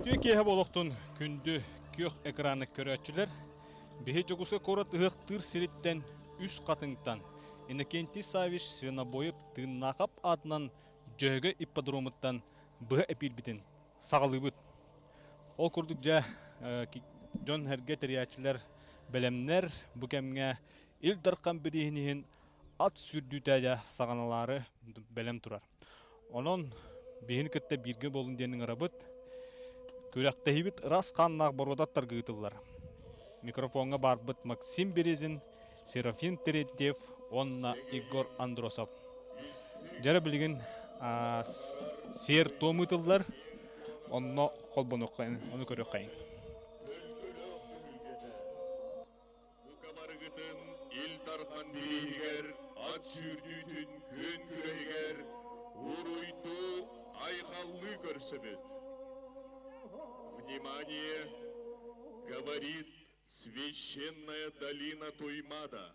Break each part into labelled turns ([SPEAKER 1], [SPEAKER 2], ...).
[SPEAKER 1] Үтүө киэһэ буолуохтун күндү күөх экраны көрөөччүлэр. Биһи Дьокуускай куорат ыһыахтыыр сириттэн Үс Хатыҥтан Иннокентий Саввич Свинобоев Тыыннаахап аатынан Дьөһөгөй ипподромуттан быһа эпиирбитин саҕалыыбыт. Ол курдук дьэ дьон-сэргэ тэрийээччилэр бэлэмнэр бу кэмҥэ Ил Дархан бирииһин иһин ат сүүрдүүтэ дьэ саҕаналаары бэлэм турар. Онон биһини кытта бииргэ буолун диэн ыҥырабыт. Күрэхтэһиибит ыраас хааннаах боруодаттарга ыытыллар. Микрофоҥҥа баарбыт Максим Березин, Серафим Терентьев уонна Егор Андросов. Дьэрэ билигин сиэр-туом ыытыллар, онно холбонуоххайын, ону көрүөххэйиҥ.
[SPEAKER 2] Бука барыгытын Ил Дархан бирииһигэр ат сүүрдүүтүн күөн күрэһигэр уруйдуу айхаллыы көрсөбүт. Внимание! Говорит священная долина Туймада.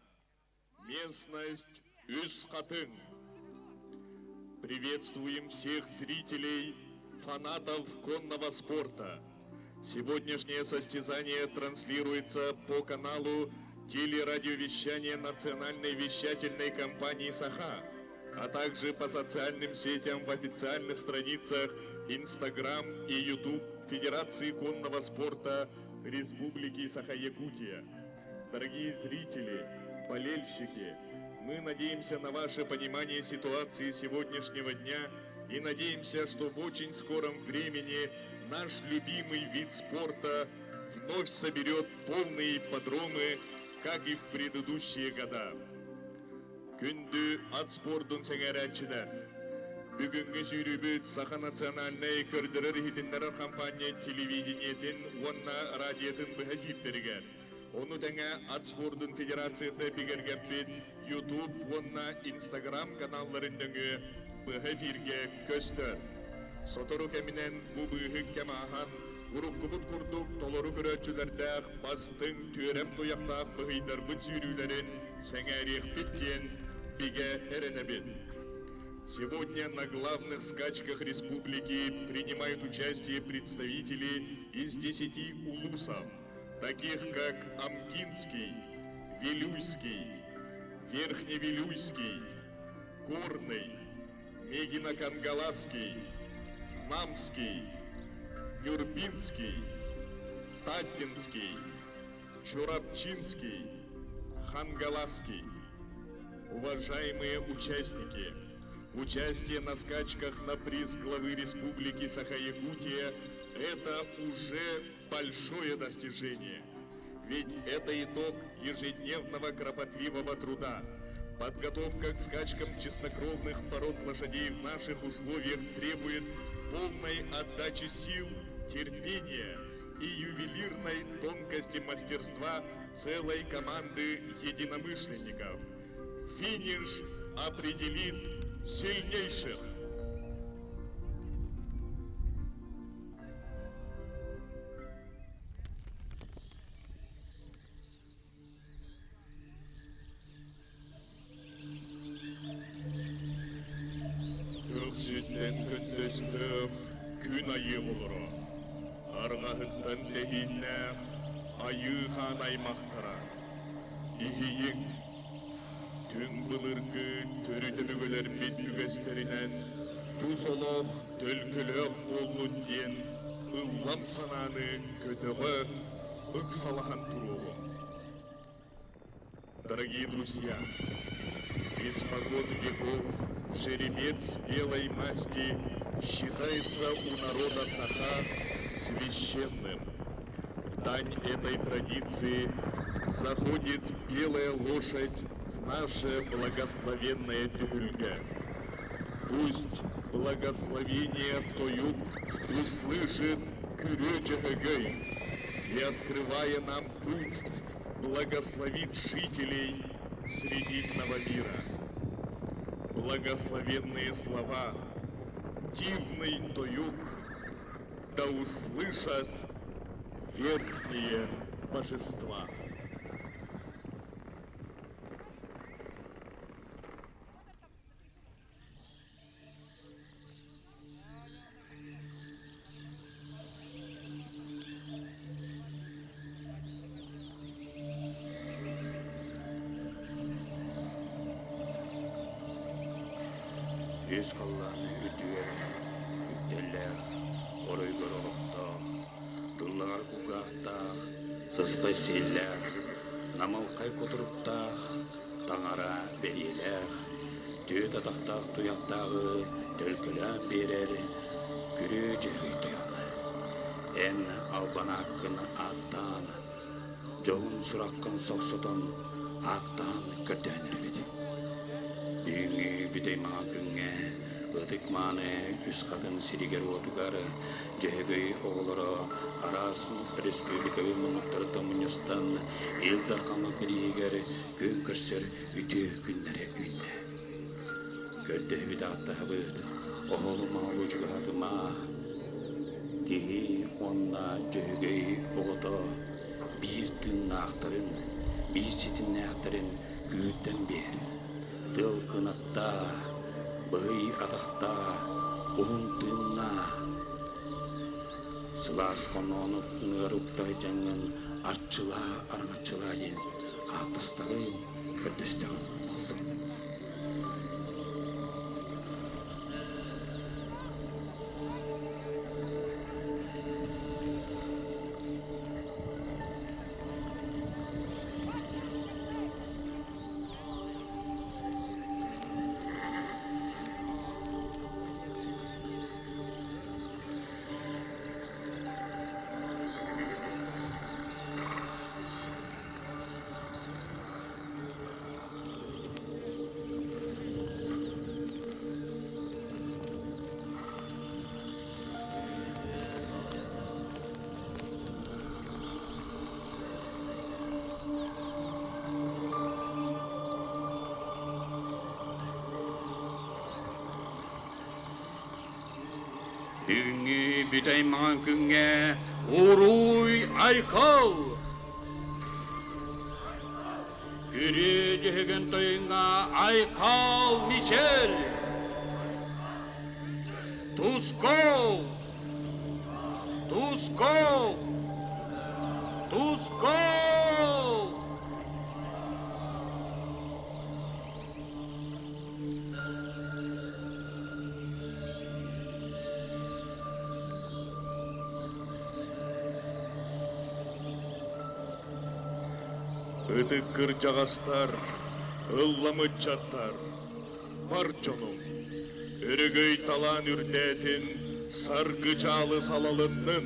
[SPEAKER 2] Местность Үс Хатыҥ. Приветствуем всех зрителей, фанатов конного спорта. Сегодняшнее состязание транслируется по каналу телерадиовещания Национальной вещательной компании «Саха», а также по социальным сетям в официальных страницах Инстаграм и Ютуб Федерации конного спорта Республики Саха-Якутия. Дорогие зрители, болельщики, мы надеемся на ваше понимание ситуации сегодняшнего дня и надеемся, что в очень скором времени наш любимый вид спорта вновь соберет полные ипподромы, как и в предыдущие года. Күндү ат спордун сэҥээрээччилэр! Бүгүҥҥү сүүрүүбүт Саха национальнай көрдөрөр-иһитиннэрэр хампаанньа телевидениетин уонна радиотын быһа эфирдэригэр, ону тэҥэ ат спордун федерацията бигэргэппит YouTube уонна Instagram каналларын нөҥүө быһа эфиргэ көстөр. Сотору кэминэн бу быыһык кэм ааһан, уруккубут курдук толору көрөөччүлэрдээх бастыҥ түөрэм туйахтаах быһыйдарбыт сүүрүүлэрин сэҥээриэхпит диэн бигэ эрэнэбит. Сегодня на главных скачках республики принимают участие представители из 10 улусов, таких как Амкинский, Вилюйский, Верхневилюйский, Горный, Мегино-Кангаласский, Намский, Нюрбинский, Таттинский, Чурапчинский, Хангаласский. Уважаемые участники, участие на скачках на приз главы Республики Саха-Якутия – это уже большое достижение. Ведь это итог ежедневного кропотливого труда. Подготовка к скачкам чистокровных пород лошадей в наших условиях требует полной отдачи сил, терпения и ювелирной тонкости мастерства целой команды единомышленников. Финиш определит сильнейших. Көхсүттэн көндөстөөх күн айыы олоро, арҕаһыттан тэһииннээх айыы хаан аймахтара, иһийиҥ, түҥ былыргы төрүт өбүгэлэрбит үгэстэринэн тус олох төлкөлөөх буоллун диэн ыллам санааны көтөҕө ыксалаһан туруоҕуҥ. Дорогие друзья, испокон веков жеребец белой масти считается у народа Саха священным. В дань этой традиции заходит белая лошадь в наше благословенное Тюльга. Пусть благословение Тоюк услышит Күрөчөһөгөй и, открывая нам путь, благословит жителей Срединного мира. Благословенные слова, дивный Тоюк, да услышат верхние божества.
[SPEAKER 3] Үс халлаан үрдүгэр үктэллээх, оройгор олохтоох, тыллаҕар кулгаахтаах, сыспай сиэллээх, намылхай кутуруктаах, таҥара бэлиэлээх, түөрт атахтаах туйахтааҕы төлкөлөөн биэрэр күрүө дьөһөгөй тойон. Эн албан ааккын ааттаан, дьоһун сураххын сохсотон ааттаан көрдөөн эрэбит. Бүгүҥҥү бүтэй маҥан күҥҥэ ытык-мааны үс хатыҥ сиригэр-уотугар Дьөһөгөй оҕолоро араас республикабыт муннуктарыттан мунньустан Ил Дархаҥҥа бирииһигэр күөн көрсөр үтүө күннэрэ үүннэ. Көрдөһүбүт ааттаһабыт, оһолу-моһолу чугаһатыма, киһи уонна Дьөһөгөй оҕото биир тыыннаахтарын, биир ситимнээхтэрин күүрдэн биэр. Тыал кынаттаа, быһый атахтаа, уһун тыыннаа. Сылаас хоноону ыныгар укта сылдьаҥҥын арчылаа, араҥаччылаа диэн ааттастаҕын, көрдөстөҕүн буоллун. Бүгүҥҥү бүтэй маҥан күҥҥэ Уруй-айхал! Күрүө дьөһөгөн тойуҥҥа Айхал Мичел! Тускул! Тускул! Тускул!
[SPEAKER 2] Ытык кырдьаҕастар, ыллам ыччаттар, бар дьонум, өрөгөй талаан үрдээтин, саргы-дьаалы салалыннын,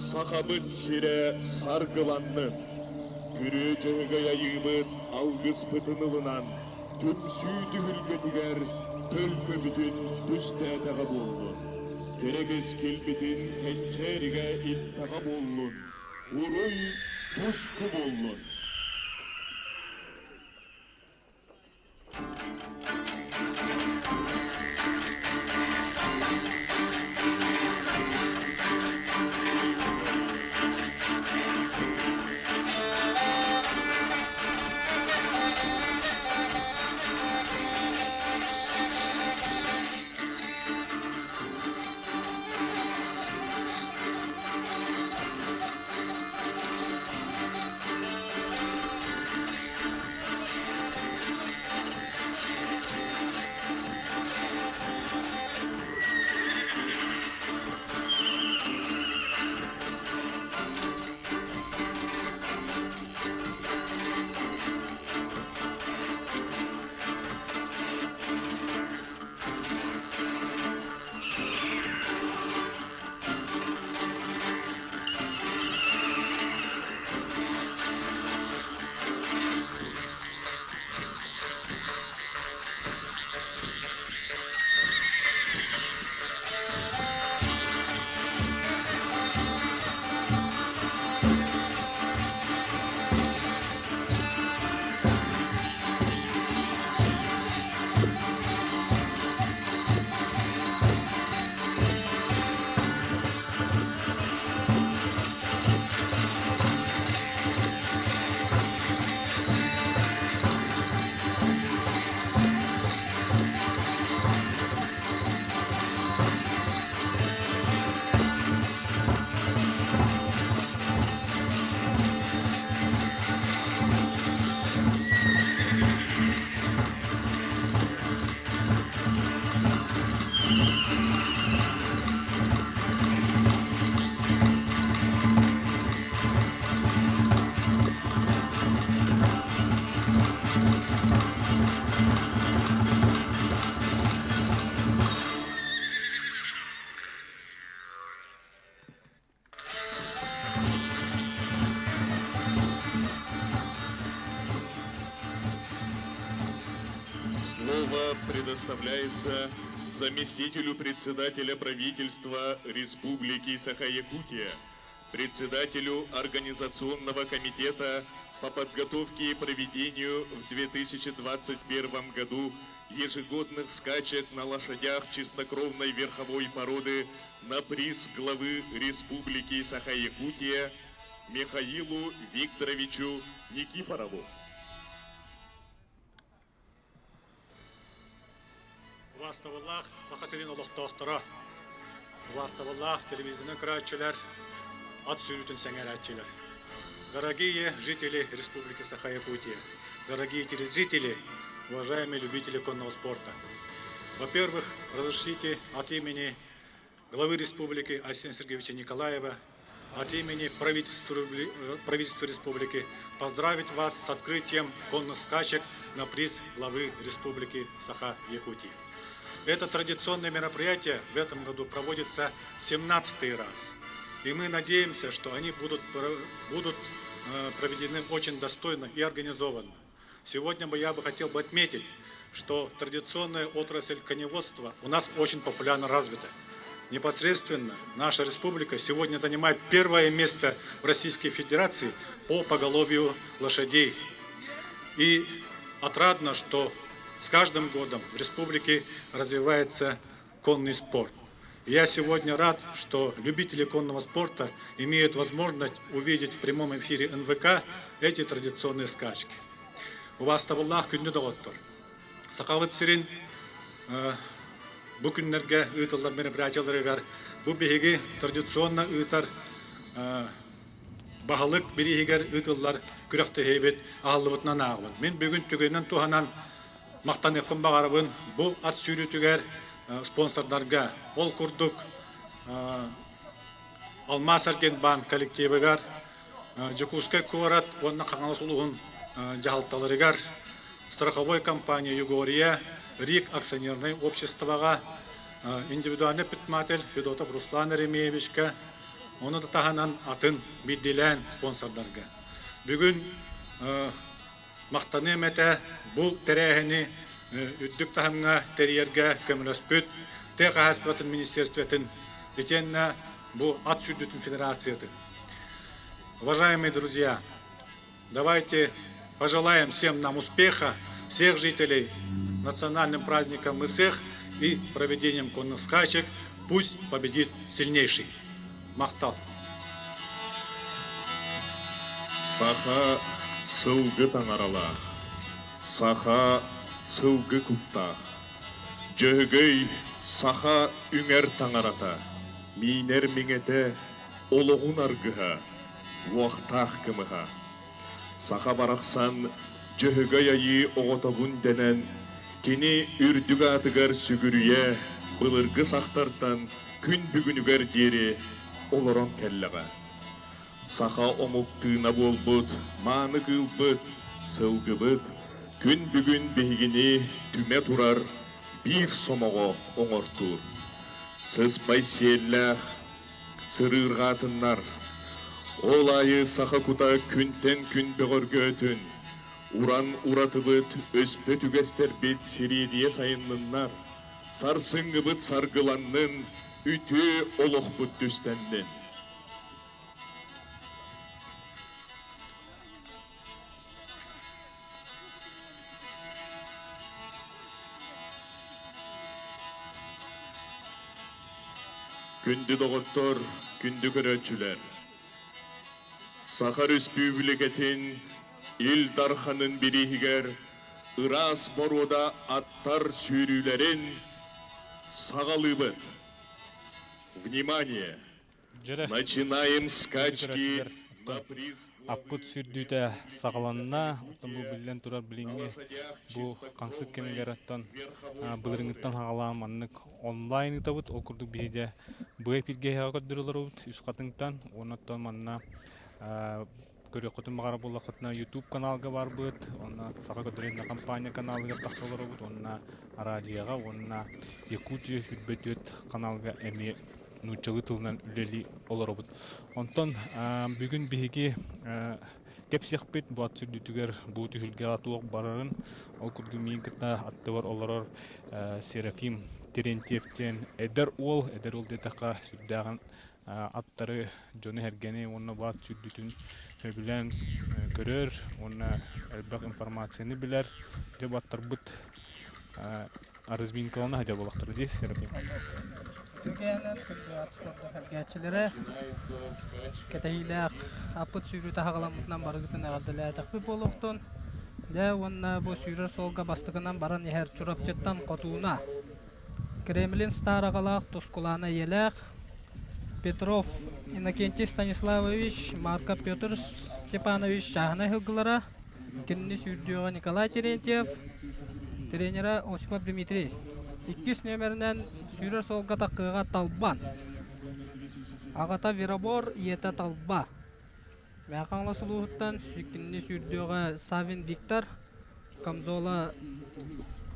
[SPEAKER 2] Сахабыт сирэ саргыланнын! Күрүө Дьөһөгөй айыыбыт алгыспытын ылынан, түмсүү түһүлгэтигэр төлкөбүтүн түстээтэҕэ буоллун, кэрэ кэскилбитин кэнчээригэ илтэҕэ буоллун, уруй туску буоллун! Слово предоставляется заместителю председателя правительства Республики Саха-Якутия, председателю Организационного комитета по подготовке и проведению в 2021 году ежегодных скачек на лошадях чистокровной верховой породы на приз главы Республики Саха-Якутия Михаилу Викторовичу Никифорову.
[SPEAKER 4] Убаастабыллаах Саха сирин олохтоохторо, убаастабыллаах телевизионнай көрөөччүлэр, ат сүүрүүтүн сэҥээрээччилэр. Дорогие жители Республики Саха-Якутия, дорогие телезрители, уважаемые любители конного спорта. Во-первых, разрешите от имени главы республики Айсена Сергеевича Николаева, от имени правительства, правительства республики поздравить вас с открытием конных скачек на приз главы Республики Саха-Якутия. Это традиционное мероприятие в этом году проводится 17 раз. И мы надеемся, что они будут, будут проведены очень достойно и организованно. Сегодня бы я бы хотел бы отметить, что традиционная отрасль коневодства у нас очень популярно развита. Непосредственно наша республика сегодня занимает первое место в Российской Федерации по поголовью лошадей. И отрадно, что с каждым годом в республике развивается конный спорт. Я сегодня рад, что любители конного спорта имеют возможность увидеть в прямом эфире НВК эти традиционные скачки. Убаастабыллаах күндү доҕоттор. Сахабыт сирин бу күннэргэ ыытыллар мероприятияларыгар бу биһиги традиционно ыытар баһылык бирииһигэр ыытыллар күрэхтэһиибит аһыллыбытынан ааҕабын. Мин бүгүн түгэнинэн туһанан махтаныахпын баҕарабын бу ат сүүрүүтүгэр спонсордарга. Ол курдук Алмаас Аргентбанк коллективыгар, Дьокуускай куорат уонна Хаҥалас улууһун дьаһалталарыгар, страховой компания Югория, РИК акционернай обществоҕа, индивидуальный предприниматель Федотов Руслан Еремеевичка, ону да таһынан атын биирдиилээн спонсордарга. Бүгүн махтаныам этэ бу тэрээһини үрдүк таһымҥа тэрийэргэ көмөлөспүт тыа хаһаайыстыбатын министерствотын итиэннэ бу ат сүүрдүүтүн федерациятын. Уважаемые друзья, давайте пожелаем всем нам успеха, всех жителей национальным праздником Ысыах и проведением конных скачек. Пусть победит сильнейший. Махтал.
[SPEAKER 2] Саха сылгы таҥаралаах, саха сылгы куттаах. Дьөһөгөй саха үҥэр таҥарата, миинэр миҥэтэ, олоҕун аргыһа, уохтаах кымыһа. Саха барахсан Дьөһөгөй айыы оҕотобун дэнэн, кини үрдүк аатыгар сүгүрүйэ былыргы сахтартан күн бүгүнүгэр диэри олорон кэллэҕэ. Саха омук тыына буолбут, мааны кыылбыт, сылгыбыт күн бүгүн биһигини түмэ турар биир сомоҕо оҥортуур. Сыспай сиэллээх сырыырҕаатыннар. Ол аайы саха кута күнтэн күн бөҕөргөөтүн, уран уратыбыт, өспөт үгэстэрбит сириэдийэ сайынныннар, сарсыҥҥыбыт саргыланнын, үтүө олохпут түстэннин. Күндү доҕоттор, күндү көрөөччүлэр! Саха Өрөспүүбүлүкэтин Ил Дарханын бирииһигэр ыраас боруода аттар сүүрүүлэрин саҕалыыбыт. Внимание!
[SPEAKER 1] Дьэрэ,
[SPEAKER 2] Начинаем
[SPEAKER 1] күндү
[SPEAKER 2] скачки
[SPEAKER 1] көрөөччүлэр,
[SPEAKER 2] на
[SPEAKER 1] оттон
[SPEAKER 2] приз
[SPEAKER 1] аппыт
[SPEAKER 2] главы
[SPEAKER 1] сүүрдүүтэ
[SPEAKER 2] Республики
[SPEAKER 1] саҕаланна.
[SPEAKER 2] Саха
[SPEAKER 1] Оттон бу
[SPEAKER 2] Якутия
[SPEAKER 1] биллэн турар
[SPEAKER 2] на
[SPEAKER 1] билиҥҥи
[SPEAKER 2] лошадях
[SPEAKER 1] бу хаҥсык
[SPEAKER 2] чистокровной
[SPEAKER 1] кэмигэр оттон
[SPEAKER 2] верховой
[SPEAKER 1] былырыҥҥыттан
[SPEAKER 2] породы.
[SPEAKER 1] саҕалаан маннык онлайн ыытабыт. Ол курдук биһиги быа эпиргэһэҕэ көрдөрөлөрүбүт үс хатыҥтан. Уонна оттон манна көрүөххүтүн баҕарар буоллаххытына YouTube каналга барбыт, уонна Саха көрдөрөр компания каналыгар тахса олоробут, уонна араадьыйаҕа уонна Якутия 24 каналга эмиэ нууччалыы тылынан үлэлии олоробут. Онтон бүгүн биһиги Кэпсиэхпит бу ат сүрдүтүгэр бу түһүлгэҕэ туох барарын, ол курдук миигин кытта аттыбар олорор Серафим Терентьев диэн эдэр уол, эдэр уол диэтэххэ сүрдээҕин аттары, дьону-сэргэни уонна бу ат сүрдүтүн сөбүлээн көрөр уонна элбэх информацияны билэр. Дьэ бу аттарбыт разминкалана сылдьар буоллахтара дии, Серафим.
[SPEAKER 5] Түгээнэн күндү спорда кэргээччилэрэ кэтэһиилээх аппыт сүүрүү таһаҕаламмытынан барыгытын эҕэрдэлээтэхпит буолуохтун. Дьэ уонна бу сүүрэр суолга бастакынан баран иһэр Чурапчыттан Хотууна, Кремлин Стар аҕалаах Тускулаана ийэлээх Петров Иннокентий Станиславович, Марков Петр Степанович чааһынай сылгылара, Кинини сүүрдүөҕэ Николай Терентьев, тренерэ Осипов Дмитрий. Иккис нүөмэринэн сүүрэр суолга таххыаҕа Талбан. Аҕата Веробор, ийэтэ Талба. Мэҥэ Хаҥалас улууһуттан кинини сүүрдүөҕэ Савин Виктор, Камзола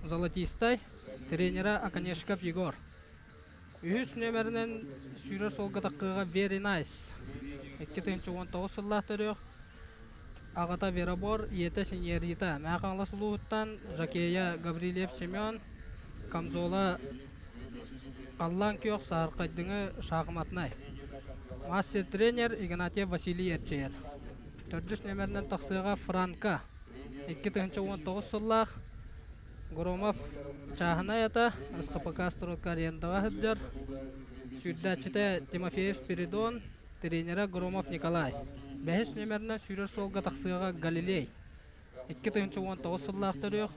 [SPEAKER 5] Золотистай, тренерэ Оконешков Егор. Үһүс нүөмэринэн сүүрэр суолга таххыаҕа Very Nice. 2019 сыллаах төрүөх. Аҕата Веробор, ийэтэ Синьерита. Мэҥэ Хаҥалас улууһуттан Жакея Гаврильев Семен, Камзола Аллан Күөх Сааркайдыҥы Шахматнай. Мастер-тренер Игнатьев Василий Эрчийэр. Төрдүс нүөмэринэн тахсыаҕа Франко. 2019 сыллаах Громов чааһынай ата СХПК стройка арендаҕа сылдьар. Сүүрдээччитэ Тимофеев Спиридон, тренерэ Громов Николай. Бэһис нүөмэринэн сүүрэр суолга тахсыаҕа Галилей. 2019 сыллаах төрүөх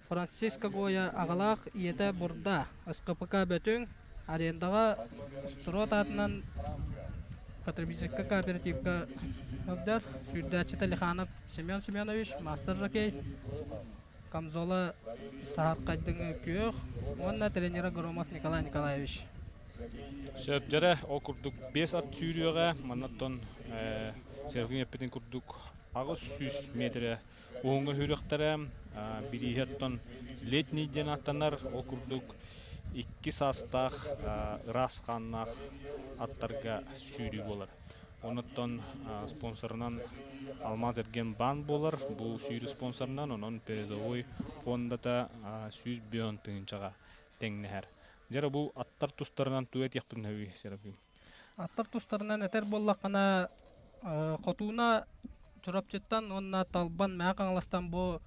[SPEAKER 5] Франциско Гоя аҕалаах ийэтэ Бурда, СХПК Бөтүҥ, арендаҕа Строт аатынан потребительскай кооперативка сылдьар. Сүүрдээччитэ Лиханов Семен Семенович, мастер жокей. Камзола саһархайдыҥы күөх уонна тренера Громов Николай Николаевич.
[SPEAKER 1] Сөп дьэрэ, ол курдук биэс ат сүүрүөҕэ, маннаттан Серафим эппитин курдук 800 метрэ уһуҥҥа сүүрүөхтэрэ, бирииһэ оттон летний диэн ааттанар, ол курдук икки саастаах ыраас хааннаах аттарга сүүрүү буолар. Онуттан спонсорынан Алмаз Эрген баан буолар. Бу сүүрүү спонсорынан, онон призовой фондата 100 тыһыынчаҕа тэҥнэһэр. Дьэ бу аттар тустарынан тугу этиэхпин сөбүй, Серафим?
[SPEAKER 5] Аттар тустарынан этэр буоллаххына, Хотууна Чурапчыттан уонна Талбан Мэҥэ Хаҥаластан бу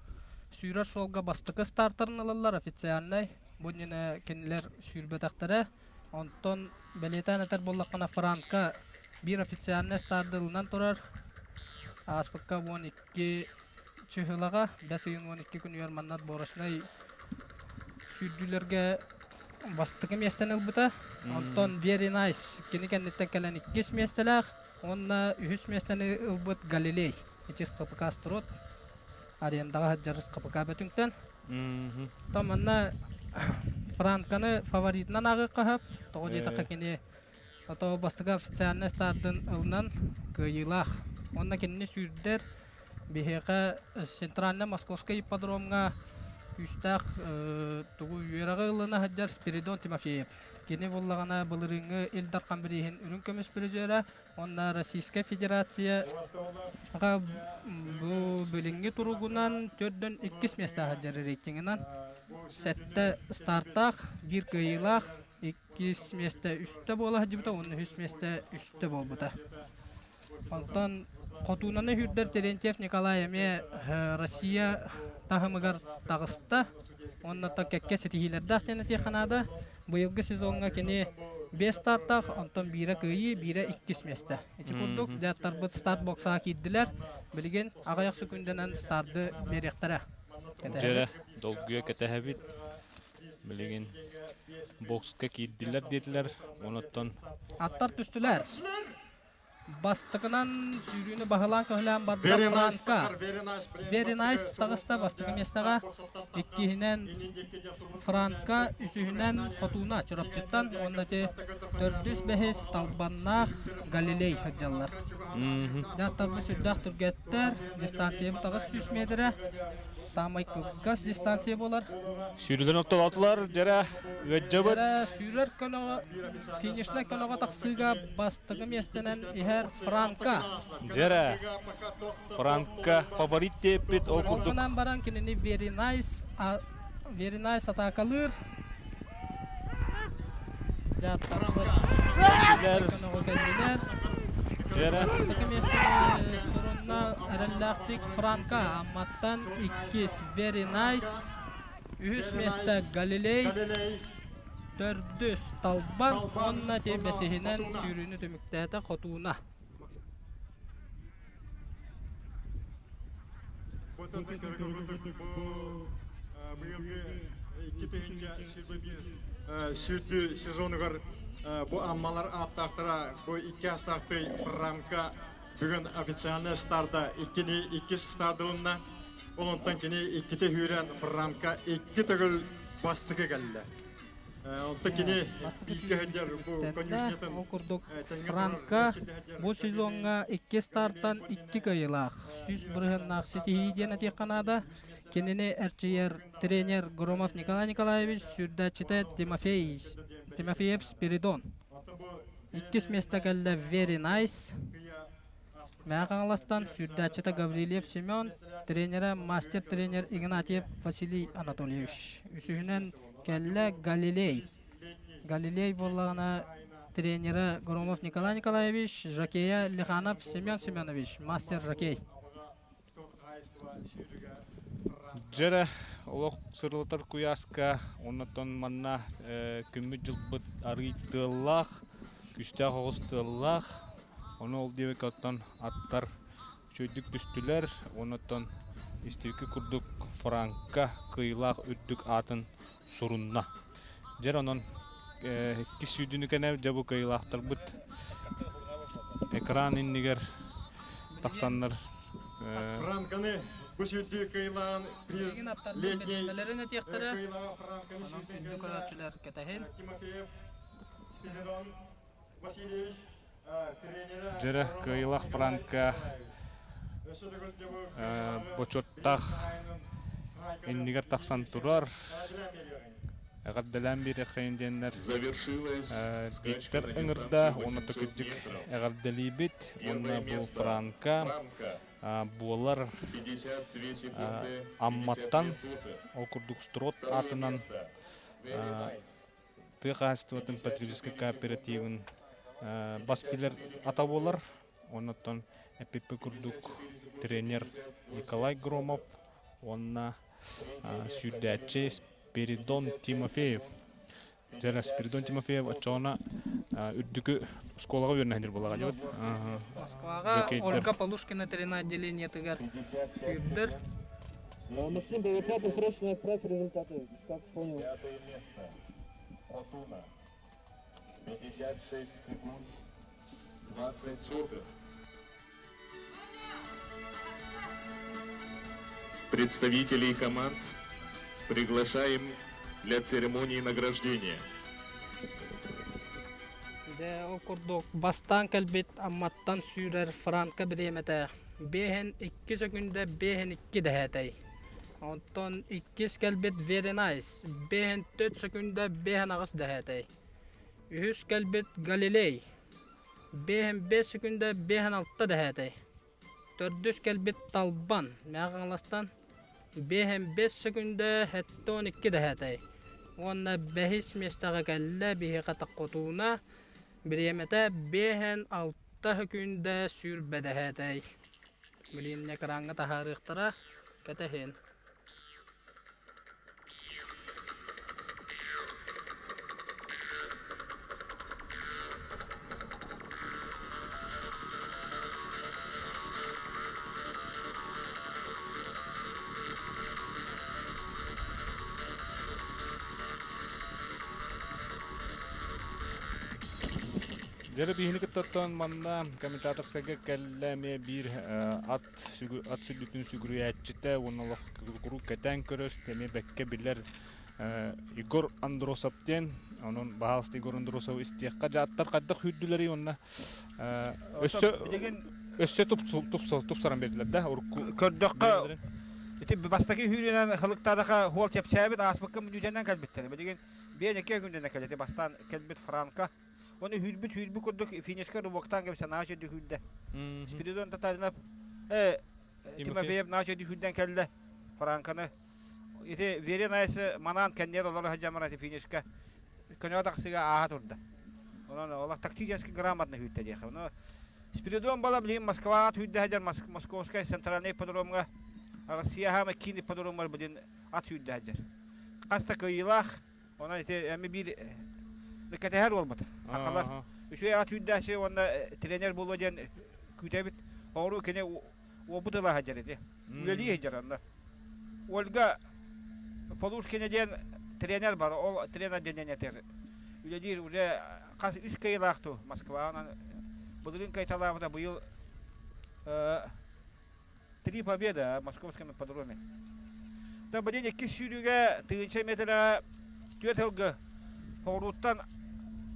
[SPEAKER 5] сүүрэр суолга бастакы стартарын ылаллар официальнай. Бу иннинэ кинилэр сүүрбэтэхтэрэ. Онтон бэлиэтээн этэр буоллаххына, Франко биир официальнай старды ылынан турар. Ааспыкка 12 чыһылаҕа, бэс ыйын 12 күнүгэр манна отборочнай сүүрдүүлэргэ бастакы миэстэни ылбыта. Онтон Very Nice кини кэнниттэн кэлэн иккис миэстэлээх уонна үһүс миэстэни ылбыт Галилей ити СХПК Строт арендаҕа сылдьар СХПК Бөтүҥтэн. Оттон манна Франконы фаворитынан ааҕыахха сөп. Тоҕо диэтэххэ кини ото бастакы официальнай стардын ылынан кыайыылаах. Уонна кинини сүүрдэр биһиэхэ Центральнай Московскай ипподромҥа күүстээх тугу үөрэҕи ылына сылдьар Спиридон Тимофеев. Кини буллаҕына былырыыҥҥы Ил Дархан бирииһин үрүҥ көмүс призера Уонна Российскай Федерация бу билиҥҥи туругунан төрдөн иккис миэстэҕэ сылдьар рейтингынан сэттэ стартаах, биир кыайыылаах, иккис миэстэ үстэ буола сылдьыбыта уонна үһүс миэстэ үстэ буолбута. Онтон Хотуунаны сүүрдэр Терентьев Николай эмиэ Россия таһымыгар таҕыста уонна кэккэ ситиһиилэрдээх диэн этиэххэ наада. Быйылгы сезоҥҥа кини биэс стартаах, онтон биирэ кыайыы, биирэ иккис миэстэ. Ити курдук, дьаттарбыт старт боксаҕа киирдилэр. Билигин аҕыйах секүндэнэн старды биэриэхтэрэ.
[SPEAKER 1] Дьэрэ, долгуйа кэтэһэбит. Билигин бокска киирдилэр диэтилэр. Онуттан
[SPEAKER 5] Аттар түстүлэр. Бастакынан сүүрүүнү баһылаан-көһүлээн барда Франко. Very nice таҕыста бастакы миэстэҕэ. Иккиһинэн Франко, үсүһүнэн Хотууна Чурапчыттан уонна ити төрдүс бэһис Талбаннаах Галилей сылдьаллар. Дьахтарбыт сүрдээх түргэттэр, дистанциябыт 800 метрэ. Саамай кылгас дистанция буолар.
[SPEAKER 1] Сүүрүлэн оттолоотулар, дьэрэ ыаддьабыт.
[SPEAKER 5] Дьэрэ сүүрэр көлөҕө, финишнай көлөҕө тахсыыга бастакы миэстэнэн иһэр Франко.
[SPEAKER 1] Дьэрэ Франко фаворит диэппит ол
[SPEAKER 5] Ол
[SPEAKER 1] курдук.
[SPEAKER 5] гынан баран кинини Very Nice, Very Nice атаакалыыр. Дьааттарбыт
[SPEAKER 1] Кэллилэр.
[SPEAKER 5] көлөҕө кэллилэр.
[SPEAKER 1] Дьэрэ
[SPEAKER 5] Бастакы миэстэни сурунна эрэллээхтик Франко, Амматтан иккис Very Nice, үһүс миэстэ Галилей, төрдүс Талбан уонна бэсиһинэн сүүрүүнү түмүктээтэ Хотууна.
[SPEAKER 4] Сүүрдүү сезонугар бу Аммалар ааттаахтара бу икки астаахтый рамка бүгүн официальный старта иккини иккис стардылынна. Ол онтон кини икките хүүрэн рамка икки төгүл бастыкы кэллэ. Онтон кини бииргэ сылдьар бу конюшнятын
[SPEAKER 5] Ол курдук Франко бу сезоҥҥа икки стартан икки кыайыылаах, 100 бырыһыаннаах ситиһии диэн этиэххэ наада. Кинини эрчийэр тренер Громов Николай Николаевич, сүүрдээччитэ Тимофей Тимофеев Спиридон. Иккис миэстэ кэллэ Very Nice. Мэҥэ Хаҥаластан сүүрдээччитэ Гаврильев Семен, тренерэ мастер-тренер Игнатьев Василий Анатольевич. Үсүһүнэн кэллэ Галилей. Галилей буоллаҕына тренерэ Громов Николай Николаевич, жокея Лиханов Семен Семенович, мастер жокей.
[SPEAKER 1] Дьэрэ олох сырылатар куйааска, оннотон манна күммүт-дьылбыт арыый тыаллаах, күстээх оҕус тыаллаах. Ону ол диэбиккэ оттон аттар үчүгэйдик түстүлэр, оннотон истибикки курдук Франко кыайыылаах үрдүк аатын сурунна. Дьэр онон иккис сүүрдүүнү кэнэ дьэ бу кыайыылаахтарбыт экран иннигэр тахсаннар
[SPEAKER 4] Франканы бу сүүрдүү кыйлаан приз
[SPEAKER 5] Билигин аттарбыт
[SPEAKER 4] летний
[SPEAKER 5] бэлиэтэлэрин этиэхтэрэ.
[SPEAKER 4] кыйлаан Франканы
[SPEAKER 5] Онон
[SPEAKER 4] сүүрдэн
[SPEAKER 5] күндү
[SPEAKER 4] кэллэ
[SPEAKER 5] көрөөччүлэр кэтэһин.
[SPEAKER 4] Тимофеев Спиридон Васильевич тренера
[SPEAKER 1] Дьэрэ
[SPEAKER 4] Громов
[SPEAKER 1] кыайыылаах
[SPEAKER 4] Николай
[SPEAKER 1] Франко
[SPEAKER 4] Николаевич. Өссө төгүл дьэ бу кыайыылааҕы
[SPEAKER 1] бочуоттаах
[SPEAKER 4] бириис хаһаайынын хаһаайканы
[SPEAKER 1] иннигэр тахсан
[SPEAKER 4] Евгений
[SPEAKER 1] турар.
[SPEAKER 4] эҕэрдэлээн биэриэҕиҥ.
[SPEAKER 1] Эҕэрдэлээн биэриэххэйин диэннэр
[SPEAKER 2] Завершилась скачка
[SPEAKER 1] диктор
[SPEAKER 2] на
[SPEAKER 1] ыҥырда
[SPEAKER 2] дистанцию
[SPEAKER 1] уонна
[SPEAKER 2] 800
[SPEAKER 1] кырдьык
[SPEAKER 2] метров.
[SPEAKER 1] эҕэрдэлиибит
[SPEAKER 2] Первое
[SPEAKER 1] уонна бу
[SPEAKER 2] место
[SPEAKER 1] Франко
[SPEAKER 2] Франко
[SPEAKER 1] буолар
[SPEAKER 2] 52 секунды
[SPEAKER 1] Амматтан
[SPEAKER 2] 52 сотых.
[SPEAKER 1] ол курдук Строд
[SPEAKER 2] Второе
[SPEAKER 1] аатынан
[SPEAKER 2] место Very Nice
[SPEAKER 1] тыа хаһаайыстыбатын потребительскай
[SPEAKER 2] 54
[SPEAKER 1] кооперативын
[SPEAKER 2] секунды
[SPEAKER 1] бас билэр
[SPEAKER 2] 54
[SPEAKER 1] ата буолар. Оннуттан эппиппи курдук
[SPEAKER 2] 54 секунды
[SPEAKER 1] тренер
[SPEAKER 2] 58
[SPEAKER 1] Николай Громов
[SPEAKER 2] сотых.
[SPEAKER 1] уонна
[SPEAKER 2] Третье место
[SPEAKER 1] сүүрдээччи
[SPEAKER 2] Галилей
[SPEAKER 1] Спиридон
[SPEAKER 2] 55
[SPEAKER 1] Тимофеев.
[SPEAKER 2] секунд
[SPEAKER 1] Дьэ, Спиридон
[SPEAKER 2] 56
[SPEAKER 1] Тимофеев
[SPEAKER 2] сотых.
[SPEAKER 1] оччоҕуна үрдүкү оскуолаҕа үөрэнэ буолаҕа дьыбыт.
[SPEAKER 5] Москваҕа
[SPEAKER 1] Жокейдер.
[SPEAKER 5] Ольга Полушкина тренер отделениетыгар
[SPEAKER 2] 55
[SPEAKER 5] сүүрдэр.
[SPEAKER 2] секунд
[SPEAKER 6] Максим,
[SPEAKER 2] 74
[SPEAKER 6] ПВК,
[SPEAKER 2] сотых.
[SPEAKER 6] срочно отправь результаты, как понял.
[SPEAKER 2] Пятое место Фортуна 56 секунд 20 сотых. Представителей команд приглашаем для церемонии награждения.
[SPEAKER 5] Дьэ, ол курдук бастаан кэлбит Амматтан сүүрэр Франко бириэмэтэ биэһин икки сөкүндэ биэһин икки дэһээтэй. Онтон иккис кэлбит Very Nice биэһин төрт сөкүндэ биэһин аҕыс дэһээтэй. Үһүс кэлбит Галилей биэһин биэс сөкүндэ биэһин алта дэһээтэй. Төрдүс кэлбит Талбан Мэҥэ Хаҥаластан биэһин биэс сөкүндэ 72 дэһээтэй. Уонна бэһис миэстэҕэ кэллэ биһиэхэ Хотууна бириэмэтэ биэһин алта сөкүндэ сүүрбэ дэһээтэй. Билигин экраҥҥа таһаарыахтара кэтэһин.
[SPEAKER 1] Дьэрэ биһини кыттаттан манна комментаторскайга кэллэ эмиэ биир ат ат сүллүтүн сүгүрүйээччитэ уонна олох куруук кэтээн көрөр эмиэ бэккэ билэр Егор Андросов диэн онон баһаалыста Егор Андросов истиэххэ дьааттар хайдах үүрдүлэрий уонна өссө
[SPEAKER 7] Билигин
[SPEAKER 1] Өссө тупсаран биэрдилэр да урукку
[SPEAKER 7] Көрдөххө ити бастакы сүүрүүнэн хылыктаатаха хуол чэпчээбит ааспыкка мүнүүтэнэн кэлбиттэр. Билигин биэн-икки күнүнэн кэлити бастаан кэлбит Франко. Оны үүрбүт үүрбүт курдук финишка рывоктаан кэбисэн наһаа үчүгэй үүрдэ. Спиридон Татаринов Тимофеев наһаа үчүгэй үүрдэн кэллэ Франконы. Ити Верин Айсы манаан кэнниэр олоро сылдьан ити финишка көнөҕө тахсыыга ааһа турда. Онон олох тактически грамотно үүрдэ диэхэ. Ону Спиридон Бала билигин Москваҕа түүрдэ сылдьар Московскай центральный ипподромҥа Россия хаама киин ипподромугар билигин ат сүүрдэ сылдьар. Хас да кыайыылаах Онон ити эми биир кэтэһэр буолбут. Сахалар үчүгэй ат үүрдээччи уонна тренер буолуо диэн күүтэбит. Оҕуруу кини уопут ыла сылдьар ити. Үлэлии сылдьар онно. Ольга Полушкина диэн тренер бар. Ол тренер диэн этэр. Үлэлиир уже хас үс кыайыылаах ту Москваҕа. Былырыын кайталаабыта быйыл Три победы московском ипподроме. Табадин иккис сүүрүүгэ тыһыынча метрэҕэ түөрт сылгы соҕурууттан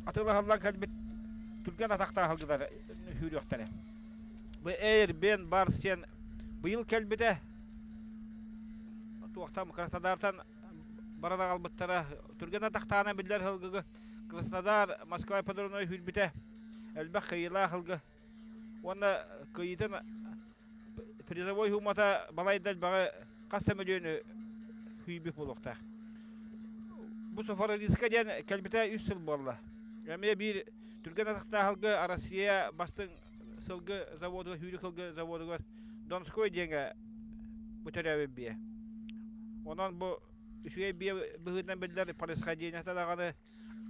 [SPEAKER 7] атыылаһыллан кэлбит түргэн атахтаах сылгылар сүүрүөхтэрэ. Бу Эйр Бен Барс диэн быйыл кэлбитэ. Туохтан Краснодартан баран аҕалбыттара. Түргэн атахтаана биллэр сылгыгы Краснодар Москва ипподромугар сүүрбүтэ. Элбэх кыайыылаах сылгы. Уонна кыайыытын призовой суумата балайда элбэҕи хас да мөлүйүөнү сүүйбүт буолуохтаах. Бу Софородиска диэн кэлбитэ үс сыл буолла. Эмиэ биир түргэн атахтаах сылгы Россия бастыҥ сылгы заводугар, сүүрүк сылгы заводугар Донской диэҥҥэ бу төрөөбүт биэ. Онон бу үчүгэй биэ быһыытынан биллэр происхождениета даҕаны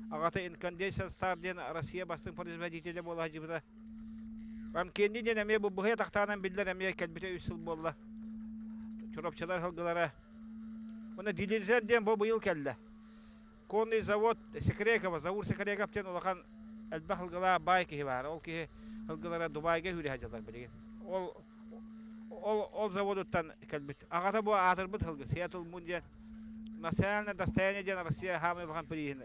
[SPEAKER 7] Аҕата Incandescent Star диэн Россия бастыҥ производителэ буола сылдьыбыта. Анкенди диэн эмиэ бу быһый атахтаанан биллэр эмиэ кэлбитэ үс сыл буолла. Чурапчылар сылгылара. Уонна Дилинжер диэн бу быйыл кэллэ. Конный завод Секрекова, Заур Секреков диэн улахан элбэх сылгылаах баай киһи баар. Ол киһи сылгылара Дубайга сүүрэ сылдьаллар билигин. Ол ол ол заводуттан кэлбит. Аҕата бу аатырбыт сылгы Сиэтл Мун диэн национальное достояние диэн Россия хаамай улахан прииһин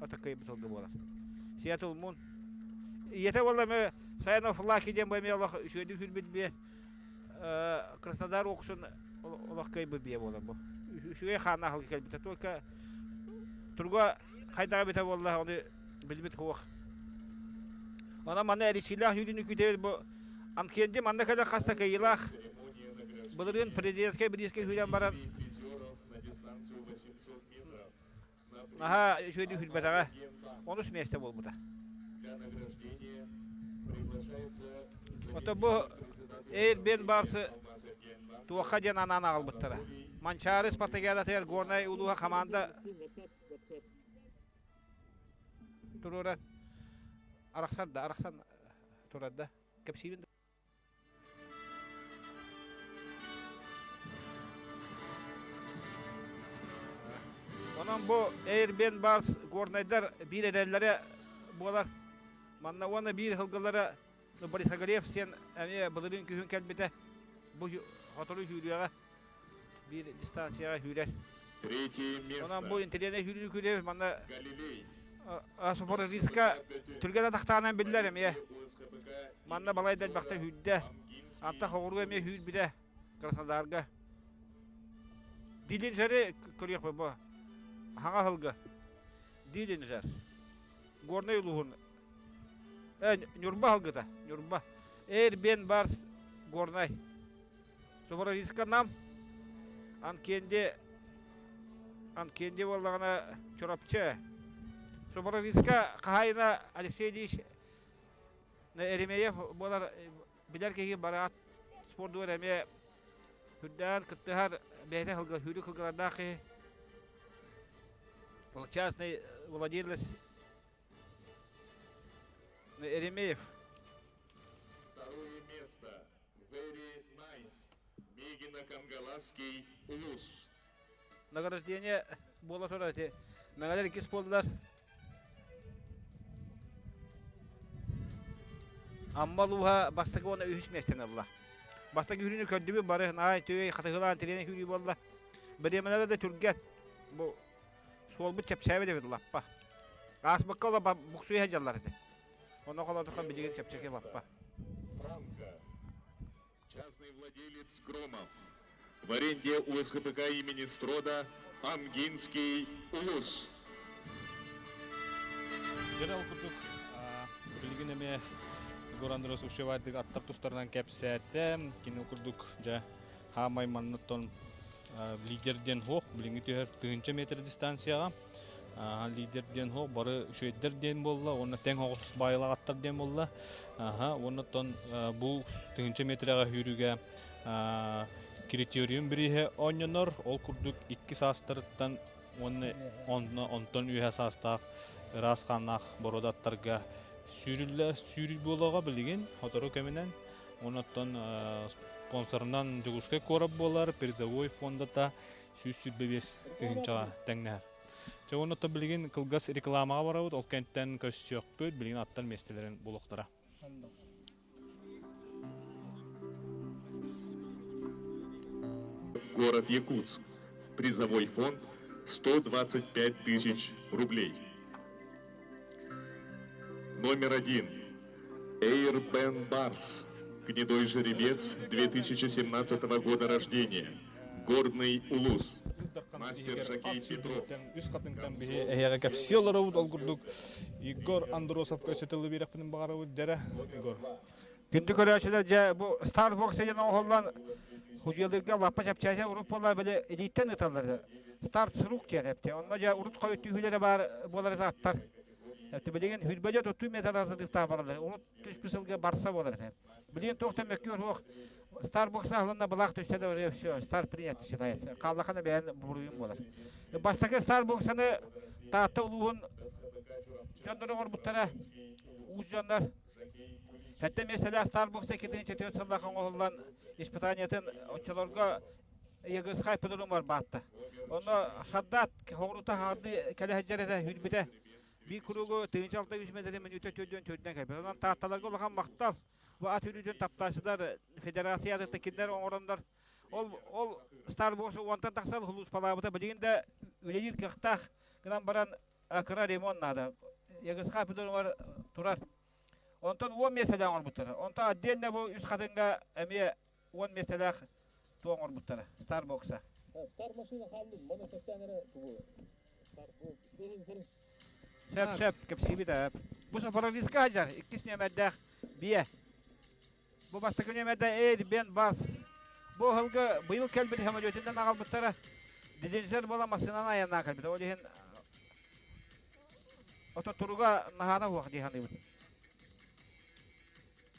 [SPEAKER 7] атаккайбыт сылгы буолар. Сиэтл Мун. Ийэтэ буолла эмэ Сайанов Лаки диэн бу эмиэ олох үчүгэйдик сүүрбүт биэ Краснодар оксун олох кыайбыт биэ буолар бу. Үчүгэй хааннаах сылгы кэлбитэ. Только турга хайдаҕа эбитэ буолла ону билбит суох. Онон манна эричиилээх сүүрүүнү күүтэбит бу Анкенди манна кэлэн хас да кыайыылаах былырыын президентскэй бириискэ сүүрэн баран наһаа үчүгэйдик сүүрбэтэҕэ. Онус миэстэ буолбута. Ото бу Эйр Барсы туохха диэн анаан аҕалбыттара. Манчаары спартакиадатыгар Горнай улууһа хамаанда туруоран арахсар да арахсан турар да кэпсиибин Онон бу Эйрбен Барс горнайдар биир эрэллэрэ буолар. Манна уонна биир сылгылара Борисоглеб сиэн эмиэ былырыын күһүн кэлбитэ. Бу сотору сүүрүөҕэ. Биир дистанцияҕа сүүрэр.
[SPEAKER 2] Третье место.
[SPEAKER 7] Онон бу интэриэһинэй сүүрүүнү күрүөбүт манна
[SPEAKER 2] Галилей.
[SPEAKER 7] Супорозиска түргэн атахтаанан биллэр эмиэ. Манна балайда элбэхтэ сүүрдэ. Антах оҕуруо эмиэ сүүрбүтэ Краснодарга. Дилинжери көрүөхпүт бу. Хаҥа сылгы. Дилинжер. Горнай улууһун Ньурба сылгыта. Ньурба. Эрбен Барс Горнай. Субаровиска Нам, Анкенди, Анкенди буоллаҕына Чурапчы. Субаровиска хаһаайына Алексей Ильич Еремеев буолар билэр киһи бараат спордугар эмиэ үрдээн кыттыһар бэйэтэ сылгы сүүрүк сылгылардаах киһи. Частный владелец Еремеев.
[SPEAKER 2] Второе место. Very nice. Бегина-Кангаласский улус.
[SPEAKER 7] Награждение буола турар ити. Мэҥэлэр иккис буоллулар. Амма улууһа бастакы уонна үһүс миэстэни ылла. Бастакы сүүрүүнү көрдүбүт бары наай түөй хатыһылаан тириэнэ сүүрүү буолла. Бириэмэлэрэ да түргэн. Бу суолбут чэпчээбит эбит лаппа. Ааспыкка ола буксуйа сылдьаллар этэ. Онно холоотоххо билигин чэпчэки лаппа.
[SPEAKER 2] Франко. Владелец Громов. В аренде у СХПК имени Строда Амгинский улус.
[SPEAKER 1] Дьэ ол курдук билигин эмиэ Егор Андросов Ушевайдык аттар тустарынан кэпсээтэ. Кини курдук дьэ хаамай манныттан лидер диэн суох билиҥҥи түһэр тыһыынча метр дистанцияҕа лидер диэн суох бары үчүгэйдэр диэн буолла уонна тэҥ оҕус баайылаах аттар диэн буолла уонна оттон бу тыһыынча метрэҕэ сүүрүүгэ критериум бирииһэ оонньонор ол курдук икки саастарыттан уонна онно онтон үөһэ саастаах ыраас хааннаах боруода аттарга сүүрүллэр сүүрүү буолуоҕа билигин сотору кэминэн Онон спонсорунан Дьокуускай куорат буолар, призовой фондата 125 тыһыынчаҕа тэҥнэһэр. Дьэ уонна билигин кылгас рекламаҕа барабыт, ол кэнтэн көстүөхпүт, билигин аттар миэстэлэрин булуохтара.
[SPEAKER 2] Город Якутск. Призовой фонд 125 тысяч рублей. Номер один. Эйр Бен Барс. Гнедой жеребец 2017 года рождения. Горный Улус. Мастер жокей Петров.
[SPEAKER 1] Үс хатыҥтан биһи эһиэхэ кэпсии олоробут ол курдук Егор Андросовка өссө биэрэхпитин баҕарабыт дьэрэ Егор.
[SPEAKER 7] Күндү көрөөччүлэр дьэ бу Starbucks диэн оҥоһуллан худьуолларга лаппа чэпчээтэ урут буоллар били илииттэн ыыталлар. Старт с рук диэн эпти. Онно дьэ урут хойут түүхүлэрэ баар буолар аттар. Эпти билигин хүрбэдьэ туттуу метр азырдыктаах бараллар. Урут түспүт сылга барса буолар этэ. Билигин туох да мөккүөр суох. Starbucks аһылынна былаах түстэ да все, старт принят считается. Хааллахына бэйэн буруйун буолар. Бастакы Starbucks'аны Таатта улууһун дьонноро оҥорбуттара. Уус дьоннор Сэттэ миэстэлээх Starbucks 2004 сыллаах оҥоһуллан испытаниетын оччолорго ЕГСХ ипподром баатта. Онно Шаддат хоҕурута хаарды кэлэ сылдьар этэ үүрбүтэ. Биир кругу 1006 метрин мүнүүтэ төрдүөн төрдүнэн кэлбит. Онон таатталарга улахан махтал. Бу ат үүрүүтүн таптааччылар федерация кинилэр оҥороннор ол ол Starbucks уонтан тахсан сулууспалаабыта билигин да үлэлиир кыахтаах гынан баран кыра ремонт наада. ЕГСХ ипподромугар турар. Онтон уон миэстэлээх оҥорбуттара. Онтон отдельно бу үс хатыҥҥа эмиэ уон миэстэлээх туох оҥорбуттара Starbucks-а.
[SPEAKER 6] Стар машина хааллын, маны кэпсээн эрэ тугу.
[SPEAKER 7] Сөп, сөп, кэпсиибит ээ. Бу Сапаралиска сылдьар, иккис нүөмэрдээх биэ. Бу бастакы нүөмэрдэ Эйр Бен Бас. Бу ыһылга быйыл кэлбит самолетунан аҕалбыттара. Дилинжер буола массыынанан айаннаан кэлбит. Ол иһин Ото туруга наһаана суох дии саныыбын.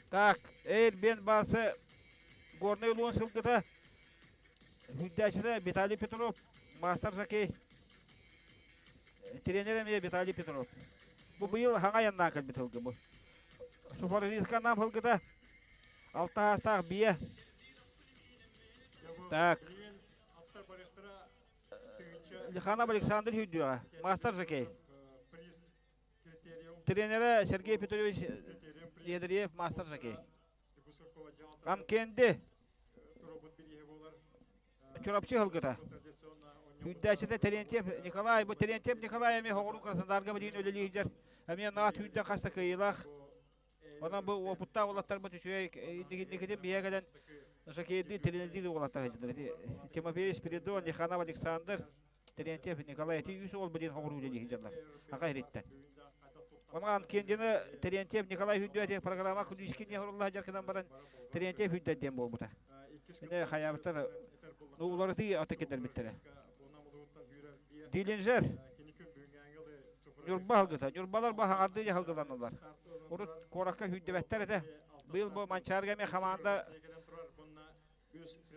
[SPEAKER 7] Так, Эйр Бен Барсы Горнай улуун сылгыта Хүрдээччитэ Виталий Петров, маастар жокей. Тренер эмиэ Виталий Петров. Бу быйыл хаҥа айаннаан кэлбит сылгы бу. Суфарриска нам сылгыта алта аастаах биэ. Так. Лиханов Александр Хүдүөҕэ, маастар жокей. Тренерэ Сергей Петрович Ядреев, маастар жокей. Анкенди Чурапчы сылгыта. Сүүрдээччитэ Терентьев Николай. Бу Терентьев Николай эмиэ Хоҕуруу Краснодарга билигин үлэлии сылдьар. Эмиэ наат сүүрдэн хаста кыайыылаах. Онон бу уопуттаах уолаттарбыт үчүгэй инникитин биһиэхэ кэлэн жокейдыы, тренердии уолаттар сылдьаллар. Тимофей Спиридон, Лиханов Александр, Терентьев Николай ити үс уол билигин хоҕуруу үлэлии сылдьаллар. Аха иһириттэн. Онон Кендини Терентьев Николай Хүндү программа күнүскин диэн дьаркынан баран Терентьев Хүндэ диэн буолбута. Ини хайаабыттар ну уларытыы аты киллэрбиттэрэ. Дилинжер Ньурба аһылгыта. Ньурбалар бу хаҥардыы дьаһалгыланаллар. Урут куоракка күүрдүбэттэр этэ. Быйыл бу Манчаарга эмиэ хамаанда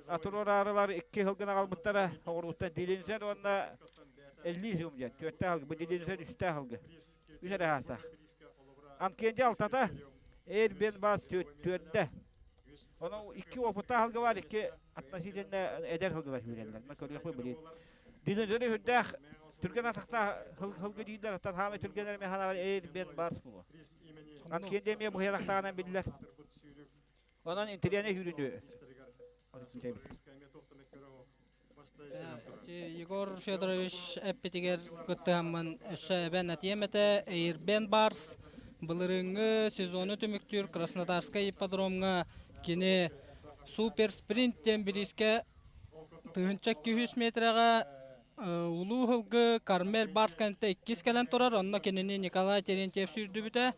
[SPEAKER 7] атуруораарылар икки сылгын аҕалбыттара. Оҕурууттан Дилинжер уонна Эллизиум диэн түөртээх сылгы. Бу Дилинжер үстээх сылгы. Үс эрэ хаастаах. Анкенди алтата, Эр Бен Бас түөртэ. Ону икки опыттаах сылгы баар, икки относительно эдэр сылгылар сүүрэллэр. Мен көрүөхпүн билин. Дилинжери үрдээх түргэн атахтаах сылгы дииллэр, оттон хаамай түргэнэр эмиэ ханаабар Эр Бен Барс буолуо. Анкенди эмиэ быһыйарахтааҕынан биллэр. Онон интэриэһинэй сүүрүүнү
[SPEAKER 5] Егор Федорович эппитигэр кыттыһаммын өссө эбэн этиэм этэ Эйрбен Барс былырыыҥҥы сезону түмүктүүр Краснодарскай ипподромҥа кини. Супер спринт диэн бириискэ 1200 метрэҕэ Улуу Һылгы Кармель Барс кэнниттэн иккис кэлэн турар, онно кинини Николай Терентьев сүүрдүбүтэ.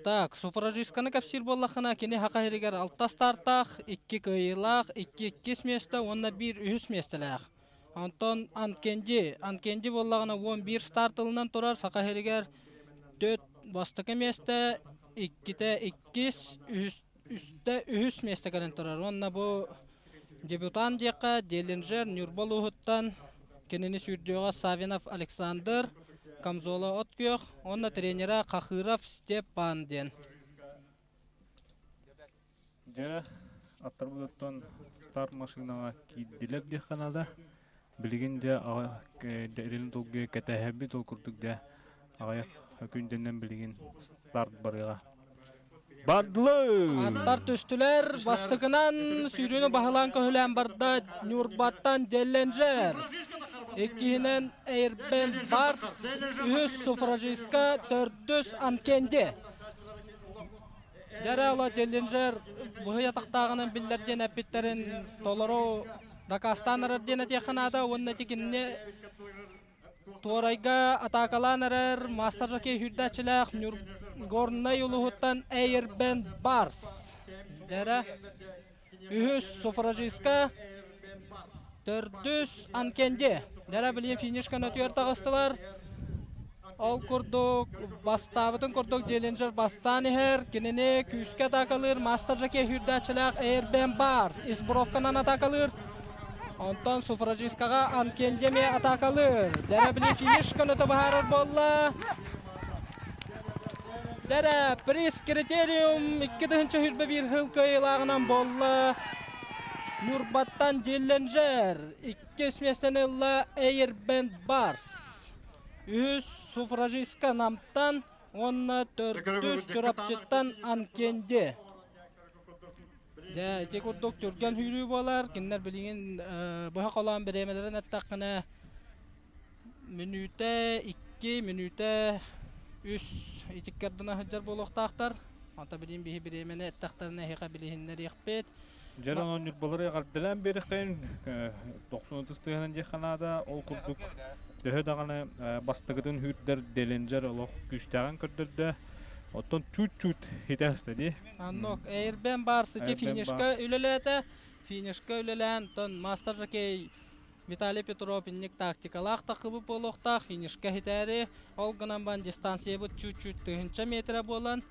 [SPEAKER 5] Так, суфражистканы кэпсиир буоллаххына, кини Саха сиригэр алта стартаах, икки кыайыылаах, икки иккис миэстэ уонна биир үһүс миэстэлээх. Онтон Анкенди, Анкенди буоллаҕына 11 старт ылынан турар, Саха сиригэр төрт бастакы миэстэ, иккитэ иккис, үһүс, үстэ үһүс миэстэ кэлэн турар. Уонна бу дебютант диэххэ Делинжер Ньурба улууһуттан кинини сүүрдүөҕэ Савинов Александр, Камзола от күөх уонна тренера Хахыров Степан диэн.
[SPEAKER 1] Дьэ, аттарбытыттан старт машинаҕа киирдилэр диэххэ наада. Билигин дьэ эрилин долгуйа кэтэһэбит ол курдук дьэ аҕыйах күндэнэн билигин старт барыаҕа. Бардылар!
[SPEAKER 5] Аттар түстүлэр. Бастакынан сүүрүүнү баһылаан көһүлээн барда Ньурбаттан Делленджер. Иккиһинэн Эйрбен Барс, үһүс Суфражистка, төрдүс Анкенди. Дьэ Деллинджер быһый атахтааҕынан биллэр диэн эппиттэрин толору дакаастаан эрэр диэн этиэххэ наада уонна ити кинини Туорайга атаакалаан эрэр мастер жокей сүүрдээччилээх Горнай улууһуттан Эйрбен Барс. Дьэрэ үһүс суфражистка, төрдүс Анкенди. Дьэрэ билигин финишка нөтүөр таҕыстылар. Ол курдук бастаабытын курдук Делинджер бастаан иһэр. Кинини күүскэ атаакалыыр мастер жокей сүүрдээччилээх Эйрбен Барс. Избровканан атаакалыыр. Онтон суфражисткаҕа Анкенди эмиэ атаакалыыр. Дьэрэ финиш көнөтө быһаарар буолла. Дьэрэ приз критериум 2021 сыл кыайыылааҕынан буолла. Ньурбаттан Дилленджер иккис миэстэни ылла Эйрбенд Барс. Үһүс суфражистка Намтан уонна төрдүс Чурапчыттан Анкенди. Дьэ, ити курдук түргэн сүүрүү буолар. Кинилэр билигин быһа холоон бириэмэлэрин эттэххинэ, мүнүүтэ икки, мүнүүтэ үс итикки ардына сылдьар буолуохтаахтар. Онто билигин биһи бириэмэни эттэхтэринэ эһиэхэ билиһиннэриэхпит.
[SPEAKER 1] Дьэ, онон ньурбалары эҕэрдэлээн биэриэххэйин 90 тыһынан диэххэ наада. Ол курдук төһө даҕаны бастакытын сүүрдэр Делинджер олох күүстээҕин көрдөрдө. Оттон чуть-чуть хитэ дии.
[SPEAKER 5] Аннок Эйрбен бар сити финишка үлэлээтэ. Финишка үлэлээн, тон мастер жокей Виталий Петров инник тактикалаах тахыбы буолуохтаах финишка хитээри ол гынан бан дистанциябыт чуть-чуть тыһынча метрэ буолан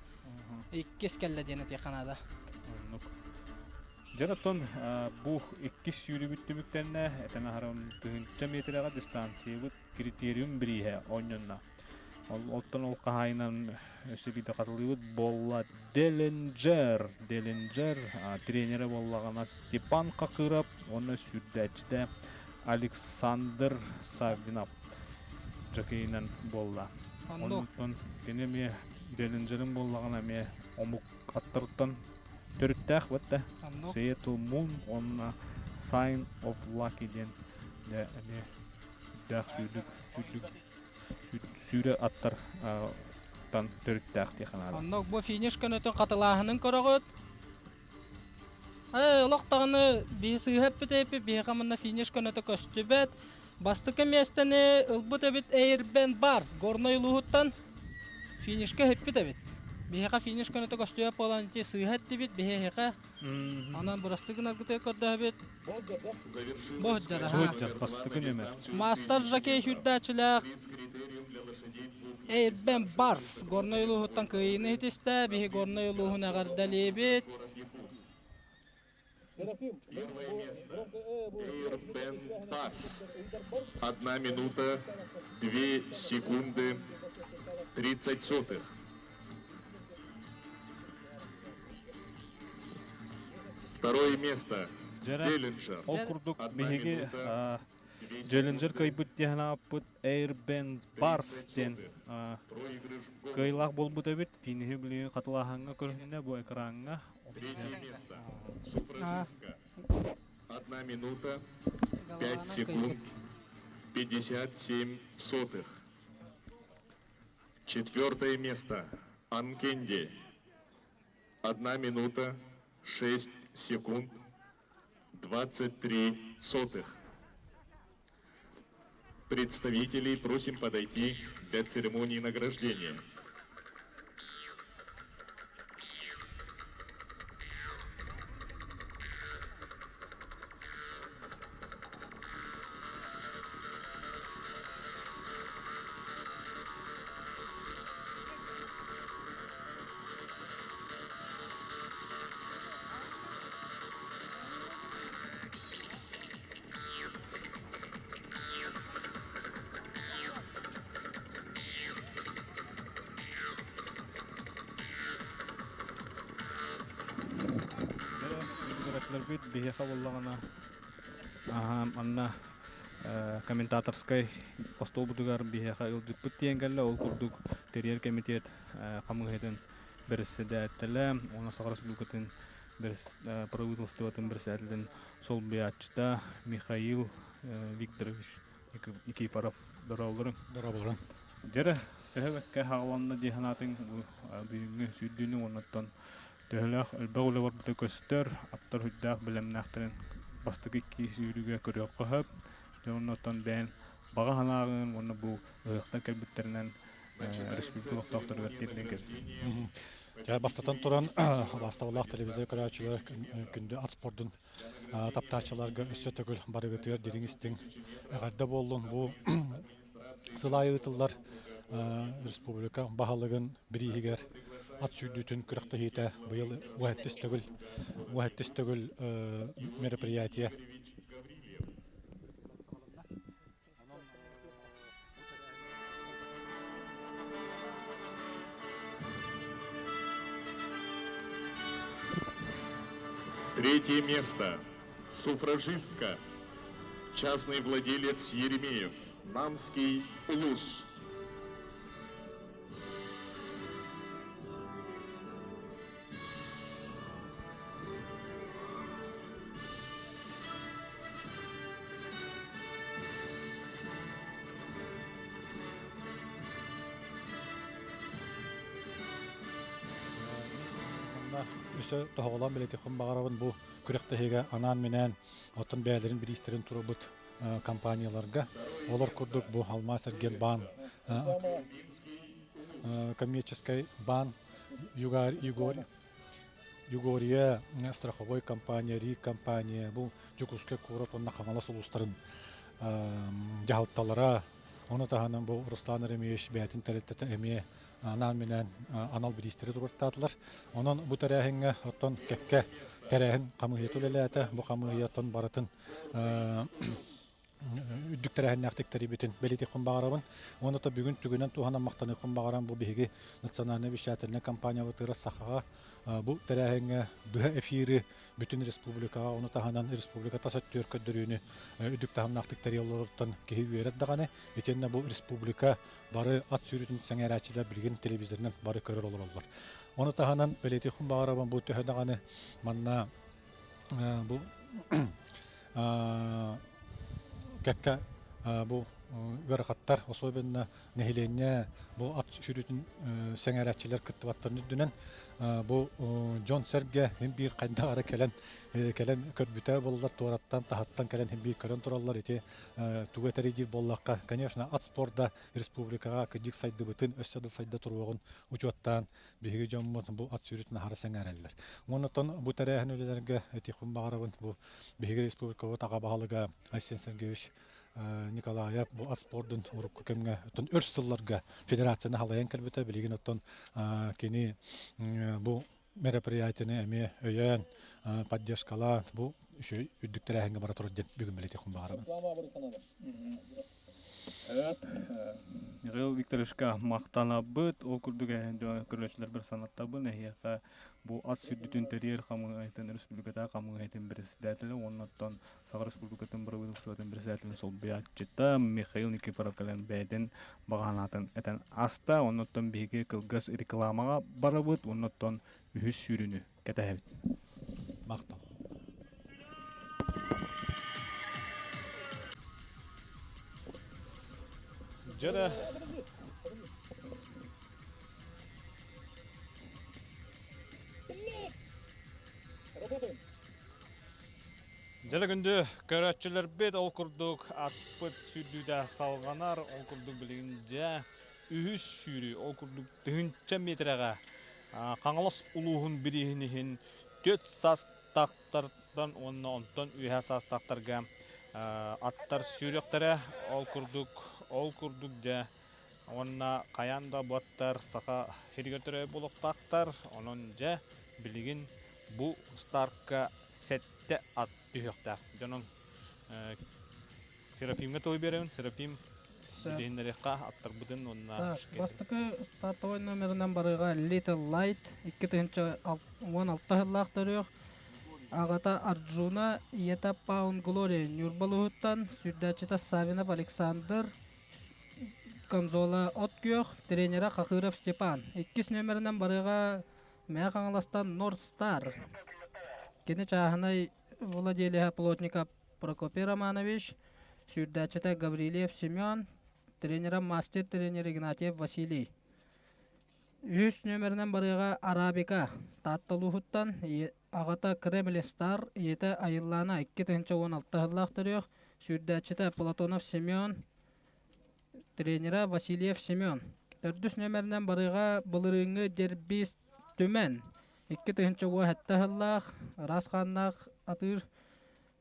[SPEAKER 5] иккис кэллэ диэн этиэххэ наада.
[SPEAKER 1] Оннук. Дьэ оттон бу иккис сүүрүбүт түмүктэннэ этэн аһарым тыһынча метрэҕэ дистанциябыт критериум бирииһэ оонньонно. Оттон ол хаһаайынан өссө биирдэ хатылыыбыт буолла Делинджер. Делинджер тренерэ буоллаҕына Степан Хакыров уонна сүүрдээччитэ Александр Саввинов жокейынан буолла. Онтон кини эмиэ Делинджерин буоллаҕына эмиэ омук аттарыттан төрүттээх бытта. Seattle Moon уонна Sign of Lucky диэн эмиэ үрдээх сүүрдүк сүүрдүк сүүрэ аттар тан төрүттээх диэххэ наада.
[SPEAKER 5] Онно бу финиш көнөтүн хатылааһынын көрөҕүт. Ээ, олох даҕаны биһи сыыһа эппит биһиэхэ манна финиш көнөтө көстүбэт. Бастакы миэстэни ылбыт эбит Эйрбен Барс Горнай улууһуттан финишка иһиппит эбит. Биһиэхэ финиш көнөтө көстүбэт буолан ити сыыһа эттибит биһиэхэ. Онон бырастыы гынаргытыгар көрдөһөбүт.
[SPEAKER 1] Бастакы нүөмэр.
[SPEAKER 5] Мастер жокей сүүрдээччилээх Эйрбен Барс Горнай улууһуттан кыайыыны ситистэ. Биһи Горнай улууһун эҕэрдэлиибит.
[SPEAKER 2] Первое место. Эйрбен Барс. Одна минута, две секунды, 30 сотых. Второе место. Делинджер.
[SPEAKER 1] Ол курдук биһиги Делинджер кыайбыт диэн ааппыт Airband Bars диэн кыайыылаах буолбут эбит. Финиһи билигин хатылааһыҥҥа көрүһүннэ бу экраҥҥа.
[SPEAKER 2] Третье место. Суфражистка. Одна минута, пять секунд, 57 сотых. Четвертое место. Анкенди. Одна минута, 6 секунд 23 сотых. Представителей просим подойти для церемонии награждения.
[SPEAKER 1] Көрөөччүлэрбит биһиэхэ буоллаҕына манна комментаторскай остуолбутугар биһиэхэ ыалдьыппыт тиийэн кэллэ. Ол курдук тэрийэр кэмитиэт хамыыһыйатын бэрэссэдээтэлэ уонна Саха Республикатын правительствотын бэрэссэдээтэлин солбуйааччыта Михаил Викторович Никифоров дорооболоруҥ.
[SPEAKER 4] Дорооболоруҥ.
[SPEAKER 1] Дьэрэ, төһө бэккэ хааланна дии санаатыҥ бу бүгүҥҥү сүүрдүүнү уоннаттан төһөлөөх элбэх үлэ барбыта көстөр, аттар үрдээх бэлэмнээхтэрин бастакы икки сүүрүүгэ көрүөххэ сөп. Дьэ оннуттан бэйэн баҕа санааҕын уонна бу ыһыахтан кэлбиттэринэн республика олохтоохторугар тиэрдэн кэбис.
[SPEAKER 4] Дьэ, бастатан туран, убаастабыллаах телевизор көрөөччүлэр күндү ат спордун таптааччыларга өссө төгүл барыгытыгар дириҥ истиҥ эҕэрдэ буоллун. Бу сыл аайы ыытыллар республика баһылыгын бирииһигэр ат сүүрдүүтүн күрэхтэһиитэ быйыл уһэттис төгүл уһэттис төгүл мероприятие.
[SPEAKER 2] Третье место. Суфражистка. Частный владелец Еремеев. Намский улус.
[SPEAKER 4] Манна өссө тоһоҕолоон бэлиэтиэхпин баҕарабын бу күрэхтэһиигэ анаан-минээн оттон бэйэлэрин бириистэрин турбут компанияларга олор курдук бу Алмаас Эргиэн коммерческий баан Егор Югория страховой компания, РИК компания, бу Дьокуускай куорат уонна Хаҥалас улуустарын дьаһалталара, ону таһынан бу Руслан Еремеевич бэйэтин тэрилтэтэ эмиэ анаан-минээн анал бириистэри туруортаатылар. Онон бу тэрээһиҥҥэ оттон кэккэ тэрээһин хамыыһыйата үлэлээтэ. Бу хамыыһыйаттан барытын үрдүк тэрээһиннээхтик тэрийбитин бэлиэтиэхпин баҕарабын. Уонна то бүгүн түгүнэн туһанан махтаныахпын баҕарам бу биһиги национальнай вещательнай компаниябытыгар Сахаҕа бу тэрээһиҥҥэ быһа эфири бүтүн республикаҕа ону таһынан республика тас өттүгэр көрдөрүүнү үрдүк таһымнаахтык тэрийэллэриттэн киһи үөрэр даҕаны. Итиэннэ бу республика бары ат сүүрүүтүн сэҥээрээччилэр билигин телевизорынан бары көрөр олороллор. Ону таһынан бэлиэтиэхпин баҕарабын бу төһө даҕаны манна бу кэккэ бу ыарахаттар, особенно нэһилиэнньэ бу ат сүүрүүтүн сэҥээрээччилэр кыттыбаттарын үрдүнэн бу дьон-сэргэ син биир хайдах эрэ кэлэн кэлэн көрбүтэ буоллар туораттан таһаттан кэлэн син биир көрөн тураллар ити тугу этэрий диир буоллахха конечно ат спорда республикаҕа кыдьык сайдыбытын өссө да сайда туруоҕун учуоттаан биһиги дьоммут бу ат сүүрүүтүн аһара сэҥээрэллэр. Уонна оттон бу тэрээһин үлэлэргэ этиэхпин баҕарабын бу биһиги республикабыт аҕа баһылыга Айсен Сергеевич Николаев бу ат спордун урукку кэмҥэ оттон өр сылларга федерацияны халайан кэлбитэ билигин оттон кини бу мероприятиены эмиэ өйөөн поддержкалаан бу үчүгэй үрдүк тэрээһиҥҥэ бара турар диэн бүгүн бэлиэтиэхпин баҕарабын.
[SPEAKER 1] Михаил Викторовичка махтанабыт. Ол курдук көрөөччүлэрбэр санаттабын. Эһиэхэ бу ас сүрдүтүн тэрийэр хамыыһыйатын республикатааҕы хамыыһыйатын председателэ уонна оттон Саха Республикатын бырабыыталыстыбатын председателин солбуйааччыта Михаил Никифоров кэлэн бэйэтин баҕа санаатын этэн аста. Оннуттан биһиги кылгас рекламаҕа барабыт. Оннуттан үһүс сүүрүүнү кэтэһэбит.
[SPEAKER 4] Махтал.
[SPEAKER 1] Дьэ Дьэ күндү көрөөччүлэрбит ол курдук атпыт сүүрдүүтэ салҕанар, ол курдук билигин дьэ үһүс сүүрүү, ол курдук тыһыынча миэтэрэҕэ Хаҥалас улууһун бирииһин иһин түөрт саастаахтартан уонна онтон үөһээ саастаахтарга аттар сүүрүөхтэрэ. Ол курдук, ол курдук дьэ уонна хайаан да бу аттар саха сиригэр төрөөбүт буолуохтаахтар. Онон дьэ билигин бу стартка сэттэ ат түһүөхтээх. Дьонун Серафимҥа тылы биэрэбин. Серафим билиһиннэриэххэ аттарбытын уонна
[SPEAKER 5] Бастакы стартовой номерынан барыга Little Light 2016 сыллаах төрүөх аҕата Арджуна, ийэтэ Паун Глория Ньурба улууһуттан, сүүрдээччитэ Савинов Александр, Камзола от күөх, тренерэ Хахыров Степан. Иккис номерынан барыга Мэҥэ Хаҥаластан Норд Стар. Кини чааһынай владелеһа плотников Прокопий Романович, сүүрдээччитэ Гаврильев Семен, тренерэ мастер-тренер Игнатьев Василий. Үһүс нүөмэринэн барыаҕа Арабика Таатта улууһуттан аҕата Кремль Стар, ийэтэ Айыллаана 2016 сыллаах төрүөх, сүүрдээччитэ Платонов Семен, тренерэ Васильев Семен. Төрдүс нүөмэринэн барыаҕа былырыыҥҥы дербист Түмэн 2017 сыллаах ыраас хааннаах атыыр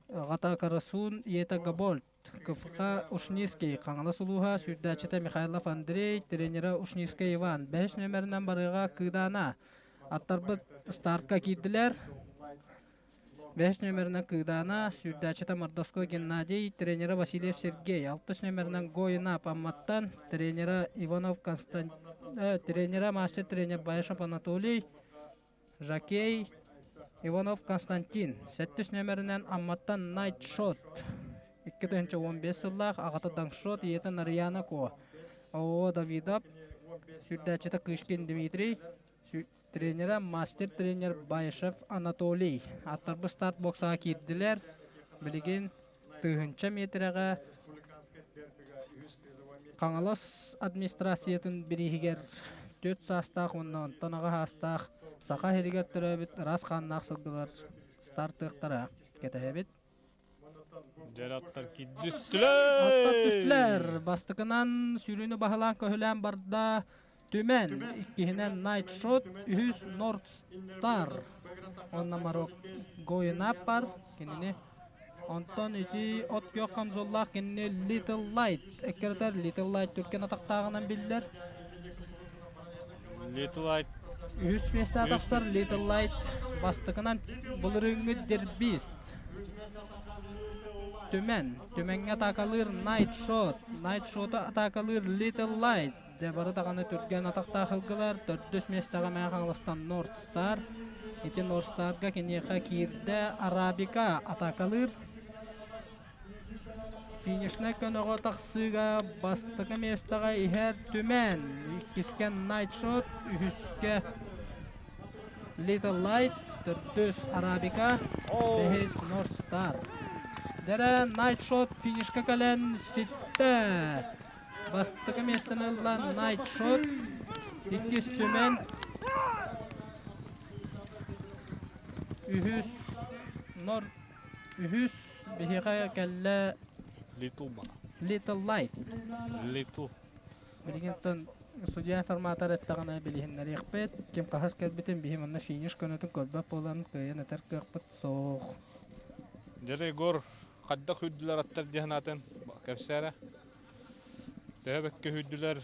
[SPEAKER 5] аҕата Карасун, ийэтэ Габольд, КФХ Ушницкий, Хаҥалас улууһа, сүүрдээччитэ Михайлов Андрей, тренерэ Ушницкий Иван. Бэһис нүөмэринэн барыаҕа Кыыдаана. Аттарбыт стартка киирдилэр. Бэһис нүөмэринэн Кыыдаана, сүүрдээччитэ Мордовской Геннадий, тренерэ Васильев Сергей. Алтыс нүөмэринэн Гоина Памматтан, тренерэ Иванов Константин, тренерэ мастер-тренер Баишев Анатолий, Жакей Иванов Константин. Сэттис нүөмэринэн Амматтан Найт Шот. 2015 сыллаах аҕата Даңшот, ийэтэ Нарьяна Ко. ООО Давидов, сүүрдээччитэ Кышкин Дмитрий, Тренерэ мастер-тренер Баишев Анатолий. Аттарбыт старт боксаҕа киирдилэр. Билигин тыһыынча миэтэрэҕэ Хаҥалас администрациятын бирииһигэр түөрт саастаах уонна онтон аҕа саастаах Саха сиригэр төрөөбүт ыраас хааннаах сылгылар стартыахтара. Кэтэһэбит.
[SPEAKER 1] Дьэр аттар кирдистилэр!
[SPEAKER 5] Аттар түстүлэр. Бастакынан сүүрүүнү баһылаан көһүлээн барда Түмэн, иккиһинэн Night Shot, үһүс North Star. Уонна Марок Гоинап бар кинини. Онтон ити от күөх камзоллаах кинини Little Light эккирэтэр Little Light түргэн атахтааҕынан биллэр.
[SPEAKER 1] Little Light
[SPEAKER 5] Үһүс миэстэҕэ тахсар Little Light бастакынан былырыыҥҥы дербист Түмэн. Түмэҥҥэ атаакалыыр Night Shot. Night Shot-у атаакалыыр Little Light. Дьэ бары даҕаны түргэн атахтаах ылгылар. Төрдүс миэстэҕэ Мэҥэ Хаҥаластан North Star. Ити North Star-га киниэхэ киирдэ Арабика атаакалыыр. Финишнай көнөҕө тахсыыга бастакы миэстэҕэ иһэр Түмэн, иккискэ Night Shot, үһүскэ Little Light, төрдүс Арабика, бэһис North Star. Дэрэ Night Shot финишка кэлэн ситтэ. Бастакы миэстэни ылла Night Shot, иккис Түмэн, үһүс North Үһүс биһиэхэ кэллэ
[SPEAKER 1] Little бана.
[SPEAKER 5] Little Light.
[SPEAKER 1] Little.
[SPEAKER 5] Билигин судья информатор эттэҕинэ билиһиннэриэхпит. Ким хаһыс кэлбитин биһи манна финиш көнөтүн көрбөт буолан кыайан этэр кыахпыт суох.
[SPEAKER 1] Дьэ Егор хайдах үрдүлэр аттар диэн атын кэпсээрэ. Төһө бэккэ үрдүлэр?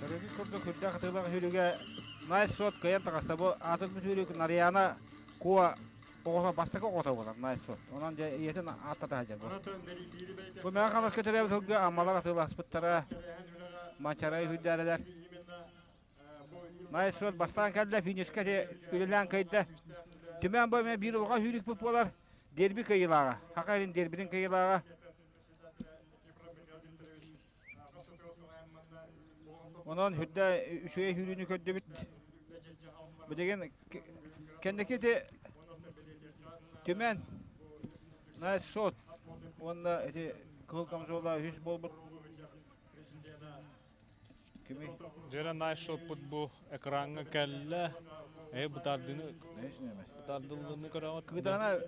[SPEAKER 7] Көрөргүт курдук үрдээх атыылаах сүүрүүгэ Найс Шот кыайан таҕыста. Бу аатырбыт сүүрүүк Нарьяна Куо оҕото бастакы оҕото буолар Найс Шот. Онон дьэ ийэтин ааттата сылдьар бу. Бу Мэҥэ Хаҥаласка төрөөбүт сылга Аммалар атыыласпыттара Мачарай үһүйдээрэлэр. Найс Шот бастаан кэллэ, финишка үлэлээн кыайда. Түмэн бу эмиэ биир улахан сүүрүкпүт буолар. Дерби кыайыылааҕа. Саха сирин дербитин кыайыылааҕа. Онон үрдэ үчүгэй сүүрүүнү көрдүбүт. Билигин кэнники ити Түмэн, Найт Шот уонна ити Кыһыл Камзола үһүс буолбут. Кими?
[SPEAKER 1] Дьэрэ Найшоппут бу экраҥҥа кэллэ. Э бытардыны бытардыллыны көрөҕүт.
[SPEAKER 7] Кыдана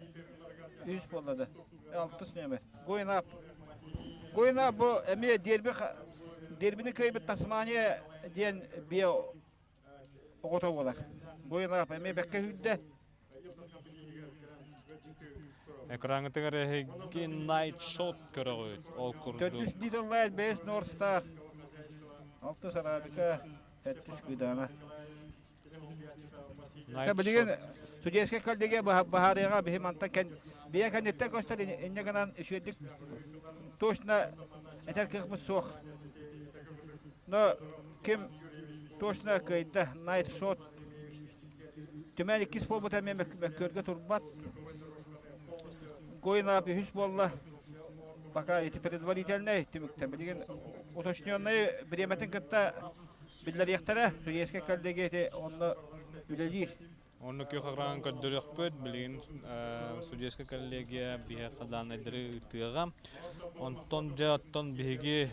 [SPEAKER 7] үс буолла да. Алтыс нүөмэр. Going up. Going up бу эмиэ дерби дербини кыайбыт Тасмания диэн биэ оҕото буолар. Going up эмиэ бэккэ сүүрдэ.
[SPEAKER 1] Экраҥҥытыгар эһиги Night Shot көрөҕүт. Ол курдук.
[SPEAKER 7] Төрдүс Little Light бэйэс North Star. Алтыс Арабика, сэттис Кыдаана. Билигин судейскай коллегия баһаарыаҕа биһи мантан кэн бийэ кэнниттэн көстөр инньэ гынан үчүгэйдик точно этэр кыахпыт суох. Но ким точно кыайда Night Shot Түмэн иккис буолбута эмиэ мөккүөргэ турбат. Гоинап үһүс буолла. Пока эти предварительнай түмүктэн билигин уточненный бириэмэтин кытта биллэриэхтэрэ. Судейскай коллегия ити онно үлэлиир.
[SPEAKER 1] Онно күөх экран көрдөрүөхпүт. Билигин судейскай коллегия биһиэхэ дааннайдары ыытыаҕа. Онтон дьэ оттон биһиги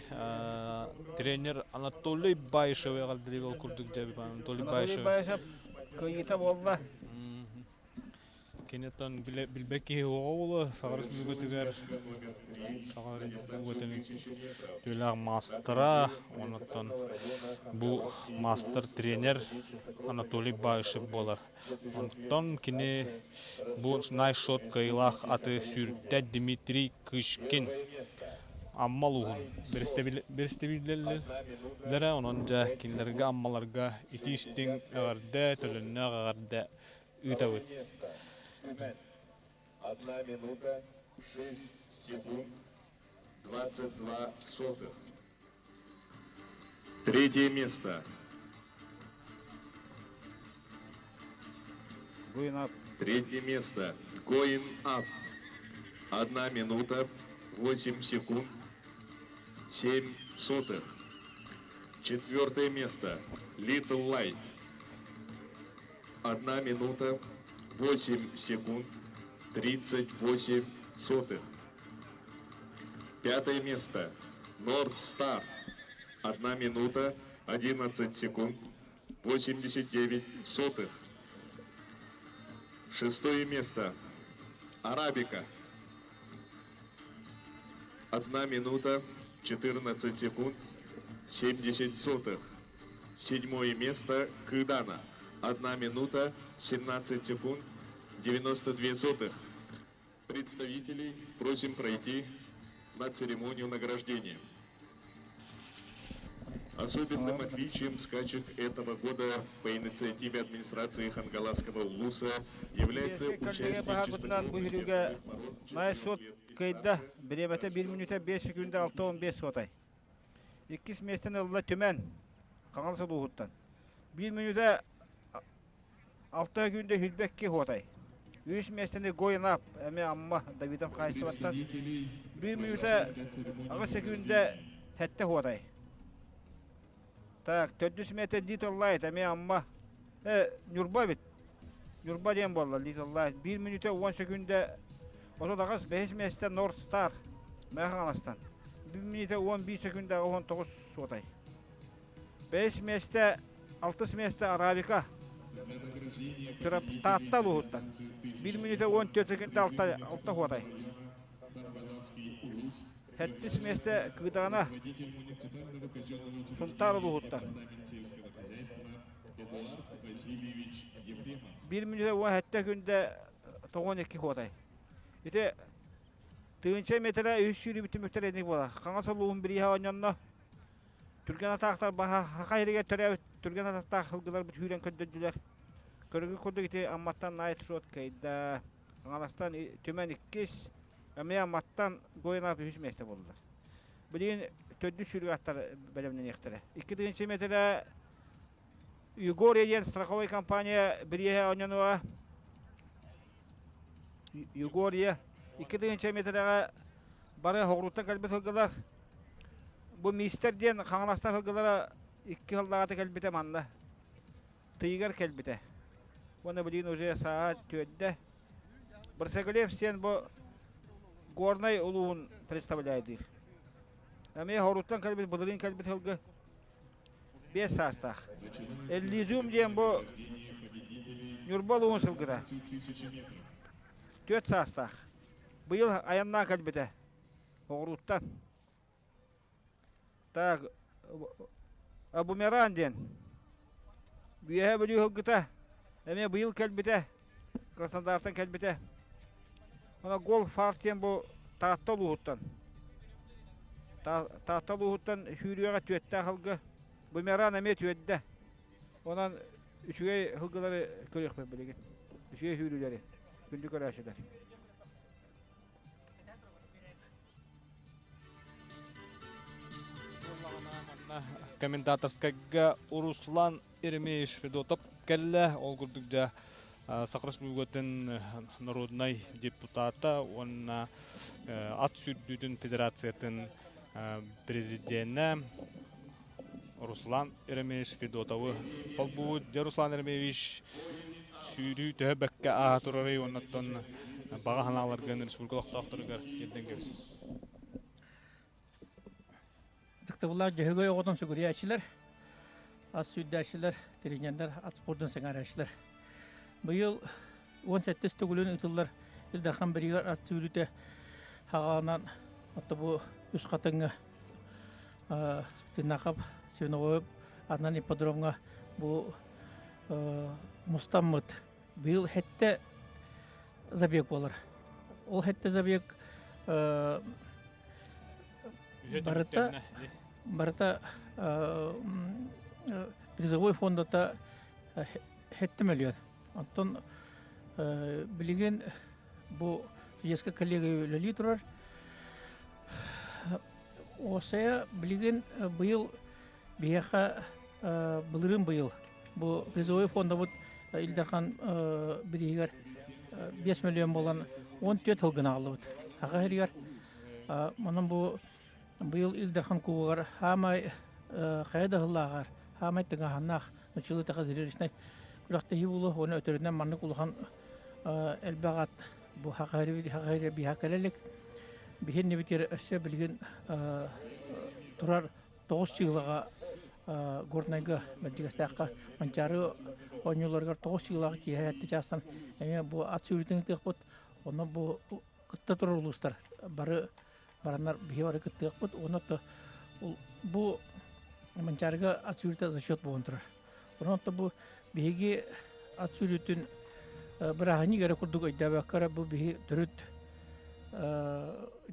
[SPEAKER 1] тренер Анатолий Баишевы эҕэрдэлиир ол курдук дьэ Анатолий
[SPEAKER 7] Анатолий Баишев кыайыыта буолла.
[SPEAKER 1] Кини оттон билбэт киһи оҕо буолуо Саха Республикатыгар Саха Республикатын үтүөлээх маастара онуттан бу маастар-тренер Анатолий Баишев буолар. Онтон кини бу Найшот кыайыылаах аты сүүртэ Дмитрий Кычкин Амма улууһун бэрэстэбиитэллэрэ онон дьэ кинилэргэ Аммаларга итии-истиҥ эҕэрдэ, төлөннөөх эҕэрдэ ыытабыт.
[SPEAKER 2] Одна минута, 6 секунд, 22 сотых. Третье место.
[SPEAKER 7] Going up.
[SPEAKER 2] Третье место. Going up. Одна минута, 8 секунд, 7 сотых. Четвертое место. Little Light. Одна минута, 8 секунд, 38 сотых. Пятое место. Норд Стар. Одна минута, 11 секунд, 89 сотых. Шестое место. Арабика. Одна минута, 14 секунд, 70 сотых. Седьмое место Кыдана. Одна минута, 17 секунд, 92 сотых. Представителей просим пройти на церемонию награждения. Особенным отличием скачек этого года по инициативе администрации Хангаласского улуса является участие чистокровных
[SPEAKER 7] Майсот кыйда бириэмэтэ 1 мүнүүтэ 5 секунда 6-15 суотай. Иккис миэстэни ылла Түмэн Хаҥалас улууһуттан. 1 мүнүүтэ 6 күндэ Хүлбэкки хуотай. Үс миэстэни Гоинап эмиэ Амма Давидов хаайсыбаттан. 1 мүнүүтэ 8 секунда сэттэ хуотай. Так, төрдүс миэтэ Little Light эмиэ Амма. Э, Ньурба эбит. Ньурба диэн буолла Little Light. 1 мүнүүтэ 10 секунда 38 бэһис миэстэ North Star Мэҥэ Хаҥаластан. 1 мүнүүтэ 11 секунда 19 суотай. Бэһис миэстэ алтыс миэстэ Арабика Таатта улууһуттан. 1 мүнүүтэ 14 секунда алта хуотай. Сэттис миэстэ Кыыдаҕана Сунтаар улууһуттан. 1 мүнүүтэ 17 күндэ 92 хуотай. Ити тыһыынча метрэ үс сүүрүү түмүктэр эник буолар. Хаҥас улууһун бирииһэ оонньонно. Түргэн атаахтар Саха сиригэр төрөөбүт түргэн атахтаах сылгыларбыт сүүрэн көрдөрдүлэр. Көрүгү курдук ити Амматтан Найт Шот кыайда. Хаҥаластан Түмэн иккис, эмиэ Амматтан Гоинап үһүс миэстэ буоллулар. Билигин төрдүс сүүрүк аттар бэлэмнэниэхтэрэ. 2 метрэ Югория диэн страховой компания бириэһэ оонньонуоҕа. Югория 2 метрэҕэ бары хоҕуруттан кэлбит сылгылар. Бу мистер диэн Хаҥаластар сылгылара икки сыллааҕыта кэлбитэ манна. Тыйыгар кэлбитэ. Уонна билигин уже саа түөрдэ. Барсагалев диэн бу Горнай улууһун представляйдыыр. Эмиэ хоруттан кэлбит, былырыын кэлбит сылгы. 5 саастаах. Эллизиум диэн бу Ньурба улууһун сылгыта. 4 саастаах. Быйыл айаннаан кэлбитэ. Оҕурууттан. Так, Бумеран диэн. Үөһээ Бүлүү сылгыта эмиэ быйыл кэлбитэ. Краснодартан кэлбитэ. Она гол фарт диэн бу Таатта улууһуттан. Таатта улууһуттан сүүрүөҕэ түөттээх сылгы. Бумеран эмиэ түөрдэ. Онон үчүгэй сылгылары көрүөхпүт билигин. Үчүгэй сүүрүүлэри. Күндү көрөөччүлэр.
[SPEAKER 1] Комментаторскайга Руслан Еремеевич Федотов кэллэ. Ол курдук дьэ Саха Республикатын народнай депутата уонна ат сүүрдүүтүн федерациятын президенэ Руслан Еремеевич Федотовы холбуубут. Дьэ Руслан Еремеевич сүүрүү төһө бэккэ ааһа турарый уоннаттан баҕа санааларгын республика олохтоохторугар тиэрдэн кэбис.
[SPEAKER 8] Ытыктабыллаах Дьөһөгөй оҕотун сүгүрүйээччилэр, ас сүүрдээччилэр, тренердэр, ат спордун сэҥээрээччилэр. Быйыл 17 төгүлүн ыытыллар Ил Дархан бириигэр ат сүүрүүтэ хаҕаланан отто бу үс хатыҥҥа Тынахов Свиновой атынан ипподромҥа бу мустаммыт. Быйыл хэттэ забег буолар. Ол хэттэ забег барыта барыта призовой фондата хэттэ мөлүйүөн. Оттон билигин бу судейскай коллегия үлэлии турар. Осая билигин быйыл биһиэхэ былырыын быйыл бу призовой фондабыт Ил Дархан бирииһигэр 5 миллион буолан 14 сыл гына аҕаллыбыт. Саха сиригэр онон бу быйыл Ил Дархан кубогар хаамай хайа да сыллааҕар хаамай тыҥааһыннаах нуччалыы зрелищнай күрэхтэһии буолуо уонна өтөрүнэн маннык улахан элбэх ат бу Саха сирэ биһа кэлэ илик. Биһиэннибитигэр өссө билигин турар тоҕус чыылаҕа Горнайга Бэрдьигэстээххэ Манчаары оонньууларыгар тоҕус чыылаҕа киэһэ сэттэ чаастан эмиэ бу ат сүүрүүтүн ыытыахпыт. Онно бу кытта турар улуустар бары бараннар биһи бары кыттыахпыт. Уонна бу Манчаарыга ат сүүрүүтэ зачет буолан турар. Онон бу биһиги ат сүүрүүтүн бырааһынньык эрэ курдук өйдөөбөккө эрэ бу биһи төрүт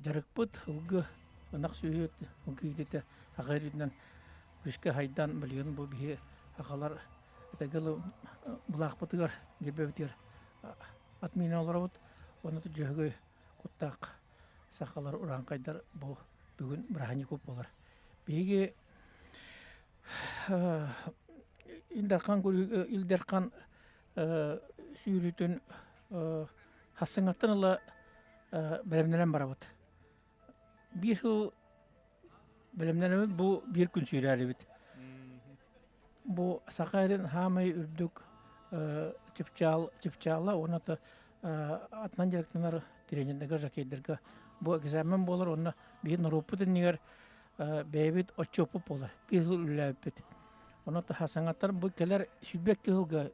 [SPEAKER 8] дьарыкпыт ылгы ынах сүөһү ылгы аҕа үрдүнэн күүскэ хайдан билигин бу биһи аҕалар этэгэл былаахпытыгар гербэбитигэр ат миинэ олоробут уонна дьөһөгөй куттаах сахалар урааҥхайдар бу бүгүн бырааһынньык буолар биһиги Ил Дархан Ил Дархан сүүрүүтүн хассыҥҥаттан ыла бэлэмнэнэн барабыт. Биир сыл бэлэмнэнэбит, бу биир күн сүүрээрибит. Бу Саха сирин хаамай үрдүк чыпчаал чыпчаала уонна атынан дьарыктанар тренердэргэ, жокейдарга бу экзамен буолар уонна биир норуоппут иннигэр бэйэбит отчуоппут буолар. Биир сыл үлэлээбиппит. Онон саҥаттан бу кэлэр 22 сылга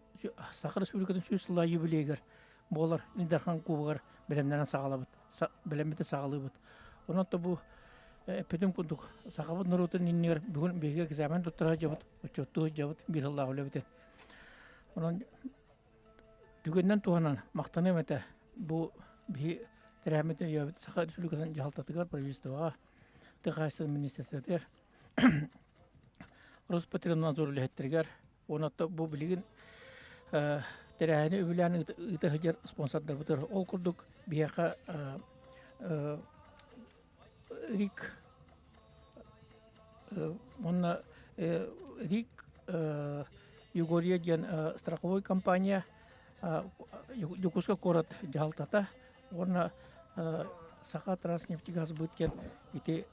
[SPEAKER 8] Саха Республикатын 100 сыллаах юбилейыгар буолар Ил Дархан Кубогар бэлэмнэнэн саҕалабыт, бэлэммитин саҕалыыбыт. Онон бу эппитим курдук сахабыт норуотун иннигэр бүгүн биһиги экзамен туттара сылдьабыт, отчуоттуу сылдьабыт биир сыллаах үлэбитин. Онон түгэнинэн туһанан махтаныам этэ бу биһи тэрээһиммитин өйөөбүт Саха Республикатын дьаһалтатыгар, правительствоҕа, тыа хаһаайыстыбатын министерствотыгар, Роспотребнадзор үлэһиттэригэр уонна бу билигин тэрээһини үбүлээн ыыта сылдьар спонсордарбытыгар ол курдук биһиэхэ РИК уонна РИК Югория диэн страховой компания Дьокуускай куорат дьаһалтата уонна Саха Транснефтегазбыт диэн ити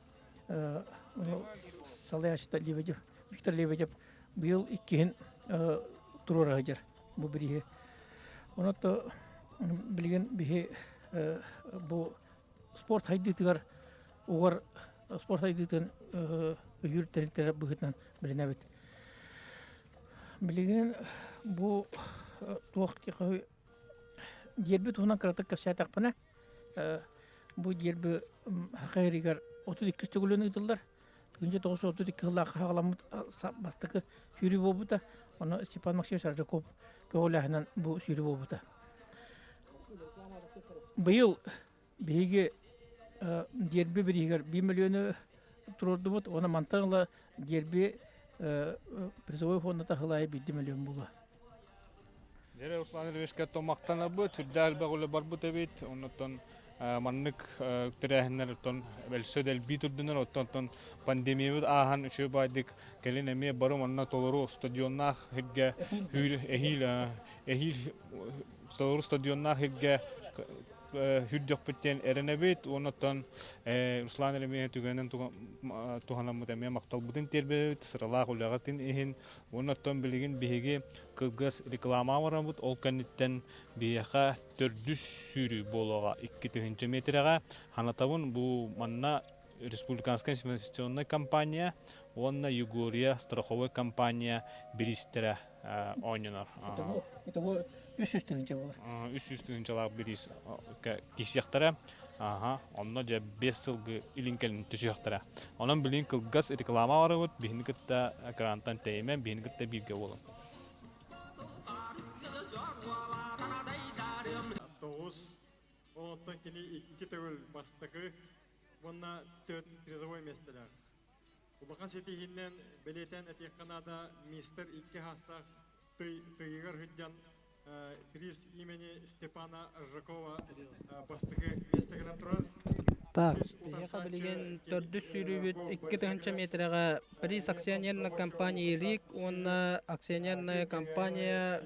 [SPEAKER 8] салайааччыта Лебедев Виктор Лебедев быйыл иккиһин туруора сылдьар бу бирииһи. Онон билигин биһи бу спорт сайдыытыгар угар спорт сайдыытын өйүүр тэрилтэлэр быһыытынан билинэбит. Билигин бу туох дьиэрби туһунан кыратык кэпсээтэхпинэ, бу дьиэрби Саха 32 төгүлүн ыытыллар. 1932 сыллаахха саҕаламмыт бастакы сүүрүү буолбута. Ону Степан Максимович Аржаков көҕүлээһинэн бу сүүрүү буолбута. Быйыл биһиги дьиэрби бирииһигэр биир мөлүйүөнү туруордубут. Уонна мантан ыла дьиэрби призовой фондата сыл аайы биирдии мөлүйүөн буолуо.
[SPEAKER 1] Дьэ, Руслан Ильичка махтанабыт, сүрдээх элбэх үлэ барбыт эбит. Оннуттан маннык тэрээһиннэр оттон өлсө дэлбии турдунар, оттон пандемиябыт ааһан үчүгэй баайдык кэлин эмиэ бары манна толору стадионнаах сиргэ эһиил эһиил толору стадионнаах сиргэ үрдүөхпүт диэн эрэнэбит уонна оттон Руслан эмиэ түгэнин туһанаммыт эмиэ махталбытын тиэрдэбит сыралаах үлэҕитин иһин уонна оттон билигин биһиги кылгас реклама оҥоробут ол кэнниттэн биһиэхэ төрдүс сүүрүү буолуоҕа 2000 метрэҕэ ханатабын бу манна республиканская инвестиционная компания уонна Югория страховой компания бириистэрэ оонньонор.
[SPEAKER 8] Итого 300 тыһыынча буолар.
[SPEAKER 1] 300 тыһыынчалаах бириис киирсиэхтэрэ. Аха, онно дьэ 5 сылгы илин кэлин түсүөхтэрэ. Онон билигин кылгас реклама барыбыт, биһини кытта экрантан тэйимэн, биһини кытта бииргэ буолун.
[SPEAKER 4] Тоҕус, онтон кини икки төгүл бастакы уонна төрт призовой миэстэлээх. Улахан ситиһиинэн бэлиэтээн этиэххэ наада, мистер икки хаастаах тыйыгар сылдьан приз имени Степана Аржакова бастакы миэстэ гынан турар.
[SPEAKER 5] Так, биһиэхэ билигин төрдүс сүүрүүбүт 2000 метрэҕэ приз акционерной компании РИК уонна акционерная компания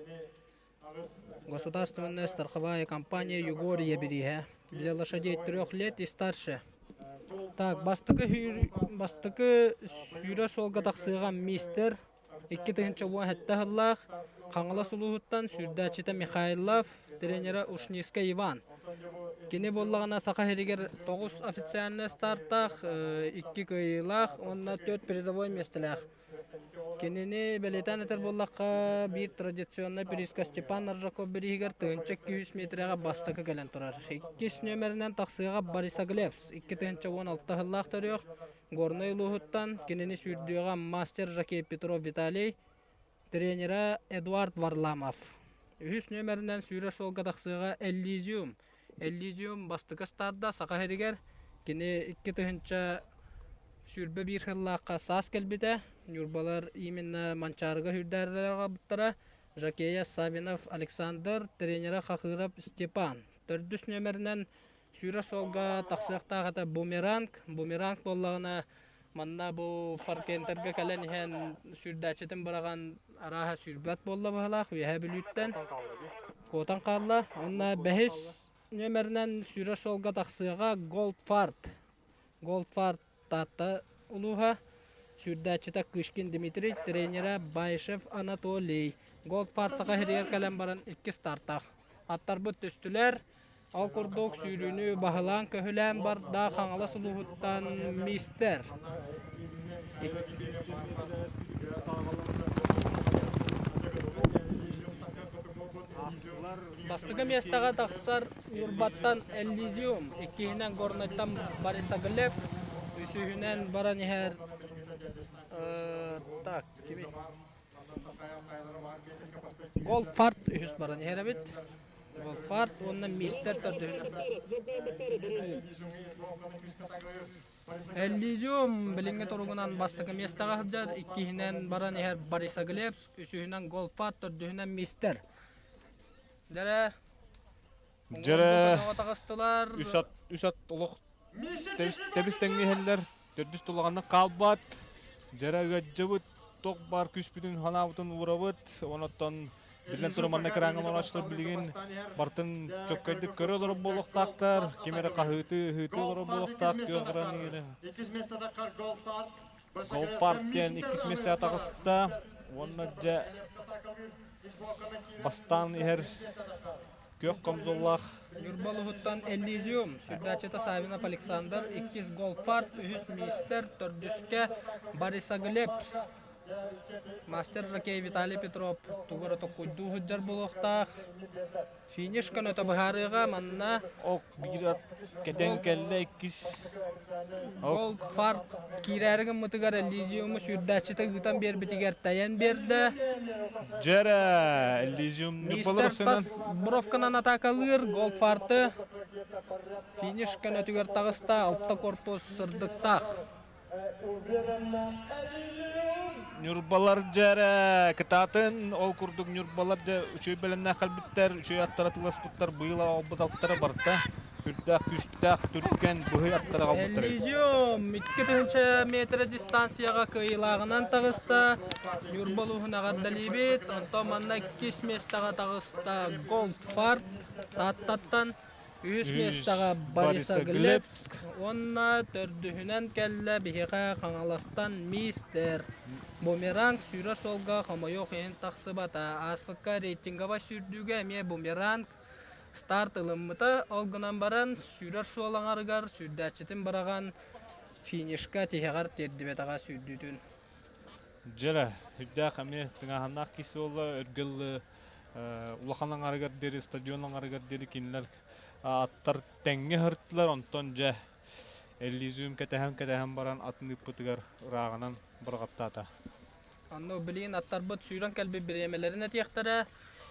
[SPEAKER 5] Государственная страховая компания Югория бирииһэ для лошадей трех лет и старше. Так, бастакы бастакы сүүрэ суолга тахсыаҕа мистер 2017 сыллаах Хаҥалас улууһуттан сүүрдээччитэ Михайлов, тренера Ушницкай Иван. Кини буоллаҕына Саха сиригэр тоҕус официальнай стартаах, икки кыайыылаах уонна төрт призовой миэстэлээх. Кинини бэлиэтээн этэр буоллахха, биир традиционнай бириискэ Степан Аржаков бирииһигэр 1200 метрэҕэ бастакы кэлэн турар. Иккис нүөмэринэн тахсыаҕа Борисоглебс, 2016 сыллаах төрүөх, Горнай улууһуттан кинини сүүрдүөҕэ мастер Жакей Петров Виталий, тренерэ Эдуард Варламов. Үһүс нүөмэринэн сүүрэр суолга тахсыаҕа Эллизиум. Эллизиум бастакы старда Саха сиригэр. Кини 2021 сыллаахха саас кэлбитэ. Ньурбалар именно Манчаарыга сүүрдээрилэр аҕалбыттара. Жакея Савинов Александр, тренерэ Хахыров Степан. Төрдүс нүөмэринэн сүүрэр суолга тахсыахтаах этэ Бумеранг. Бумеранг буоллаҕына манна бу Фаркентергэ кэлэн иһэн сүүрдээччитин быраҕан арааһа сүүрбэт буолла быһалаах Үөһээ Бүлүүттэн куотан хаалла. Уонна бэһис нүөмэринэн сүүрэр суолга тахсыаҕа Голдфарт. Голдфарт Таатта улууһа сүүрдээччитэ Кышкин Дмитрий, тренерэ Баишев Анатолий. Голдфарт Саха сиригэр кэлэн баран икки стартаах. Аттарбыт түстүлэр. Ол курдук сүүрүүнү баһылаан-көһүлээн барда Хаҥалас улууһуттан мистер. Бастакы миэстэҕэ тахсар Ньурбаттан Эллизиум, иккиһинэн Горнайтан Борисоглеб, үсүһүнэн баран иһэр так, кими? Голдфарт үһүс баран иһэр эбит. Голдфарт уонна мистер төрдүһүнэн. Эллизиум билиҥҥи туругунан бастакы миэстэҕэ сылдьар, иккиһинэн баран иһэр Борисоглебск, үсүһүнэн Голдфарт, төрдүһүнэн Мистер. Дьэрэ,
[SPEAKER 1] Дьэрэ,
[SPEAKER 5] таҕыстылар.
[SPEAKER 1] Үс ат, үс ат олох тэбис тэҥҥэ иһэллэр, төрдүс тулаҕаннык хаалбат. Дьэрэ ыаддьабыт, тох баар күүспүтүн ханаабытын уурабыт, онон биллэн турар манна экраҥҥа олорооччулар билигин бартын чөккөйдүк көрө олорор буолуохтаахтар, ким эрэ хаһыытыы, ыһыытыы олорор буолуохтаах, күөх экраны Голпарк диэн иккис миэстэҕэ таҕыста уонна дьэ бастаан иһэр күөх комзоллаах
[SPEAKER 5] Ньурба улууһуттан Эллизиум, сүрдээччитэ Савинов Александр, иккис Голфарт, үһүс Мистер, төрдүскэ Борисоглебск. Мастер жокей Виталий Петров тугу эрэ токкуйдуу сылдьар буолуохтаах. Финиш көнөтө быһаарыаҕа манна.
[SPEAKER 1] Ок биир ат кэтэн кэллэ иккис.
[SPEAKER 5] Голд фарт киирээри гыммытыгар Эллизиуму сүүрдээччитэ ыытан биэрбитигэр тэйэн биэрдэ.
[SPEAKER 1] Дьэрэ Эллизиум
[SPEAKER 5] Мистер тас бровканан атаакалыыр Голдфарты финиш көнөтүгэр таҕыста алта корпус сырдыктаах.
[SPEAKER 1] Ньурбалар дьэрэ кытаатын ол курдук Ньурбалар дьэ үчүгэй бэлэмнээх кэлбиттэр, үчүгэй аттара тыласпыттар, быйыл аҕалбыт аттара барыта үрдээх күүстээх түргэн быһый аттара аҕалбыттар.
[SPEAKER 5] Элизиум 2000 метр дистанцияҕа кыайыылааҕынан таҕыста. Ньурба улууһун эҕэрдэлиибит. Онтон манна иккис миэстэҕэ таҕыста Голдфарт Тааттаттан. Үһүс миэстэҕэ Борисоглебск уонна төрдүһүнэн кэллэ биһиэхэ Хаҥаластан Мистер. Бумеранг сүүрэр суолга хомойуох иһин тахсыбата. Ааспыкка рейтинговай сүүрдүүгэ эмиэ Бумеранг старт ылыммыта. Ол гынан баран сүүрэр суол аҥарыгар сүүрдээччитин быраҕан финишка тиһэҕэр тиэрдибэтэҕэ сүүрдүүтүн.
[SPEAKER 1] Дьэрэ, үрдээх эмиэ тыҥааһыннаах киһи буолла, өргөл улахан аҥарыгар диэри, стадион аҥарыгар диэри кинилэр аттар тэҥҥэ ыһыртылар, онтон дьэ Эллизиум кэтэһэн-кэтэһэн баран атын ыыппытыгар ырааҕынан быраҕаттаата.
[SPEAKER 5] Онно билигин аттарбыт сүүрэн кэлбит бириэмэлэрин этиэхтэрэ.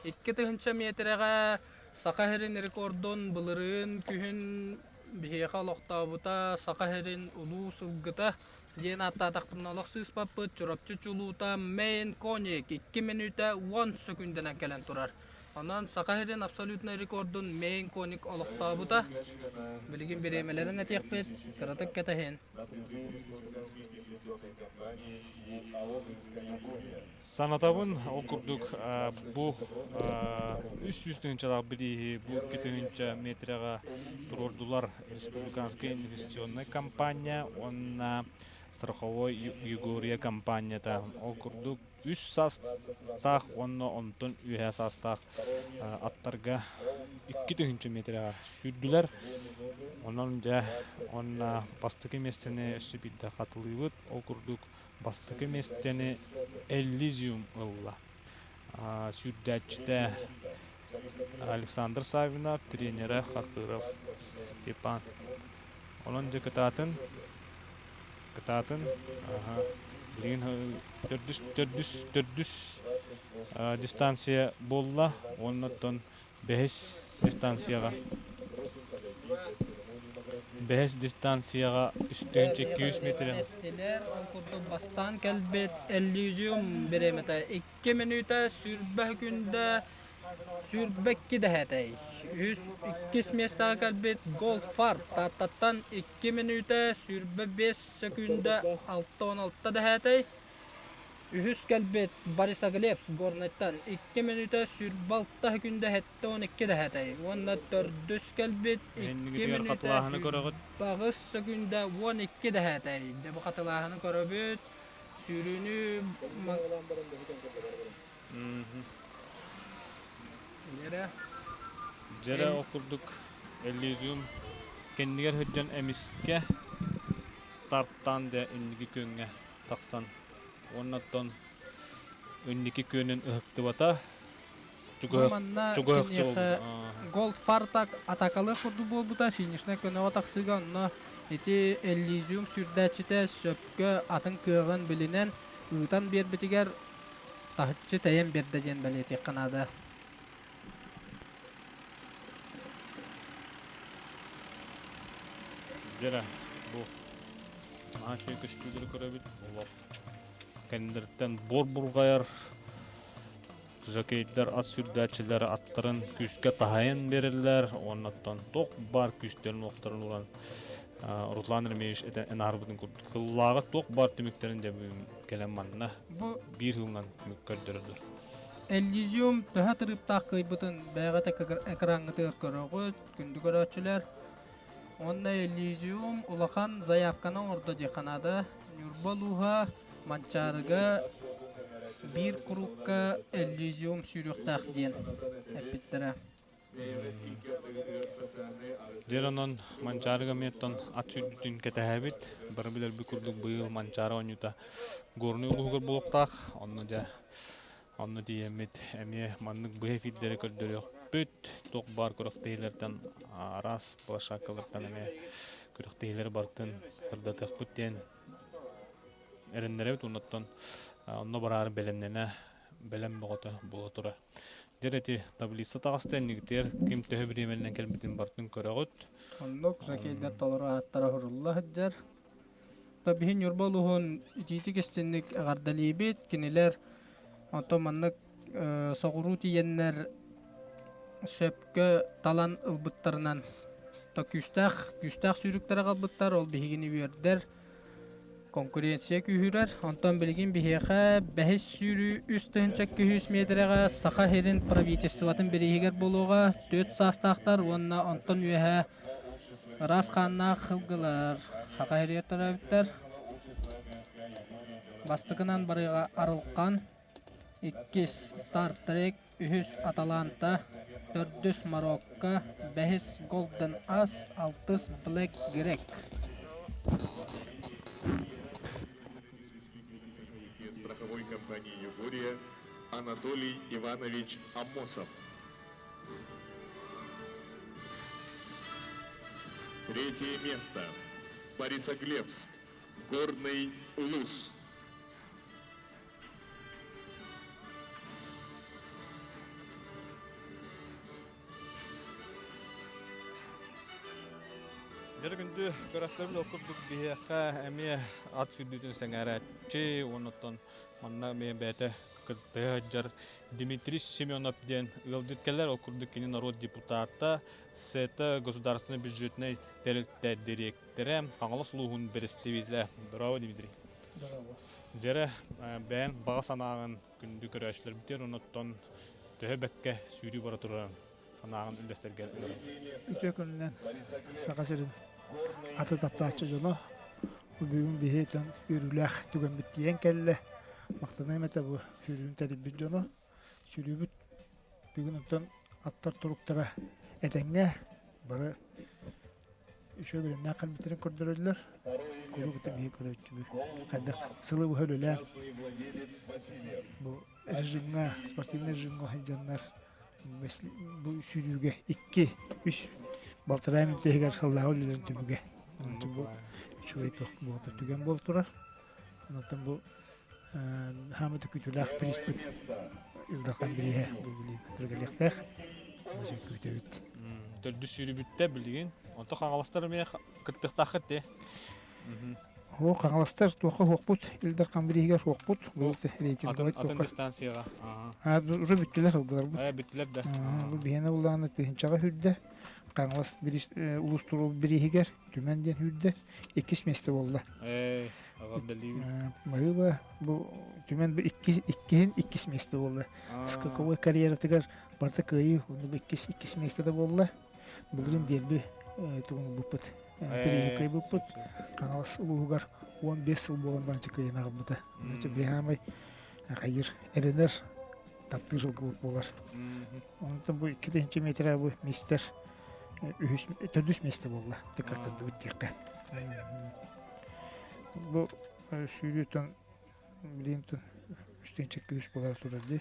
[SPEAKER 5] 2000 миэтэрэҕэ Саха сирин рекордун былырыын күһүн биһиэхэ олохтообута Саха сирин улуу сылгыта диэн ааттаатахпытына олох сыыспаппыт Чурапчы чулуута Мэйн Коник 2 мүнүүтэ 10 сөкүүндэнэн кэлэн турар. Онон Саха сирин абсолютнай рекордун Мэйн Коник олохтообута. Билигин бириэмэлэрин этиэхпит, кыратык кэтэһин.
[SPEAKER 1] Санатабын, ол курдук бу 300 тыһыынчалаах бирииһи бу 2 тыһыынча метрэҕэ туруордулар республиканскай инвестиционнай компания уонна страховой Егория компанията. Ол курдук үс саастаах уонна онтон үөһээ саастаах аттарга 2 тыһыынча метрэҕэ сүүрдүлэр. Онон дьэ уонна бастакы миэстэни өссө биирдэ хатылыыбыт. Ол курдук Бастакы миэстэни Эллизиум ылла. Сүүрдээччитэ Александр Саввинов, тренерэ Хахыров Степан. Онон дьэ кытаатын, кытаатын, билигин төрдүс, төрдүс, төрдүс дистанция буолла уонна оттон Бэһис дистанцияҕа Бэһис дистанцияҕа үстүүнчэ 200 метрэ.
[SPEAKER 5] Эттилэр, ол курдук бастаан кэлбит Эллизиум бириэмэтэ 2 мүнүүтэ 20 күндэ 22 дэһээтэй. Үһүс иккис миэстэҕэ кэлбит Goldfart Тааттаттан 2 мүнүүтэ 25 сөкүүндэ 66 дэһээтэй. Үһүс кэлбит Борисоглебск Горнайтан 2 мүнүүтэ 26 сөкүүндэ 72 дэһээтэй уонна төрдүс кэлбит 2 мүнүүтэ 8 сөкүүндэ 12 дэһээтэй. Дьэ бу хатылааһыны көрөбүт. Сүүрүүнү Дьэрэ.
[SPEAKER 1] Дьэрэ ол курдук Эллизиум кэннигэр сылдьан эмискэ стартаан дьэ инники күөҥҥэ тахсан уонна оттон инники күөнүн ыһыктыбата
[SPEAKER 5] Манна киниэхэ Goldfart атакалыах курдук буолбута финишнай көнөҕө тахсыыга онно ити Эллизиум сүүрдээччитэ сөпкө атын кыаҕын билинэн ыытан биэрбитигэр таһыччы тэйэн биэрдэ диэн бэлиэтиэххэ наада.
[SPEAKER 1] Дьэрэ бу Наһаа үчүгэй көстүүлэри көрөбүт. Олох кэннилэриттэн буор бурҕайар жокейдар ат сүүрдээччилэр аттарын күүскэ таһайан биэрэллэр уонна оттон туох баар күүстэрин-уохтарын ууран Руслан Ремеевич этэн аарбытын курдук сыллааҕы туох баар түмүктэрин дьэ бүгүн кэлэн манна
[SPEAKER 5] Бу
[SPEAKER 1] биир сылынан түмүк көрдөрөллөр.
[SPEAKER 5] Эллизиум төһө тырыыптаах кыайбытын бэйэҕит экраҥҥытыгар көрөҕүт, күндү көрөөччүлэр. Уонна Элизиум улахан заявканы оҥордо диэххэ наада. Ньурба улууһа Манчаарыга биир курукка Элизиум сүүрүөхтээх диэн эппиттэрэ.
[SPEAKER 1] Дьэр онон Манчаарыга эмиэттэн ат сүүрдүүтүн кэтэһэбит. Бары билэрбит курдук быйыл Манчаары оонньуута Горнай улууһугар буолуохтаах. Онно дьэ онно тиийэммит эмиэ маннык быһа эфирдэри көрдөрүөхпүт. Туох баар күрэхтэһиилэртэн араас площадкалартан эмиэ күрэхтэһиилэри барытын сырдатыахпыт диэн эрэннэрэбит. Оннуттан онно бараары бэлэмнэнэ бэлэм бөҕөтө буола турар. Дьэр ити таблица таҕыста иннигитигэр ким төһө бириэмэнэн кэлбитин барытын көрөҕүт.
[SPEAKER 5] Оннук жокейдар толору ааттара сурулла сылдьар. То биһи Ньурба улууһун итиитик истинник эҕэрдэлиибит. Кинилэр онтон маннык соҕуруу тиийэннэр сөпкө талан ылбыттарынан то күүстээх күүстээх сүүрүктэрэ қалбыттар ол биһигини үөрдэр Конкуренция күүһүрэр. Онтон билигин биһиэхэ бэһис сүүрүү 3 200 миэтэрэҕэ Саха сирин правительствотын бирииһигэр буолуоҕа түөрт саастаахтар уонна онтон үөһэ ыраас хааннаах сылгылар Саха сиригэр төрөөбүттэр. Бастакынан барыаҕа Арылхан, иккис Star Trek, үһүс Аталанта, төрдүс Марокко, бэһис Golden Ass, алтыс Black Grek.
[SPEAKER 2] Страховой компании «Югория» Анатолий Иванович Амосов. Третье место. Борисоглебск. Горный Улус.
[SPEAKER 1] Дьэ күндү көрөстөрбүт ол курдук биһиэхэ эмиэ ат сүүрдүүтүн сэҥээрээччи уонна манна эмиэ бэйэтэ кыттыһа сылдьар Дмитрий Семенов диэн ыалдьыт кэлэр. Ол курдук кини норуот депутата, СЭТА государственнай бюджетнай тэрилтэ дириэктэрэ, Хаҥалас улууһун бэрэстэбиитэлэ. Здорово, Дмитрий. Дьэрэ, бэйэҥ баҕа санааҕын күндү көрөөччүлэрбитигэр оннуттан төһө бэккэ сүүрүү бара турарын санааҕын үллэстэргэр ыҥырабын.
[SPEAKER 9] Үтүө күнүнэн Саха сирин аты таптааччы дьоно бүгүн биһиэтэн үөрүүлээх түгэммит тиийэн кэллэ. Махтаныам этэ бу сүүрүүнү тэрийбит дьоно. Сүүрүүбүт бүгүн онтон аттар туруктара этэҥҥэ бары үчүгэй билимнээх кэлбиттэрин көрдөрөллөр. Куруук ити биһи көрөөччүбүт хайдах сылы быһа үлэлээн бу режимҥа, спортивнай режимҥа сылдьаннар бу сүүрүүгэ икки, үс балтараа мүнүүтэ иһигэр сыллааҕы үлэлэрин түмүгэ. Бу үчүгэй туох буолта түгэн буола турар. Онтон бу хаамыт күүтүүлээх приспит Ил Дархан бирииһэ бу билигин түргэлиэхтээх. Күүтэбит.
[SPEAKER 1] Төрдүс сүүрүбүттэ билигин. Онто хаҥаластар эмиэ кыттыахтааххыт дии.
[SPEAKER 9] О, хаҥаластар туохха хуохпут, Ил Дархан бирииһигэр хуохпут. Бу рейтинговай
[SPEAKER 1] Атын, атын дистанцияҕа.
[SPEAKER 9] А, уже бүттүлэр ылгыларбыт.
[SPEAKER 1] Э, бүттүлэр да.
[SPEAKER 9] Бу биһиэнэ буллаҕына тыһынчаҕа хүрдэ. Хаҥалас улуустуруу бирииһигэр Түмэн диэн хүрдэ. Иккис миэстэ буолла.
[SPEAKER 1] Ээ, эҕэрдэлиибин.
[SPEAKER 9] Маһыыба бу Түмэн бу иккис иккиһин иккис миэстэ буолла. Скаковой карьератыгар барыта кыайыы, онно бу иккис иккис миэстэ буолла. Былырыын дерби тугун ылбыппыт. Бирииһи кыайбыппыт. Хаҥалас улууһугар 15 сыл буолан баран кыайан аҕалбыта. Биһаамай хайыр эрэнэр таптыыр сылгыбыт буолар. Онтон бу 2 метр бу мистер үһүс төрдүс миэстэ буолла тыккаттардыбыт диэххэ. Бу сүүрүүтэн билигин үстэн күүс буолар турар дии.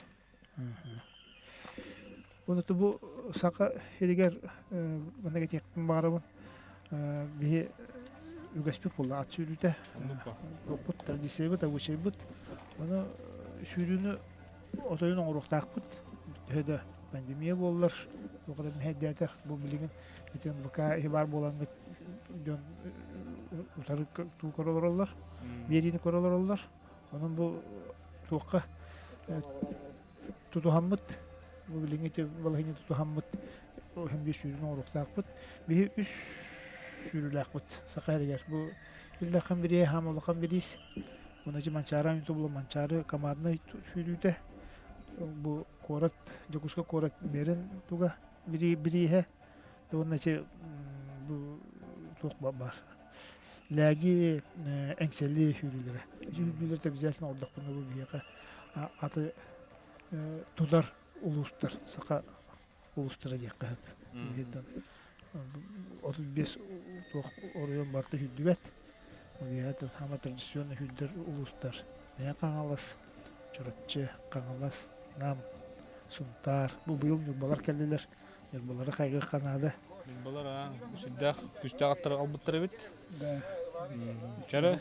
[SPEAKER 9] Уонна бу саха сиригэр манна этиэхпин баҕарабын биһи үгэспит буолла ат сүүрүүтэ. Туохпут традициябыт, обычайбыт. Ону сүүрүүнү отойун оҥоруохтаахпыт. Төһө да пандемия буоллар, туох эрэ мэһэйдээтэр, бу билигин ити НВК иһи баар буолаҥҥыт дьон утары туу көрө олороллор, биэриини көрө олороллор. Онон бу туохха тутуһаммыт, бу билиҥҥи ити балаһыанньа тутуһаммыт иһин биир сүүрүн оҥоруохтаахпыт. Биһи үс сүүрүүлээхпит саха эригэр. Бу Ил Дархан бирииһэ хаама улахан бириис. Уонна Манчаары оонньуута буолан Манчаары команднай сүүрүүтэ. Бу куорат, Дьокуускай куорат мэрин туга бирииһэ. Уонна ити бу туох баар Лээги эҥсэлли сүүрүүлэрэ. Сүүрүүлэртэ обязательно олдохпуна бу биһиэхэ аты тутар улуустар саха. улуустара диэххэ сөп. Биһиттэн 35 туох оройуон барыта сүүрдүбэт. Биһиэхэ саамай традиционно сүүрдэр улуустар Мэҥэ Хаҥалас, Чурапчы, Хаҥалас, Нам, Сунтаар. Бу быйыл Ньурбалар кэллилэр. Ньурбалары хайгыахха наада.
[SPEAKER 1] Ньурбалар аа сүрдээх күстээх аттары албыттар эбит.
[SPEAKER 9] Да.
[SPEAKER 1] Чэрэ.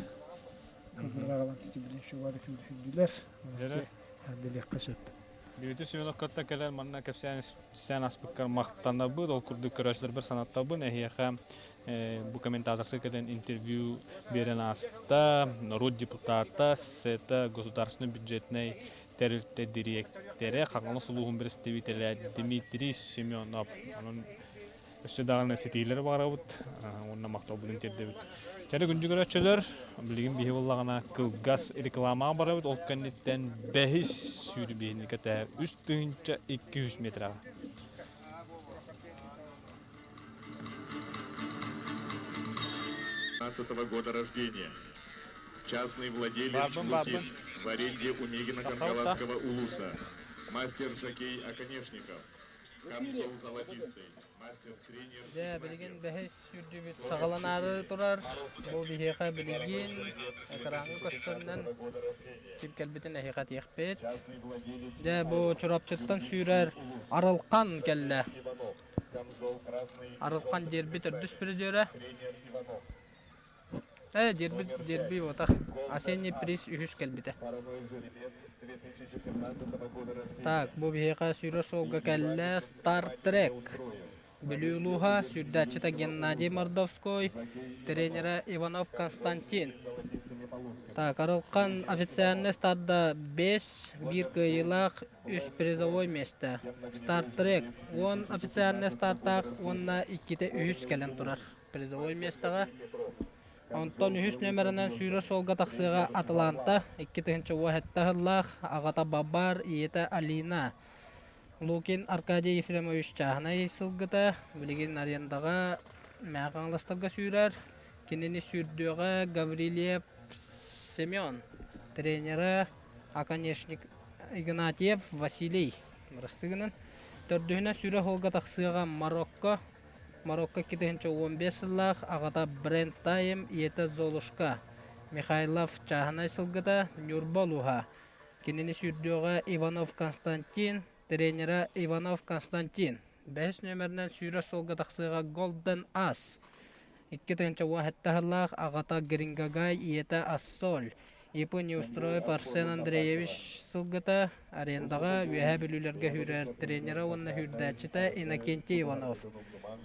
[SPEAKER 9] Кыргыраҕалан титибирин шубада сүүрдүлэр.
[SPEAKER 1] Дьэрэ.
[SPEAKER 9] Эрдэлиэххэ сөп.
[SPEAKER 1] Дмитрий Семеновкаттан кэлэн манна кэпсээн сээн аспыккар махтанабыт. Ол курдук көрөөччүлэрбэр санаттабын. Эһиэхэ бу комментаторска кэлэн интервью биэрэн ааста. Норуот депутата, СЭТА государственный бюджетнай тэрилтэ дириэктэрэ, Хаҥалас улууһун представителэ Дмитрий Семенов. Онон өссө даҕаны ситиилэри баҕарабыт уонна махталбытын тиэрдэбит. Чэрэ күндү көрөөччүлэр, билигин биһи буоллаҕына кылгас рекламаҕа барабыт, ол кэнниттэн бэһис сүүрбиһини кэтэһэ 3200 метраҕа.
[SPEAKER 2] года рождения. Частный владелец Лукин в аренде у Мегино-Кангаласского улуса. Мастер жокей Оконешников. Камзол золотистый. Мастер-тренер.
[SPEAKER 5] Дьэ, билигин бэһис сүүрдүүбүт саҕаланаары турар. Бу биһиэхэ билигин экраҥҥа көстөрүнэн ким кэлбитин эһиэхэ этиэхпит. Дьэ, бу Чурапчыттан сүүрэр Арылхан кэллэ. Арылхан дерби төрдүс призерэ. Ээ, дерби, дерби буотах. Осенний приз үһүс кэлбитэ. Так, бу биһиэхэ сүүрэр суолга кэллэ Star Trek. Бүлүү улууһа, сүүрдээччитэ Геннадий Мордовской, тренерэ Иванов Константин. Так, Арылхан официальный старда 5, биир кыайыылаах, үс призовой миэстэ. Star Trek 10 официальный стартаах уонна иккитэ үһүс кэлэн турар. Призовой миэстэҕэ. Онтон үһүс нүөмэринэн сүүрэр суолга тахсыаҕа Атланта, 2017 сыллаах, аҕата Бабар, ийэтэ Алина. Лукин Аркадий Ефремович чааһынай сылгыта, билигин арендаҕа Мэҥэ Хаҥаластарга сүүрэр. Кинини сүүрдүөҕэ Гаврильев Семен, тренерэ Оконешник Игнатьев Василий. Бырастыы гынан. Төрдүһүнэн сүүрэр суолга тахсыаҕа Марокко, Марокко 2015 сыллаах аҕата Брент Тайм, ийэтэ Золушка Михайлов чааһынай сылгыта Ньурба улууһа. Кинини сүүрдүөҕэ Иванов Константин, тренерэ Иванов Константин. Бэһис нүөмэринэн сүүрэр суолга тахсыаҕа Golden Ass. 2017 сыллаах аҕата Грингагай, ийэтэ Ассоль. ИП Неустроев Арсен Андреевич сылгыта арендаҕа Үөһээ Бүлүүлэргэ сүүрэр тренерэ уонна сүүрдээччитэ Иннокентий Иванов.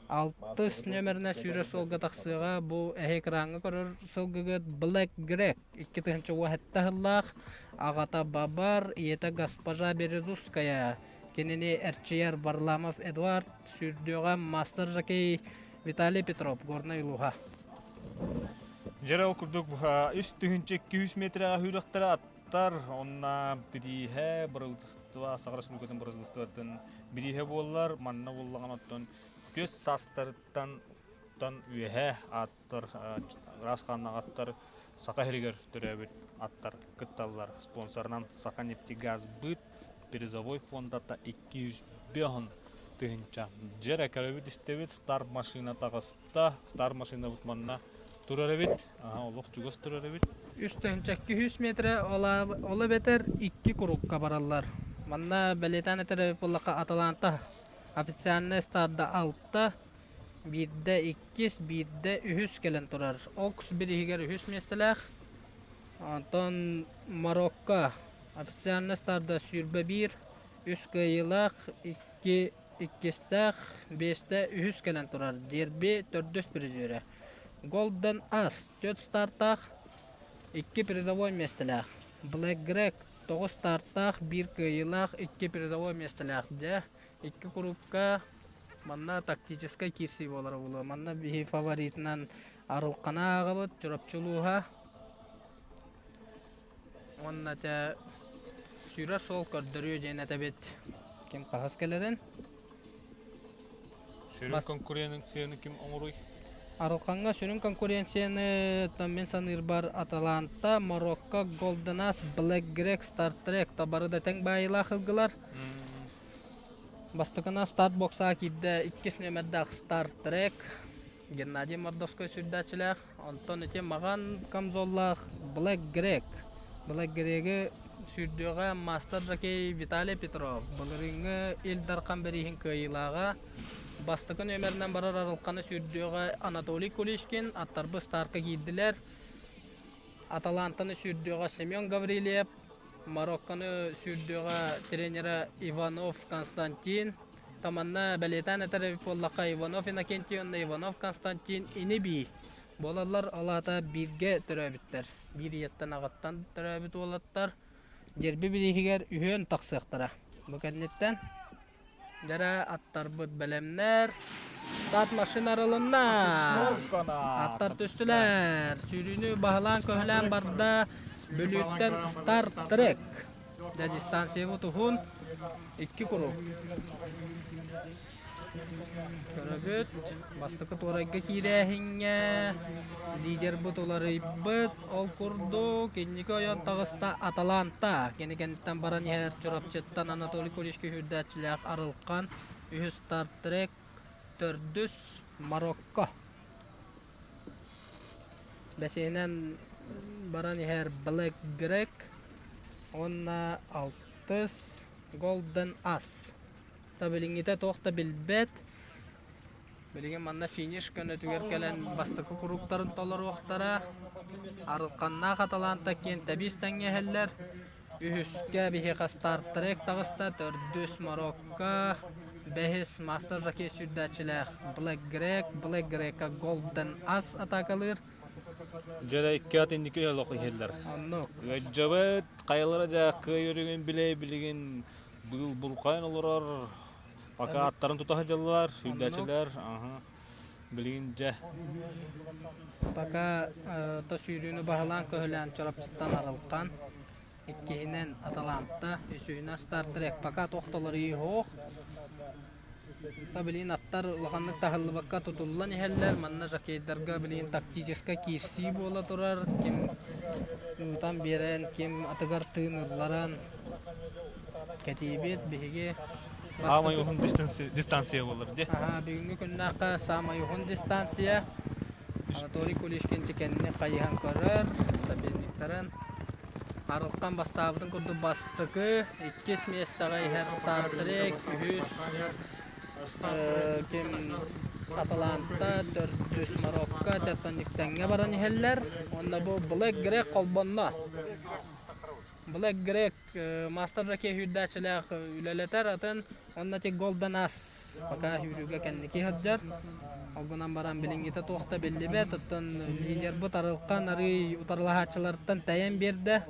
[SPEAKER 5] Алтыс нүөмэринэн сүүрэр суолга тахсыаҕа бу эһи экраҥҥа көрөр сылгыгыт Black Greg 2017 сыллаах аҕата Бабар, ийэтэ госпожа Березуская. Кинини эрчийэр Варламов Эдуард, сүүрдүөҕэ мастер жокей Виталий Петров, Горнай улууһа.
[SPEAKER 1] Дьэ ол курдук 3200 метрэҕэ сүүрэхтэрэ аттар, онно бирииһэ бырабыыталыстыба Саха Республикатын бырабыыталыстыбатын бирииһэ буоллар, манна буоллаҕына оттон көс саастарыттан үөһэ аттар, ыраас хааннаах аттар Саха сиригэр төрөөбүт аттар кытталлар. Спонсорынан Саханефтегазбыт призовой фондата 205 тыһыынча. Дьэ көрөбүт истэбит Стар машина таҕыста. Стар машинабыт манна турар эбит. Аха, олох чугас турар эбит.
[SPEAKER 5] 3 200 метрэ ол эбэтэр икки курукка бараллар. Манна бэлиэтээн этэр буоллахха Аталанта официальный старда алта, биирдэ иккис, биирдэ үһүс кэлэн турар. Окс бириһигэр үһүс миэстэлээх. Онтон Марокко официальный старда 21, үс кыайыылаах, икки иккистээх, биэстэ үһүс кэлэн турар. Дерби төрдүс призерэ. Golden Ass төрт стартаах, икки призовой миэстэлээх. Black Greg тоҕус стартаах, биир кыайыылаах, икки призовой миэстэлээх. Дьэ, икки курупка манна тактическай киирсии буолара буолуо. Манна биһи фаворитынан Арылхана ааҕабыт, Чурапчы улууһа. Уонна этэ сүүрэр суол көрдөрүө диэн этэбит. Ким хаһыс кэлэрин.
[SPEAKER 1] Сүрүн конкуренцияны ким оҥоруй?
[SPEAKER 5] Арылхаҥҥа сүрүн конкуренцияны мин саныырбар Аталанта, Марокко, Golden Ass, Black Greg, Star Trek бары да тэҥ баайыылаах ылгылар. Бастакына старт боксаҕа киирдэ иккис нүөмэрдээх Star Trek Геннадий Мордовской сүүрдээччилээх. Онтон ити маҕан камзоллаах Black Greg. Black Greg'i сүүрдүөҕэ мастер жокей Виталий Петров. Былырыыҥҥы Ил Дархан бирииһин кыайыылааҕа. Бастакы нүөмэринэн барар арылханы сүүрдүөҕэ Анатолий Куличкин. Аттарбы стартка киирдилэр. Аталантаны сүүрдүөҕэ Семен Гаврильев, Марокконы сүүрдүөҕэ тренерэ Иванов Константин. Таманна бэлиэтээн этэр эбит буоллахха Иванов Иннокентий уонна Иванов Константин ини-бии буолаллар. Ол аата бииргэ төрөөбүттэр. Биир ийэттэн аҕаттан төрөөбүт уолаттар. Дьэрби бирииһигэр үһүөн тахсыахтара. Бу кэнниттэн Дьэрэ аттарбыт бэлэмнэр. Тат машина арылынна. Аттар түстүлэр. Сүүрүүнү баһылаан-көһүлээн барда. Бүлүүттэн Star Trek. Дьэ дистанциябыт уһун. Икки куруук. Көрөбүт. Бастакы туорайга киирээһиҥҥэ лидербыт уларыйбыт. Ол курдук, инники ойон таҕыста Аталанта. Кини кэнниттэн баран иһэр Чурапчыттан Анатолий Кулички сүүрдээччилээх Арылхан, үһүс Стартрек, төрдүс Марокко. Бэсиһинэн баран иһэр Black Greg уонна алтыс Golden Ass. Та билиҥҥитэ туох да билбэт. Билигин манна финиш көнөтүгэр кэлэн бастакы курууктарын толоруохтара. Арылханнаах Аталанта киэн тэбиис тэҥҥэһэллэр. Үһүскэ биһиэхэ Стартрек таҕыста, төрдүс Марокко, бэһис Мастер Жокей сүүрдээччилээх Black Greg, Black Gregка Golden Ass атаакалыыр.
[SPEAKER 1] Дьэ икки ат инники олох иһэллэр.
[SPEAKER 5] Оннук.
[SPEAKER 1] Ыаддьабыт хайалара дьэ кыай өрүгүн билэ билигин быыл буркайан олорор Пока аттарын тута сылдьаллар, сүүрдээччилэр. Билигин дьэ.
[SPEAKER 5] Пока то сүүрүүнү баһылаан көһүлээн Чурапчыттан Арылхан, иккиһинэн Аталанта, үсүһүнэн Стартрек. Пока тохтолор иһоох. Та билигин аттар улаханнык таһыллыбакка тутуллан иһэллэр. Манна жокейдарга билигин тактическай киирсии буола турар. Ким ыытан биэрэн, ким атыгар тыын ылларан кэтиибит биһиги
[SPEAKER 1] Саамай уһун дистанция буолар дии.
[SPEAKER 5] Аха, бүгүҥҥү күннээххэ саамай уһун дистанция. Анатолий Кулишкин кэнни хайыһан көрөр, соперниктарын Арылхан бастаабытын курдук бастакы, иккис миэстэҕэ иһэр Стартрек, үһүс ким Аталанта, төрдүс Марокко, Тетониктэҥҥэ баран иһэллэр. Уонна бу Black Greg холбонно. Black Greg Мастер Жаке сүүрдээччилээх үлэлэтэр атын уонна ити Golden Ass пока сүүрүүгэ кэнники сылдьар. Ол гынан баран билиҥҥитэ туох да биллибэт. Оттон лидербыт Арылхан арыый утарылаһааччыларыттан тэйэн биэрдэ.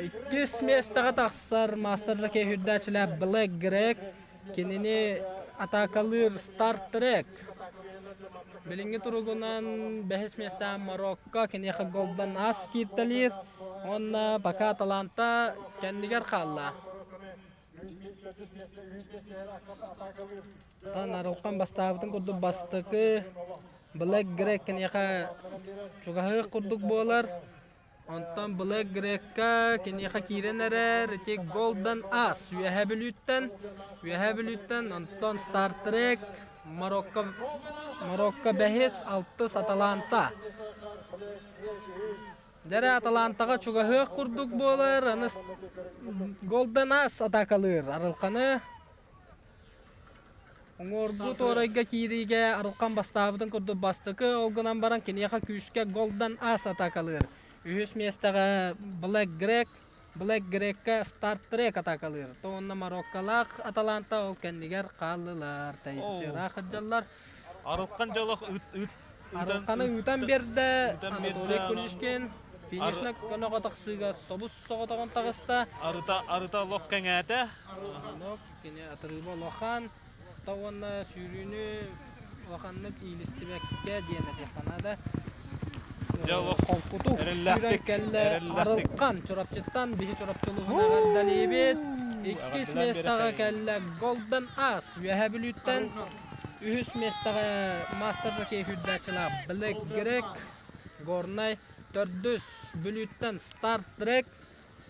[SPEAKER 5] Иккис миэстэҕэ тахсар Мастер Жаке сүүрдээччилээх Black Greg Кинини атаакалыыр Star Trek. Билиҥҥи туругунан бэһис миэстэҕэ Марокко киниэхэ Golden Ass кииртэлиир уонна пока Аталанта кэннигэр хаалла. Оттон Арылхан бастаабытын курдук бастакы Black Greg киниэхэ чугаһыах курдук буолар. Онтон Black Грекка киниэхэ киирэн эрэр ити Golden Ass Үөһээ Бүлүүттэн, Үөһээ Бүлүүттэн, онтон Star Trek, Марокко, Марокко бэһис, алтыс Аталанта. Дьэрэ Аталантаҕа чугаһыах курдук буолар, аны Golden Ass атаакалыыр Арылханы. Уҥуоргу туорайга киириигэ Арылхан бастаабытын курдук бастакы, ол гынан баран киниэхэ күүскэ Голден Ас атаакалыыр. Үһүс миэстэҕэ Black Greg, Black Gregка Star Trek атаакалыыр. То уонна Марокколаах Аталанта ол кэннигэр хааллылар, тэйиччи сылдьаллар.
[SPEAKER 1] Арылхан дьолох ыт ыт
[SPEAKER 5] Арылханы ыытан биэрдэ Анатолий Куличкин. Финишна көнөҕө тахсыыга собус соҕотоҕун таҕыста.
[SPEAKER 1] Арыта арыта олох кэҥээтэ.
[SPEAKER 5] Оннук кини атырыыба улахан, та уонна сүүрүүнү улаханнык иилистибэккэ диэн этиэххэ наада.
[SPEAKER 1] Дьэ олох
[SPEAKER 5] Холкутук сүүрэн
[SPEAKER 1] эрэллээхтик,
[SPEAKER 5] кэллэ
[SPEAKER 1] эрэллээхтик.
[SPEAKER 5] Арылхан Чурапчыттан биһи Чурапчылыһын эҕэрдэлиибит. Иккис
[SPEAKER 1] Эҕэрдэлээн
[SPEAKER 5] миэстэҕэ
[SPEAKER 1] биэрэххэ.
[SPEAKER 5] кэллэ Golden Ass Үөһээ Бүлүүттэн. Үһүс миэстэҕэ Мастер Жокей сүүрдээччилээх Black Greg Горнай. Төрдүс Бүлүүттэн Star Trek.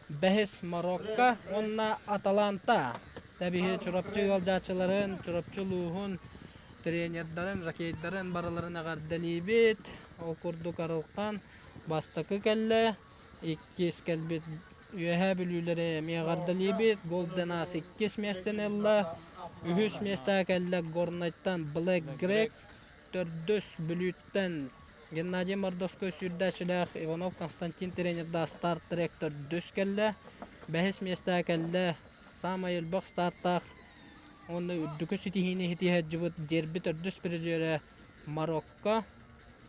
[SPEAKER 5] Бэһис Марокко уонна Аталанта. Тэбиһи Чурапчы ыалдьааччыларын, Чурапчы улууһун тренердарын, жокейдарын барыларын эҕэрдэлиибит. Ол курдук Арылхан бастакы кэллэ, иккис кэлбит Үөһээ Бүлүүлэри эмиэ эҕэрдэлиибит. Голден Ас иккис миэстэни ылла. Үһүс миэстэҕэ кэллэ Горнайтан Блэк Грек, төрдүс Бүлүүттэн Геннадий Мордовской сүүрдээччилээх Иванов Константин тренердаах Star Trek төрдүс кэллэ. Бэһис миэстэҕэ кэллэ саамай элбэх стартаах уонна үрдүкү ситиһиини ситиһээччибит дерби төрдүс призерэ Марокко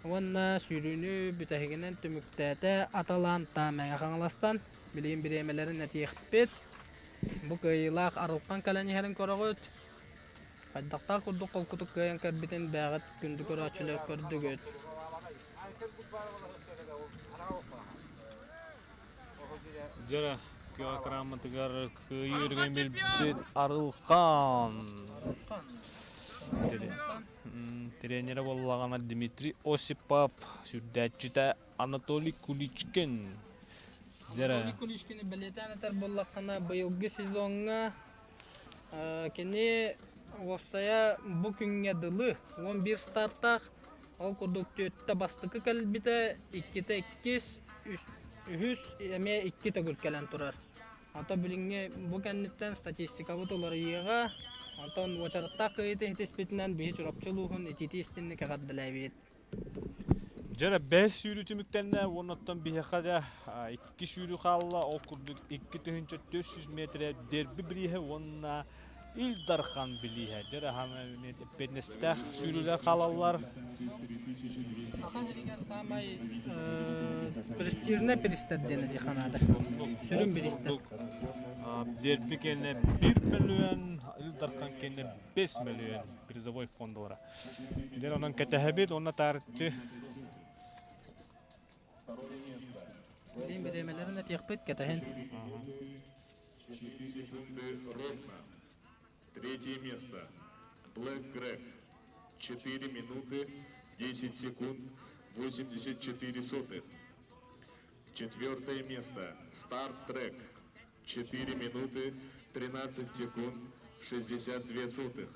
[SPEAKER 5] уонна сүүрүүнү бүтэһигинэн түмүктээтэ Аталанта Мэҥэ Хаҥаластан. Билигин бириэмэлэрин этиэхпит. Бу кыайыылаах Арылхан кэлэн иһэрин көрөҕүт. Хайдахтаах курдук холкутук кыайан кэлбитин бэйэҕит күндү көрөөччүлэр көрдүгүт.
[SPEAKER 1] Дьэ, килограммытыгар кыайыы өрүҥүн билбит Арылхан. Тренерэ буоллаҕына Дмитрий Осипов, сүрдээччитэ Анатолий Куличкин.
[SPEAKER 5] Анатолий Куличкины бэлиэтээн этэр буоллаххына, быйылгы сезоҥҥа Кини уопсайа бу күҥҥэ дылы 11 стартаах, ол курдук түөртэ бастакы кэлбитэ, иккитэ иккис, үһүс эмиэ икки төгүл кэлэн турар. Ото билиҥҥи бу кэнниттэн статистикабыт уларыйыаҕа, онтон уочараттаах кыайыытын ситиспитинэн биһи Чурапчы улууһун итиитии истинник эҕэрдэлээбит.
[SPEAKER 1] Дьэ бэс сүүрүү түмүктэннэ уонна оттон биһиэхэ дьэ икки сүүрүү хаалла. Ол курдук 2400 метрэ дерби бирииһэ уонна Ил Дархан билииһэ. Дьэ эппиэтинэстээх сүүрүүлэр хаалаллар.
[SPEAKER 5] Саха сиригэр саамай престижнэй бириистэр диэн этиэххэ наада. Сүрүн бириистэр.
[SPEAKER 1] Дерби кэннэ 1 мөлүйүөн, Ил Дархан кэннэ 5 мөлүйүөн призовой фондалара. Дьэ онон кэтэһэбит уонна таарыччы
[SPEAKER 5] Билин бириэмэлэрин этиэхпит кэтэһин.
[SPEAKER 2] Ровно. Третье место. Блэк Грег. 4 минуты 10 секунд 84 сотых. Четвертое место. Стар Трек. 4 минуты 13 секунд 62 сотых.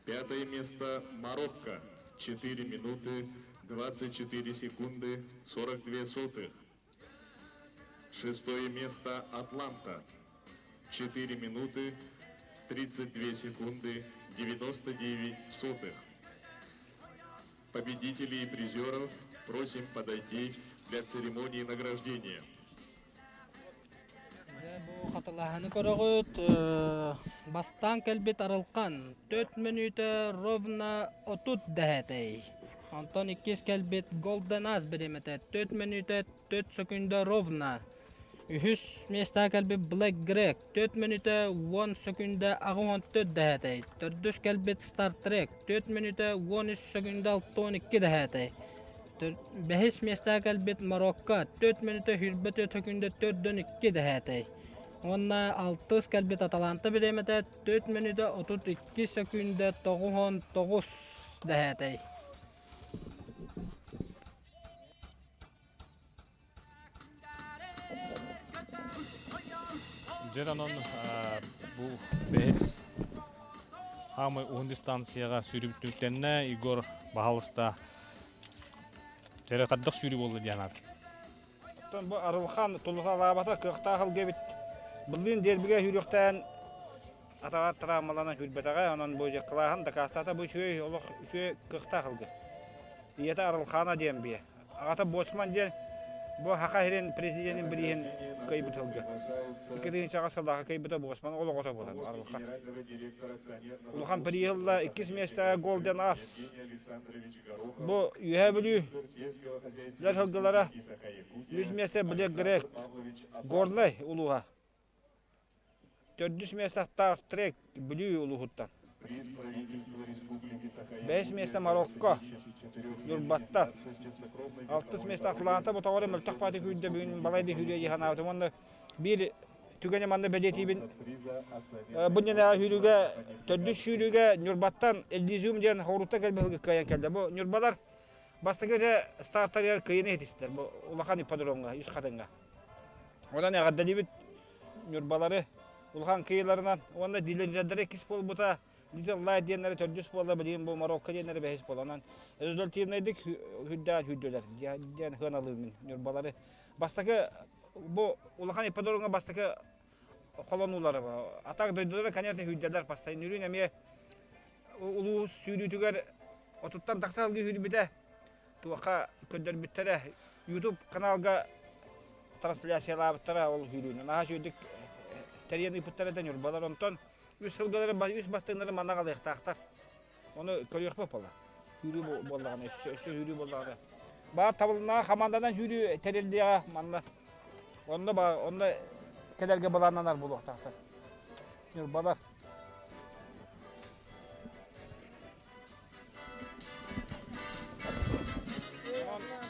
[SPEAKER 2] Пятое место Марокко. 4 минуты 24 секунды 42 сотых. Шестое место Атланта. 4 минуты 32 секунды 99 сотых. Победителей и призеров просим подойти для церемонии награждения.
[SPEAKER 5] Бу хатылааһыны көрөҕүт. Бастаан кэлбит Арылхан 4 мүнүүтэ ровно 30 дэһээтэй. Онтон иккис кэлбит Golden As бириэмэтэ 4 мүнүүтэ 4 секунда ровно. Үһүс миэстэҕэ кэлбит Black Greg 4 мүнүүтэ 10 секунда 84 дэһээтэй. Төрдүс кэлбит Star Trek 4 мүнүүтэ 13 секунда 62 дэһээтэй. Бэһис миэстэҕэ кэлбит Марокко 4 мүнүүтэ 24 секунда 4-2 дэһээтэй. Уонна алтыс кэлбит Аталанта бириэмэтэ 4 мүнүүтэ 32 секунда 99 дэһээтэй.
[SPEAKER 1] Дьэ онон бу бэһис хаамай уһун дистанцияҕа сүүрүбүт түмүктэннэ Егор баһаалыста дьэрэ хайдах сүүрүү буолла диэн аат.
[SPEAKER 7] Оттон бу Арылхан тулуталаабата кыахтаах ылга эбит. Былырыын дербигэ сүүрүөхтээн атаҕар травмаланан сүүрбэтэҕэ, онон бу кылааһын дакаастаата бу үчүгэй олох үчүгэй кыахтаах ылга. Ийэтэ Арылхана диэн биэ. Аҕата Боцман диэн бу Саха сирин президенин бирииһин кыайбыт сылга. 2000 сыллаахха кыайбыта Боцман ол оҕото буолар Арылхан. Улахан приз ылла иккис миэстэҕэ Голден Ас. Бу Үөһээ Бүлүү лэр сылгылара үс миэстэ Блэк Грек Горнай улууһа. Төрдүс миэстэ Star Trek Бүлүү улууһуттан. Бэһис миэстэ Марокко, Ньурбаттан. Алтыс миэстэ Атланта ботоҕоро мөлтөх бааты күүрдэ бүгүн балай да күүрүө дии санаабытым уонна биир түгэни манна бэлиэтиибин. Бу иннинээҕи сүүрүүгэ төрдүс сүүрүүгэ Ньурбаттан Эллизиум диэн хоруттан кэлбит сылгы кыайан кэллэ. Бу Ньурбалар бастакы дьэ стартарыгар кыайыыны ситистилэр. Бу улахан ипподромҥа, Үс Хатыҥҥа. Онон эҕэрдэлиибит Ньурбалары улахан кыайыыларынан уонна дилердэрэ иккис буолбута Little Light диэннэри төрдүс буолла билигин бу Марокко диэннэри бэһис буолла. Онон результативнайдык үрдээн сүүрдүлэр диэн сыаналыыбын Ньурбалары. Бастакы бу улахан ипподромҥа бастакы холонуулары атак дойдулара конечно сүүрдэллэр постоянно үрүн эмиэ улуус сүүрүүтүгэр отуттан тахса сылгы сүүрбүтэ туохха көрдөрбүттэрэ YouTube каналга трансляциялаабыттара ол сүүрүүнү наһаа үчүгэйдик тэрийэн ыыппыттар этэ Ньурбалар онтон үс сылгылары үс бастыҥнары манна аҕалыахтаахтар ону көрүөхпүт буолла сүүрүү буоллаҕына өссө сүүрүү буоллаҕына баар табылыннаҕа хамаанданан сүүрүү тэриллиэҕэ манна онно онно кэлэргэ былааннанар буолуохтаахтар Ньурбалар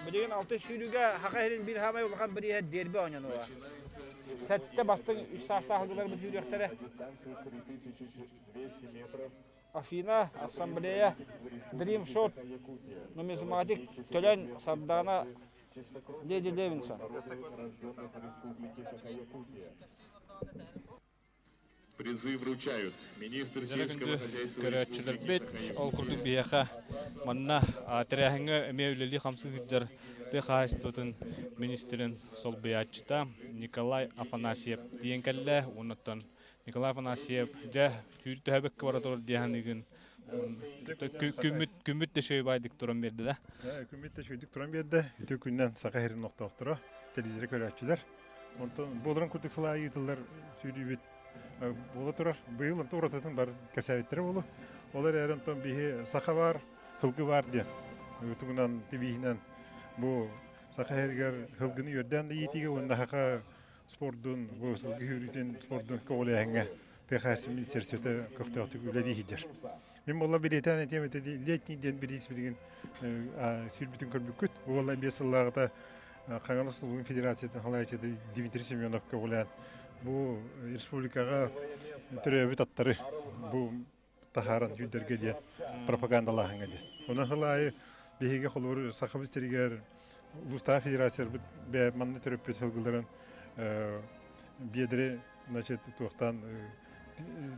[SPEAKER 7] Билигин алты сүүрүүгэ Хаха иһин биир хаамай улахан бирииһэ дерби оонньонуоҕа. Сэттэ бастыҥ үс саастаах ылгыларбыт сүүрүөхтэрэ. Афина, Ассамблея, Dream Shot, Нумизматик, Төлөн, Сардаана, Леди Левинсон.
[SPEAKER 2] Призы вручают министр сельского хозяйства
[SPEAKER 1] Көрөөччүлэрбит ол курдук биһиэхэ манна тэрээһиҥҥэ эмиэ үлэлии-хамсыы сылдьар тыа хаһаайыстыбатын министрин солбуйааччыта Николай Афанасьев тиийэн кэллэ. Уоннаттан Николай Афанасьев дьэ түүр төһөбөккө бара турар дии саныыгын. Күммүт күммүт да үчүгэй баайдык туран биэрдэ да.
[SPEAKER 10] Күммүт да үчүгэйдик туран биэрдэ. Үтүө күннэн Саха сирин олохтоохторо, телевизоры көрөөччүлэр. Онтон буоларын курдук сыл аайы ыытыллар сүүрүүбүт буола турар. Быйыл онтон уратытын бары кэпсээбиттэрэ буолуо. Ол эрээри онтон биһи саха баар, сылгы баар диэн тугунан тибииһинэн бу саха сиригэр сылгыны үөрдээн да иитиигэ уонна саха спордун, бу сылгы сүүрүүтүн спордун көҕүлээһиҥҥэ тыа хаһаайыстыбатын министиэристибэтэ көхтөөхтүк үлэлии сылдьар. Мин буолла билиэтээн этиэм этэ летний диэн бириис билигин сүүрбүтүн көрбүккүт. Бу буолла биэс сыллааҕыта Хаҥалас улууһун федерациятын салайааччыта Дмитрий Семенов көҕүлээн бу республикаҕа төрөөбүт аттары бу таһааран сүүрдэргэ диэн пропагандалааһыҥҥа диэн. Онон сыл аайы биһиги холобур Сахабыт сиригэр улуустаах федерацияларбыт бэйэ манна төрөппүт сылгыларын биэдэри значит туохтан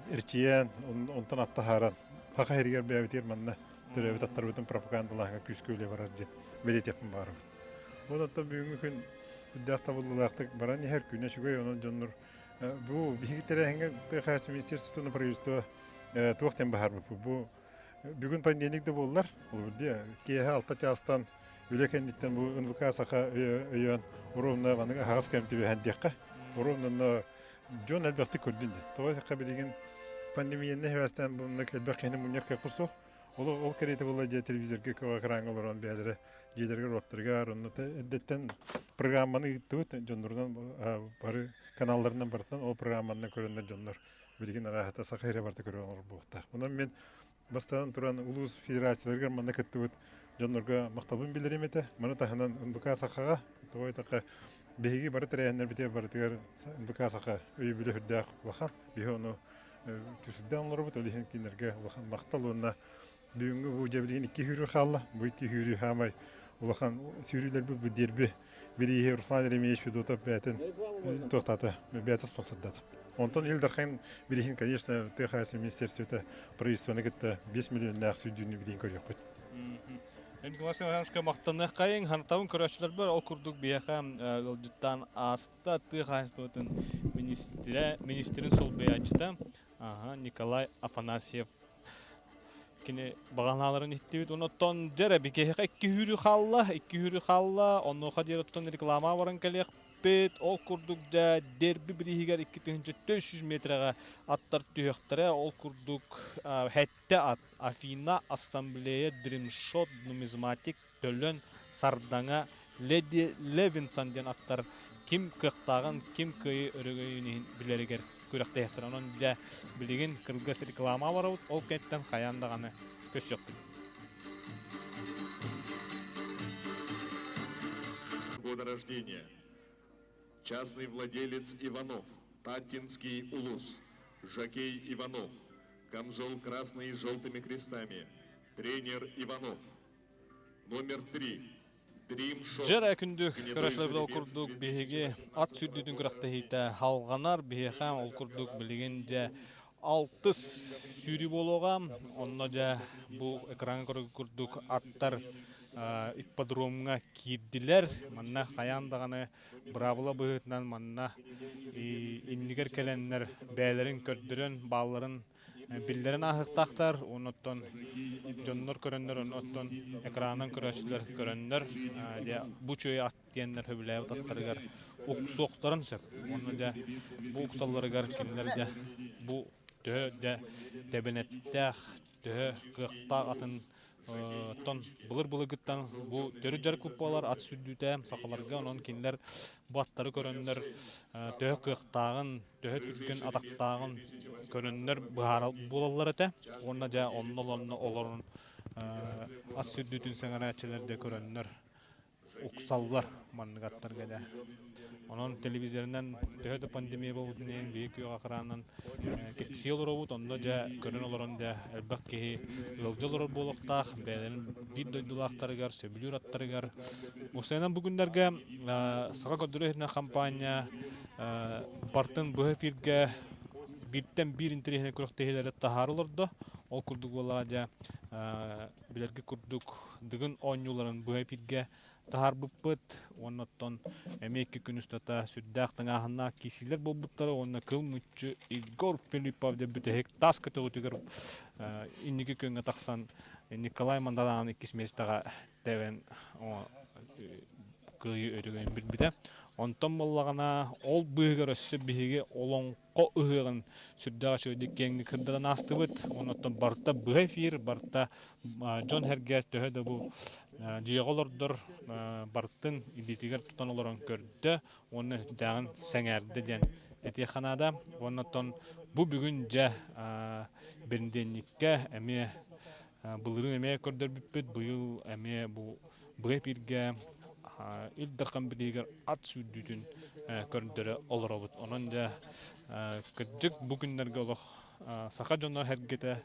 [SPEAKER 10] эрчийэн онтон аттаһааран саха сиригэр бэйэбитигэр манна төрөөбүт аттарбытын пропагандалааһыҥҥа күүскэ үлэ барар диэн бэлиэтиэхпин баҕарабын. Онон бүгүҥҥү күн үрдээх табыллыылаахтык баран иһэр күнэ үчүгэй онон дьоннор бу биһиги тэрээһиҥҥэ тыа хаһаайыстыба министерствотын правительство туох диэн баһаарбыппыт бу бүгүн понедельник да буоллар киэһэ алта чаастан үлэ кэнниттэн бу НВК саха өйөөн уруумна маннык аһаҕас кэм түбэһэн диэххэ уруумна дьон элбэхтик көрдүн диэн тоҕо диэххэ билигин пандемиянан сибээстээн бу элбэх киһини мунньар кыахпыт суох ол ол кэриэтэ буолла дьэ телевизорга экраҥҥа олорон бэйэлэрэ дьиэлэригэр уоттарыгар онно эрдэттэн программаны ыыттыбыт дьоннорунан бары каналларынан барытынан ол программанан көрөннөр дьоннор билигин арааһата саха сирэ барыта көрөн олорор буолуохтаах. Онон мин бастаан туран улуус федерацияларыгар манна кыттыбыт дьоннорго махталбын биллэрим этэ. Маны таһынан НБК Сахаҕа, тоҕо диэтэххэ, биһиги бары тэрээһиннэрбитигэр барытыгар НБК Саха өйөбүлэ сүрдээх улахан. Биһи ону түсүрдээн олоробут, ол иһин кинилэргэ улахан махтал уонна бүгүҥҥү бу дьэ билигин икки сүүрүү хаалла. Бу икки сүүрүү хаамай улахан сүүрүүлэрбит бу дерби бирииһи Руслан Еремеевич Федотов бэйэтин туохтаата, бэйэтэ спонсордата. Онтон Ил Дархан билигин, конечно, тыа хаһаайыстыбатын министерствота правительствоны кытта 5 миллионнаах сүүрдүүнү билигин көрүөхпүт.
[SPEAKER 1] Николай Ивановичка махтаныаххайыҥ, хантабын көрөөччүлэрбэр ол курдук биһиэхэ ыалдьыттаан ааста тыа хаһаайыстыбатын министрэ, министрин солбуйааччыта Николай Афанасьев кини баҕанааларын иһиттибит. Онон дьэ биһиэхэ икки сүүрүү хаалла, икки сүүрүү хаалла. Онуоха диэри оттон реклама баран кэлиэхпит. Ол курдук дьэ дерби бирииһигэр 2400 метрэҕэ аттар түһүөхтэрэ. Ол курдук хэттэ ат Афина, Ассамблея, Дримшот, Нумизматик, Төлөн, Сардаҥа, Леди Левинсон диэн аттар ким кыахтааҕын, ким кыайыы өрөгөйүн иһин билэригэр күрэхтэһиэхтэрэ. Онон дьэ билигин кыргыз реклама барабыт, ол кэнниттэн хайаан даҕаны көрсүөхпүт.
[SPEAKER 2] Года рождения. Частный владелец Иванов, Таттинский улус, Жакей Иванов, камзол красный с желтыми крестами, тренер Иванов. Номер 3.
[SPEAKER 1] Дьэ күндү көрөөччүлэрбит ол курдук биһиги ат сүүрдүүтүн күрэхтэһиитэ халҕанар. Биһиэхэ ол курдук билигин дьэ алтыс сүүрүү буолуоҕа. Онно дьэ бу экраҥҥа көрөр курдук аттар ипподромҥа киирдилэр. Манна хайаан даҕаны быраабыла быһыытынан манна иннигэр кэлэннэр бэйэлэрин көрдөрөн баалларын биллэрин ааһыахтаахтар оннуттан дьоннор көрөннөр оннуттан экранынан көрөөччүлэр көрөннөр дьэ бу үчүгэй ат диэннэр сөбүлээбит аттарыгар уксуохтарын сөп уонна дьэ бу уксалларыгар кинилэр дьэ бу төһө дьэ тэбэнэттээх төһө кыахтаах атын Оттон былыр-былыргыттан бу төрүт дьарык буолар ат сүүрдүүтэ сахаларга, онон кинилэр бу аттары көрөннөр төһө кыахтааҕын, төһө түргэн атахтааҕын көрөннөр быһаара буолаллар этэ. Уонна дьэ онно-онно олорон ат сүүрдүүтүн сэҥээрээччилэр дьэ көрөннөр уксаллар маннык аттарга да. Онон телевизорынан төһө да пандемия буолбутун иһин биһи күөх экранынан кэпсии олоробут. Онно дьэ көрөн олорон дьэ элбэх киһи ыалдьа олорор буолуохтаах. Бэйэлэрин биир дойдулаахтарыгар, сөбүлүүр аттарыгар. Уопсайынан бу күннэргэ Саха көрдөрөр иһитиннэрэр хампаанньа бартын быһа эфиргэ бииртэн биир интэриэһинэй күрэхтэһиилэри таһаара олордо. Ол курдук буоллаҕа дьэ билэргэ курдук Дыгын оонньууларын быһа эпииргэ таһаарбыппыт уонна оттон эмиэ икки күн устата сүрдээх тыҥааһыннаах киирсиилэр буолбуттара уонна кыл мүччү Егор Филиппов диэн бүтэһик таас көтөҕүтүгэр инники күөҥҥэ тахсан Николай Мандараан иккис миэстэҕэ тэбэн кыайыы өрөгөйүн билбитэ. Онтон буоллаҕына ол быыһыгар өссө биһиги олоҥхо ыһыаҕын сүрдээх үчүгэйдик киэҥник кырдыран аастыбыт. Онон барыта быһа эфир, барыта дьон-сэргэ төһө да бу дьиэҕэ олордор барытын илиитигэр тутан олорон көрдө уонна сүрдээҕин сэҥээрдэ диэн этиэххэ наада. Уонна оттон бу бүгүн дьэ бэнидиэнньиккэ эмиэ былырыын эмиэ көрдөрбүппүт, быйыл эмиэ бу быһа эфиргэ Ил Дархан билиигэр ат сүүрдүүтүн көрдөрө олоробут. Онон дьэ кырдьык бу күннэргэ олох саха дьоно сэргэтэ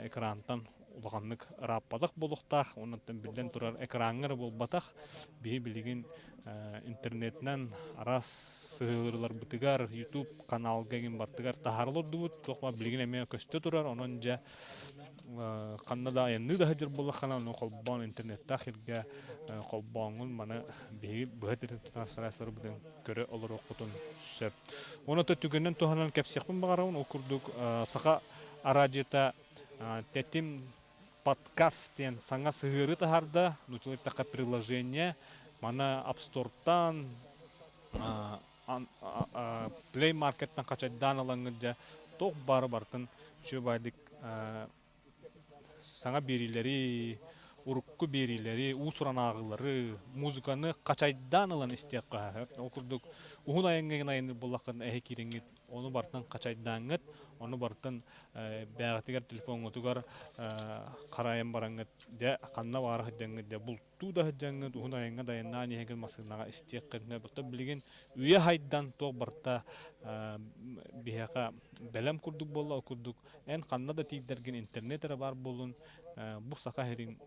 [SPEAKER 1] экрантан улаханнык ырааппатах буолуохтаах. Онон биллэн турар экраҥҥа эрэ буолбатах. Биһи билигин интернетинэн араас сыһыарыыларбытыгар, YouTube каналга игин бартыгар таһаара олордубут. Туох билигин эмиэ көстө турар. Онон дьэ ханна да айанныы да сылдьар буоллаххына, ону холбоон интернеттаах сиргэ холбооҥҥун маны биһиги быһа трансляцияларбытын көрө олоруоххутун сөп. Уонна түгэнинэн туһанан кэпсиэхпин баҕарабын. Ол курдук Саха араадьыйата Тэтим подкаст диэн саҥа сыһыары таһаарда. Нууччалыы эттэххэ приложение. Маны App Store-тан Play Market-тан хачайдаан ылаҥҥыт дьэ туох баары барытын үчүгэй баайдык саҥа биэриилэри, урукку биэриилэри, уус-уран ааҕыылары, музыканы хачайдаан ылан истиэххэ сөп. Ол курдук уһун айаҥҥа айанныыр буоллаххына эһи киирэҥҥит ону барытын хачайдааҥҥыт, ону барытын бэйэҕитигэр телефоҥҥутугар харайан бараҥҥыт дьэ ханна баара сылдьаҥҥыт дьэ бултуу да сылдьаҥҥыт уһун айаҥҥа да айаннаан иһэҥҥит массыынаҕа истиэххитинэ оттон билигин үйэ хайдан туох барыта биһиэхэ бэлэм курдук буолла ол курдук эн ханна да тиийдэргин интернет эрэ баар буоллун бу саха сирин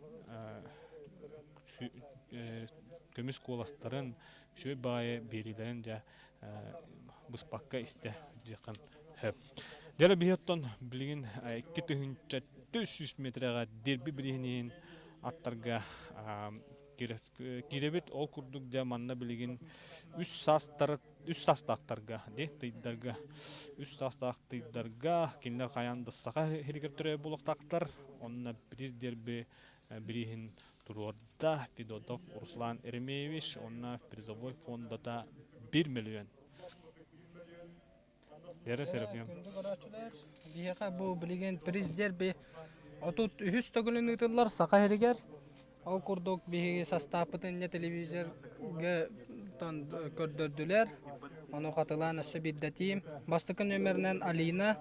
[SPEAKER 1] көмүс куоластарын үчүгэй баҕайы биэриилэрин дьэ быспакка истэ диэххин сөп. Дьэ биһи оттон билигин 2400 метрэҕэ дерби бирииһин аттарга киирэбит. Ол курдук дьэ манна билигин үс саастар үс саастаахтарга ди тыйдарга үс саастаах тыйдарга кинилэр хайаан да саха сиригэр төрөөбүт буолуохтаахтар. Онно приз дерби бирииһин туруорда Федотов Руслан Еремеевич уонна призовой фондата 1 миллион. Вера Серафим.
[SPEAKER 5] Биһиэхэ бу билигин приз дерби 33 төгүлүн ыытыллар Саха сиригэр. Ол курдук биһиги састааппытын инньэ телевизорга көрдөрдүлэр. Ону хатылаан өссө биирдэтиим. Бастакы нүөмэринэн Алина,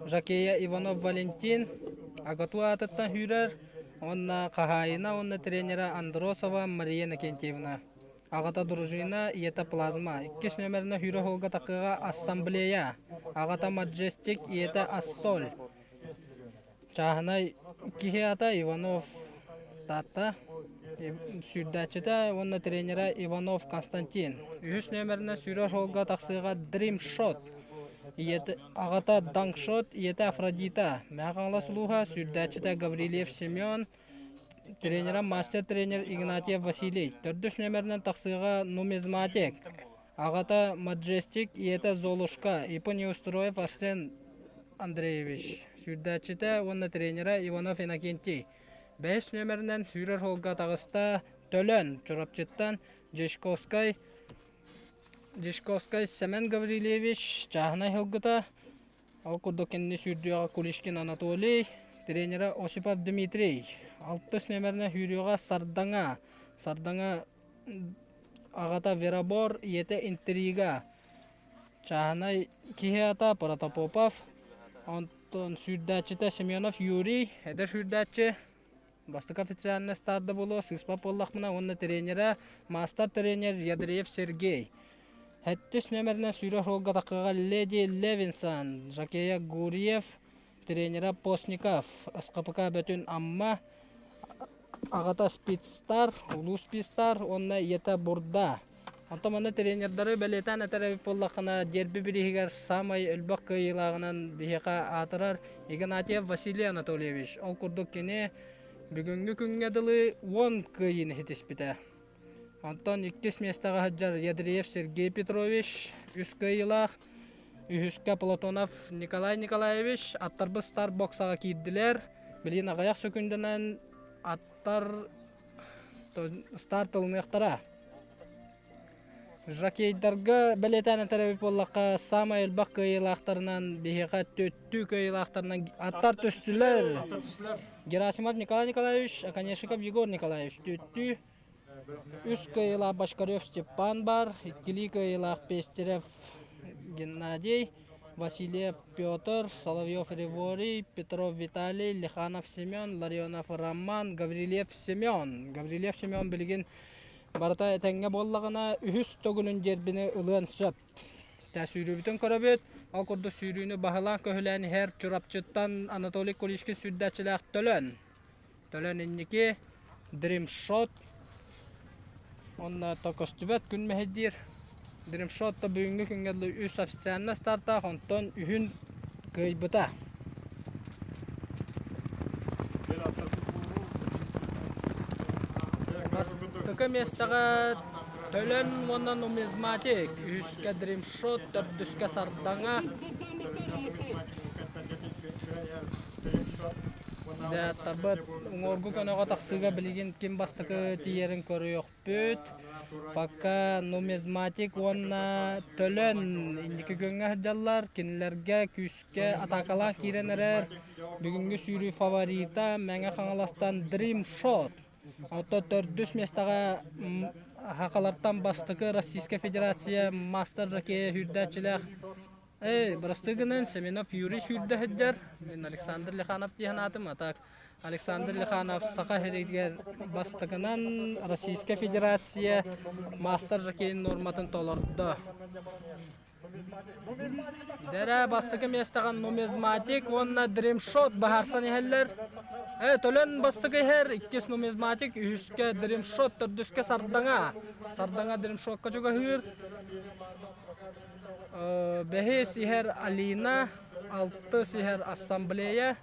[SPEAKER 5] Жакея Иванов Валентин, АГАТУ аатыттан сүүрэр уонна хаһаайына уонна тренерэ Андросова Мария Иннокентьевна. Аҕата Дружина, ийэтэ Плазма. Иккис нүөмэринэн сүүрэ уһулга такыга Ассамблея. Аҕата Маджестик, ийэтэ Ассоль. Чааһынай киһи аата Иванов Таатта. Сүүрдээччитэ уонна тренерэ Иванов Константин. Үһүс нүөмэринэн сүүрэр суолга тахсыыга Dream Shot. Ийэтэ, аҕата Данкшот, ийэтэ Афродита. Мэҥэ Хаҥалас улууһа сүүрдээччитэ Гаврильев Семен, тренерэ мастер-тренер Игнатьев Василий. Төрдүс нүөмэринэн тахсыыга Нумизматик. Аҕата Маджестик, ийэтэ Золушка, ИП Неустроев Арсен Андреевич. Сүүрдээччитэ уонна тренерэ Иванов Иннокентий. Бэһис нүөмэринэн сүүрэр суолга таҕыста Төлөн, Чурапчыттан Дьячковскай, Дьячковскай Сэмэн Гаврильевич чааһынай сылгыта. Ол курдук кинини сүүрдүөҕэ Куличкин Анатолий, тренерэ Осипов Дмитрий. Алтыс нүөмэринэн сүүрүөҕэ Сардаҥа. Сардаҥа аҕата Веробор, ийэтэ Интрига. Чааһынай киһи аата Протопопов. Онтон сүүрдээччитэ Семенов Юрий, эдэр сүүрдээччи. Бастакы официальнай старда буолуо, сыыспат буоллахпына уонна тренерэ, мастер-тренер Ядреев Сергей. Сэттис нүөмэринэн сүүрэр суолга таххыга Леди Левинсон, Жакея Гурьев, тренерэ Постников, СХПК Бөтүн Амма, аҕата Спидстар, улуу Спидстар уонна ийэтэ Бурда. Онтон манна тренердары бэлиэтээн этэр эбит буоллаххына, дерби бирииһигэр саамай элбэх кыайыылааҕынан биһиэхэ аатырар Игнатьев Василий Анатольевич. Ол курдук кини бүгүҥҥү күҥҥэ дылы 10 кыайыыны ситиспитэ. Онтон иккис миэстэҕэ сылдьар Ядреев Сергей Петрович үс кыайыылаах, үһүскэ Платонов Николай Николаевич аттарбыт стар боксаҕа киирдилэр. Билигин аҕыйах сөкүүндэнэн аттар старт ылыныахтара. Жокейдарга бэлиэтээн этэр эбит буоллахха, саамай элбэх кыайыылаахтарынан биһиэхэ төттүү кыайыылаахтарынан аттар түстүлэр. Герасимов Николай Николаевич, Оконешников Егор Николаевич төттүү. Үс кыайыылаах Башкарев Степан бар, иккилии кыайыылаах Пестерев Геннадий, Васильев Петр, Соловьев Реворий, Петров Виталий, Лиханов Семен, Ларионов Роман, Гаврильев Семен. Гаврильев Семен билигин барыта этэҥҥэ буоллаҕына үһүс төгүлүн дербини ылыан сөп. Тэ сүүрүүбүтүн көрөбүт. Ол курдук сүүрүүнү баһылаан-көһүлээн иһэр Чурапчыттан Анатолий Куличкин сүүрдээччилээх Төлөн. Төлөн инники Дримшот уонна то көстүбэт күн мэһэйдиир. Дримшот то бүгүҥҥү күҥҥэ дылы үс официально стартаах, онтон үһүн кыайбыта. Бастакы миэстэҕэ Төлөн уонна Нумизматик, үһүскэ Дримшот, төрдүскэ Сардаҥа. Дьааттарбыт уҥуоргу көнөҕө тахсыыга билигин ким бастакы тиийэрин көрүөхпүт. Пока нумизматик уонна Төлөн инники күөҥҥэ сылдьаллар. Кинилэргэ күүскэ атаакалаан киирэн эрэр. Бүгүҥҥү сүүрүү фаворита Мэҥэ Хаҥаластан Dream Shot. Оттон төрдүс миэстэҕэ Хахалартан бастакы Российскай Федерация мастер жокея сүүрдээччилээх Эй, бырастыы гынан Семенов Юрий сүүрдэ сылдьар. Мин Александр Лиханов дии санаатым. А так Александр Лиханов Саха сиригэр бастакынан Российская Федерация мастер жокейын норматын толордо. Дэрэ бастакы миэстэҕэ нумизматик уонна дримшот баһарсан иһэллэр. Э, төлөн бастакы иһэр, иккис нумизматик, үһүскэ дримшот, төрдүскэ сардаҥа. Сардаҥа дримшотка чугаһыыр. Бэһис иһэр Алина, алтыс иһэр Ассамблея.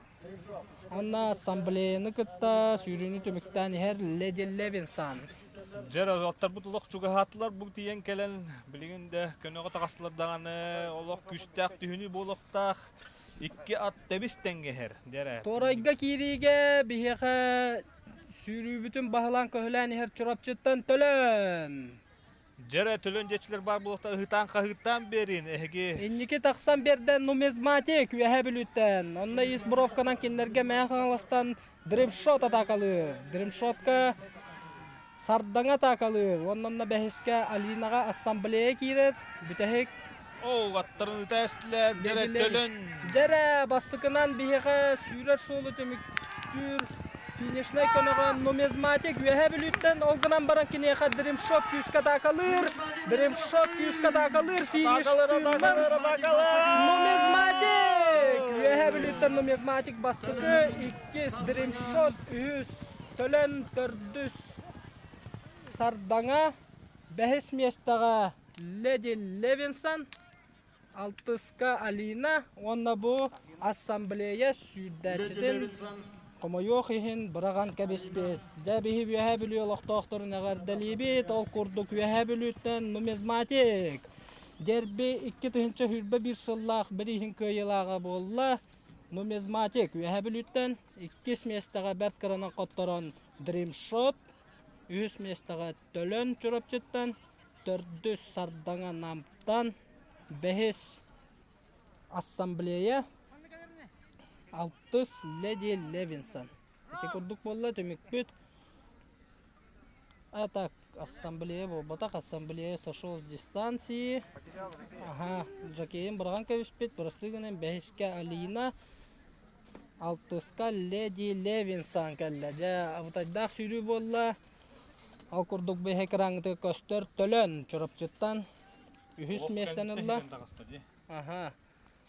[SPEAKER 5] Онно ассамблеяны кытта сүүрүүнү түмүктээн иһэр Леди Левинсон.
[SPEAKER 1] Дьэр аттарбыт олох чугаһаатылар бу тиийэн кэлэн билигин да көнөҕө таҕыстылар даҕаны олох күүстээх түһүнүү буолуохтаах икки ат тэбис тэҥҥэһэр дьэрэ.
[SPEAKER 5] Туорайга киириигэ биһиэхэ сүүрүүбүтүн баһылаан көһүлээн иһэр Чурапчыттан Төлөн.
[SPEAKER 1] Дьэрэ төлөн диэччилэр баар буолуохтар ыһытаан-хаһыытаан биэрин эһиги.
[SPEAKER 5] Инники тахсан биэрдэ нумизматик Үөһээ Бүлүүттэн. Онно ис бровканан кинилэргэ Мэҥэ Хаҥаластан дримшот атаакалыыр. Дримшотка Сардаҥа атаакалыыр. Уонна онно бэһискэ Алинаҕа ассамблея киирэр. Бүтэһик
[SPEAKER 1] Оо, аттарын ыта эстилэр, дьэрэ төлөн.
[SPEAKER 5] Дьэрэ бастакынан биһиэхэ сүүрэр суолу түмүктүүр финишнай көнөҕө нумизматик Үөһээ Бүлүүттэн ол гынан баран киниэхэ дримшот күүскэ атаакалыыр. Дримшот күүскэ атаакалыыр финиш Нумизматик! Үөһээ Бүлүүттэн нумизматик бастакы, иккис дримшот, үһүс төлөн, төрдүс. Сардаҥа, бэһис миэстэҕэ Леди Левинсон, алтыска Алина уонна бу ассамблея сүүрдээччитин хомойуох иһин быраҕан кэбиспит. Дьэ биһи Үөһээ Бүлүү олохтоохторун эҕэрдэлиибит. Ол курдук Үөһээ Бүлүүттэн нумизматик Дерби 2021 сыллаах бирииһин кыайыылааҕа буолла. Нумизматик Үөһээ Бүлүүттэн иккис миэстэҕэ бэрт кыранан хотторон Дримшот, үһүс миэстэҕэ Төлөн Чурапчыттан, төрдүс Сардаҥа Намтан, бэһис Ассамблея, алтыс Леди Левинсон. Ити курдук буолла түмүкпүт. А так, ассамблея буолбатах, ассамблея сошел с дистанции. Ага, жокейин быраҕан кэбиспит, бырастыы гынан бэһискэ Алина, алтыска Леди Левинсон кэллэ. Дьэ, абытайдаах сүүрүү буолла. Ол курдук бэһи экраҥҥытыгар көстөр Төлөн Чурапчыттан үһүс миэстэни ылла. Аха.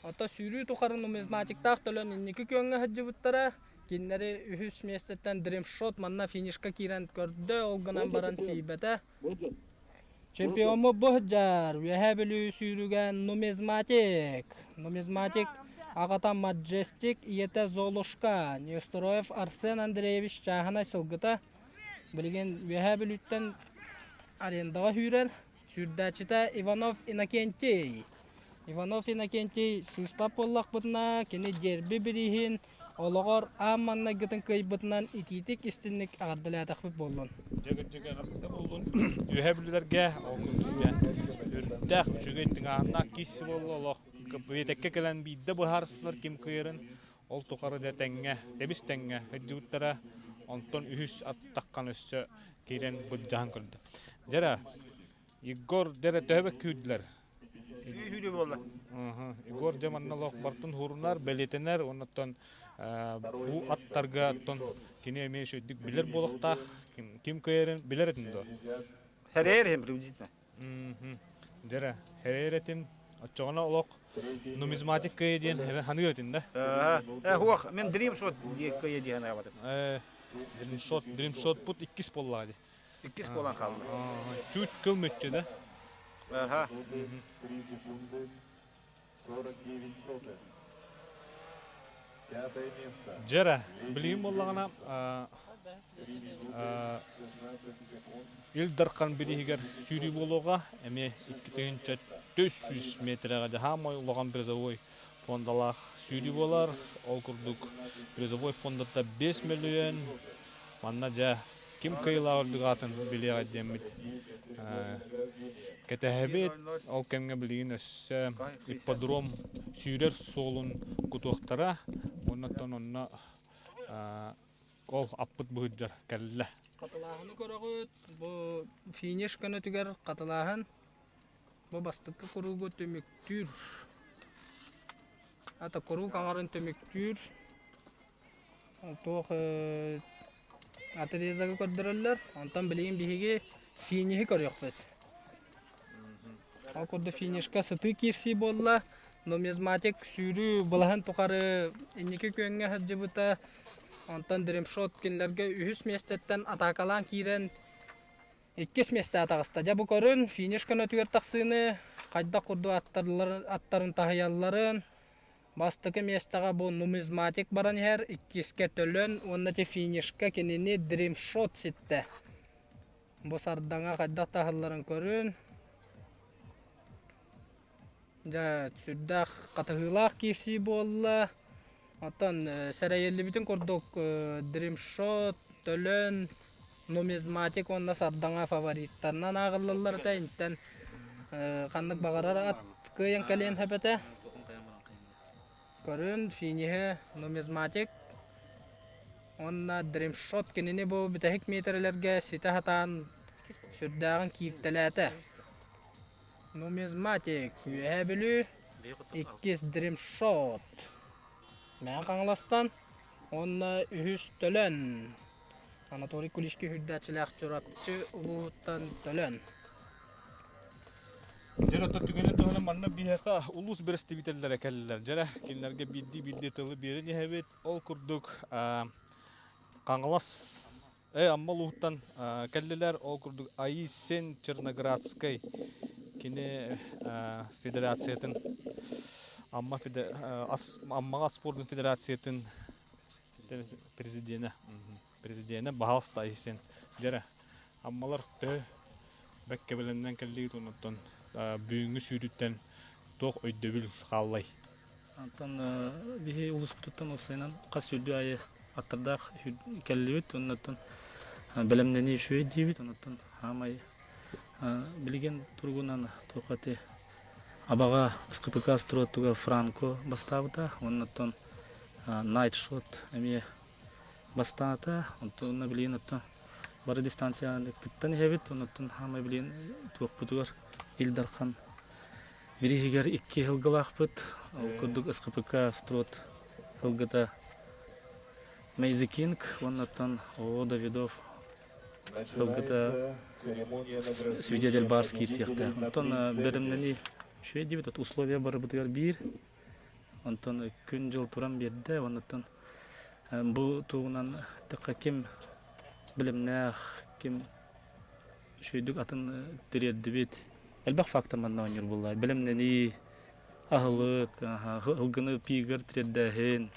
[SPEAKER 5] Ото сүүрүү тухары нумизматиктаах төлөн инники күөҥҥэ сылдьыбыттара. Кинилэри үһүс миэстэттэн Дримшот манна финишка киирэн көрдө, ол гынан баран тиийбэтэ. Чемпиоммут бу сылдьар Үөһээ Бүлүү сүүрүгэ нумизматик. Нумизматик аҕата Маджестик, ийэтэ Золушка. Неустроев Арсен Андреевич чааһынай сылгыта. Билигин Үөһээ Бүлүүттэн арендаҕа сүүрэр. Сүүрдээччитэ Иванов Иннокентий. Иванов Иннокентий сыыспат буоллахпытына, кини дерби бирииһин олоҕор аан маҥнайгытын кыайбытынан итиитик истинник эҕэрдэлээтэхпит буоллун.
[SPEAKER 1] Дьэ эҕэрдэ буоллун. Үөһээ Бүлүүлэргэ ол күннэргэ үрдээх үчүгэй тыҥааһыннаах киирсии буолла олох биэтэккэ кэлэн биирдэ быһаарыстылар ким кыайарын ол тухары дьэ тэҥҥэ тэбис тэҥҥэ сылдьыбыттара онтон үһүс аттаххан өссө киирэн былдьаһан көрдө. Дьэрэ, Егор дьэрэ төһө бэккүүрдүлэр?
[SPEAKER 7] Сүүрүү буолла.
[SPEAKER 1] Егор дьэ манна олох бартын хуурунар, бэлиэтэнэр, оннуттан бу аттарга оттон кини эмиэ үчүгдүк билэр буолуохтаах. Ким кыайарын билэр этин дуо?
[SPEAKER 7] Хэрээр иһин приблизительно.
[SPEAKER 1] Дьэрэ, хэрээр этим. Оччоҕуна олох нумизматик кыайа диэн ханыыр этин да?
[SPEAKER 7] Э, хуох, мен Dream Shot кыайа диэн аҕабатым.
[SPEAKER 1] Dream Shot, Dream Shot пут иккис буоллаҕа дии.
[SPEAKER 7] Иккис буолан хаалла.
[SPEAKER 1] Чуть кыл мүччү да?
[SPEAKER 7] Аха.
[SPEAKER 1] Дьэрэ, билигин буоллаҕына Ил Дархан бирииһигэр сүүрүү буолуоҕа, эмиэ 2400 метрэҕэ дьаһаамай улахан призовой фондалаах сүүрүү буолар. Ол курдук призовой фондата 5 мөлүйүөн. Манна дьэ ким кыайыылаах үрдүк аатын билиэҕэ диэммит кэтэһэбит. Ол кэмҥэ билигин өссө ипподром сүүрэр суолун кутуохтара. Оннуттан онно ол аппыт быһыдьар кэллэ.
[SPEAKER 5] Хатылааһыны көрөҕүт. Бу финиш көнөтүгэр хатылааһын бу бастакы куруугу түмүктүүр. Ата куруук аҥарын түмүктүүр. Туох отрезогы көрдөрөллөр. Онтон билигин биһиги финиһи көрүөхпүт. Ол курдук финишка сытыы киирсии буолла. Нумизматик сүүрүү былаһын тухары инники күөҥҥэ сылдьыбыта. Онтон Дримшот кинилэргэ үһүс миэстэттэн атаакалаан киирэн иккис миэстэҕэ таҕыста. Дьэ бу көрүн финиш көнөтүгэр тахсыыны хайдах курдук аттарын таһыйалларын Бастакы миэстэҕэ бу нумизматик баран иһэр, иккискэ Төлөн уонна ити финишка кинини Дримшот ситтэ. Бу сардаҥа хайдах таһылларын көрүн. Дьэ, сүрдээх хатыһыылаах киирсии буолла. Оттон сэрэйиллибитин курдук Дримшот, Төлөн, нумизматик уонна сардаҥа фавориттарынан ааҕыллаллар этэ. Интэн ханнык баҕарар ат кыайан кэлиэн сөп этэ. Көрүн, финиһи нумизматик уонна дримшот кинини бу бүтэһик миэтэрэлэргэ ситэ сатаан сүрдээҕин кииртэлээтэ. Нумизматик Үөһээ Бүлүү, иккис дримшот Мэҥэ Хаҥаластан уонна үһүс Төлөн Анатолий Куличкин үрдээччилээх Чурапчы улууһуттан Төлөн.
[SPEAKER 1] Дьэ, оттон түгэни туһунан манна биһиэхэ улуус бэрэстэбиитэллэрэ кэллилэр. Дьэ, кинилэргэ биирдии-биирдии тылы биэрэн иһэбит. Ол курдук Хаҥалас Амма улууһуттан кэллилэр. Ол курдук Айсен Черноградскай кини федерациятын Амма Аммаҕа спордун федерациятын президенэ президенэ баһаалыста Айсен дьэрэ Аммалар төһө бэккэ бэлэмнэн кэллигит оннуттан бүгүҥҥү сүүрүүттэн туох өйдөбүл хааллай?
[SPEAKER 11] Онтон биһи улууспутуттан уопсайынан хас сүүрдүү аайы аттардаах кэллибит. Оннуттан бэлэмнэнии үчүгэй диибит. Оннуттан хаамай билигин туругунан туох эти Абаҕа СКПК строттуга Франко бастаабыта. Оннуттан Найтшот эмиэ бастаата. Онтон билигин оттон бары дистанцияны кыттан иһэбит. Оннуттан хаамай билигин туохпутугар Ил Дархан Бирииһигэр икки сылгылаахпыт. Ол курдук СКПК Строт сылгыта Мейзи Кинг уоннаттан О Давидов сылгыта Свидетель Барс киирсиэхтээх. Онтон бэлэмнэнии үчүгэй диэбит, условия барыбытыгар биир. Онтон күн-дьыл туран биэрдэ. Оннуттан бу тугунан ким билимнээх, ким үчүгэйдик атын тириэрдибит. Элбэх фактор манна оонньуур буолла. Бэлэмнэнии, аһылык, ылгыны пиигэр тириэрдээһин.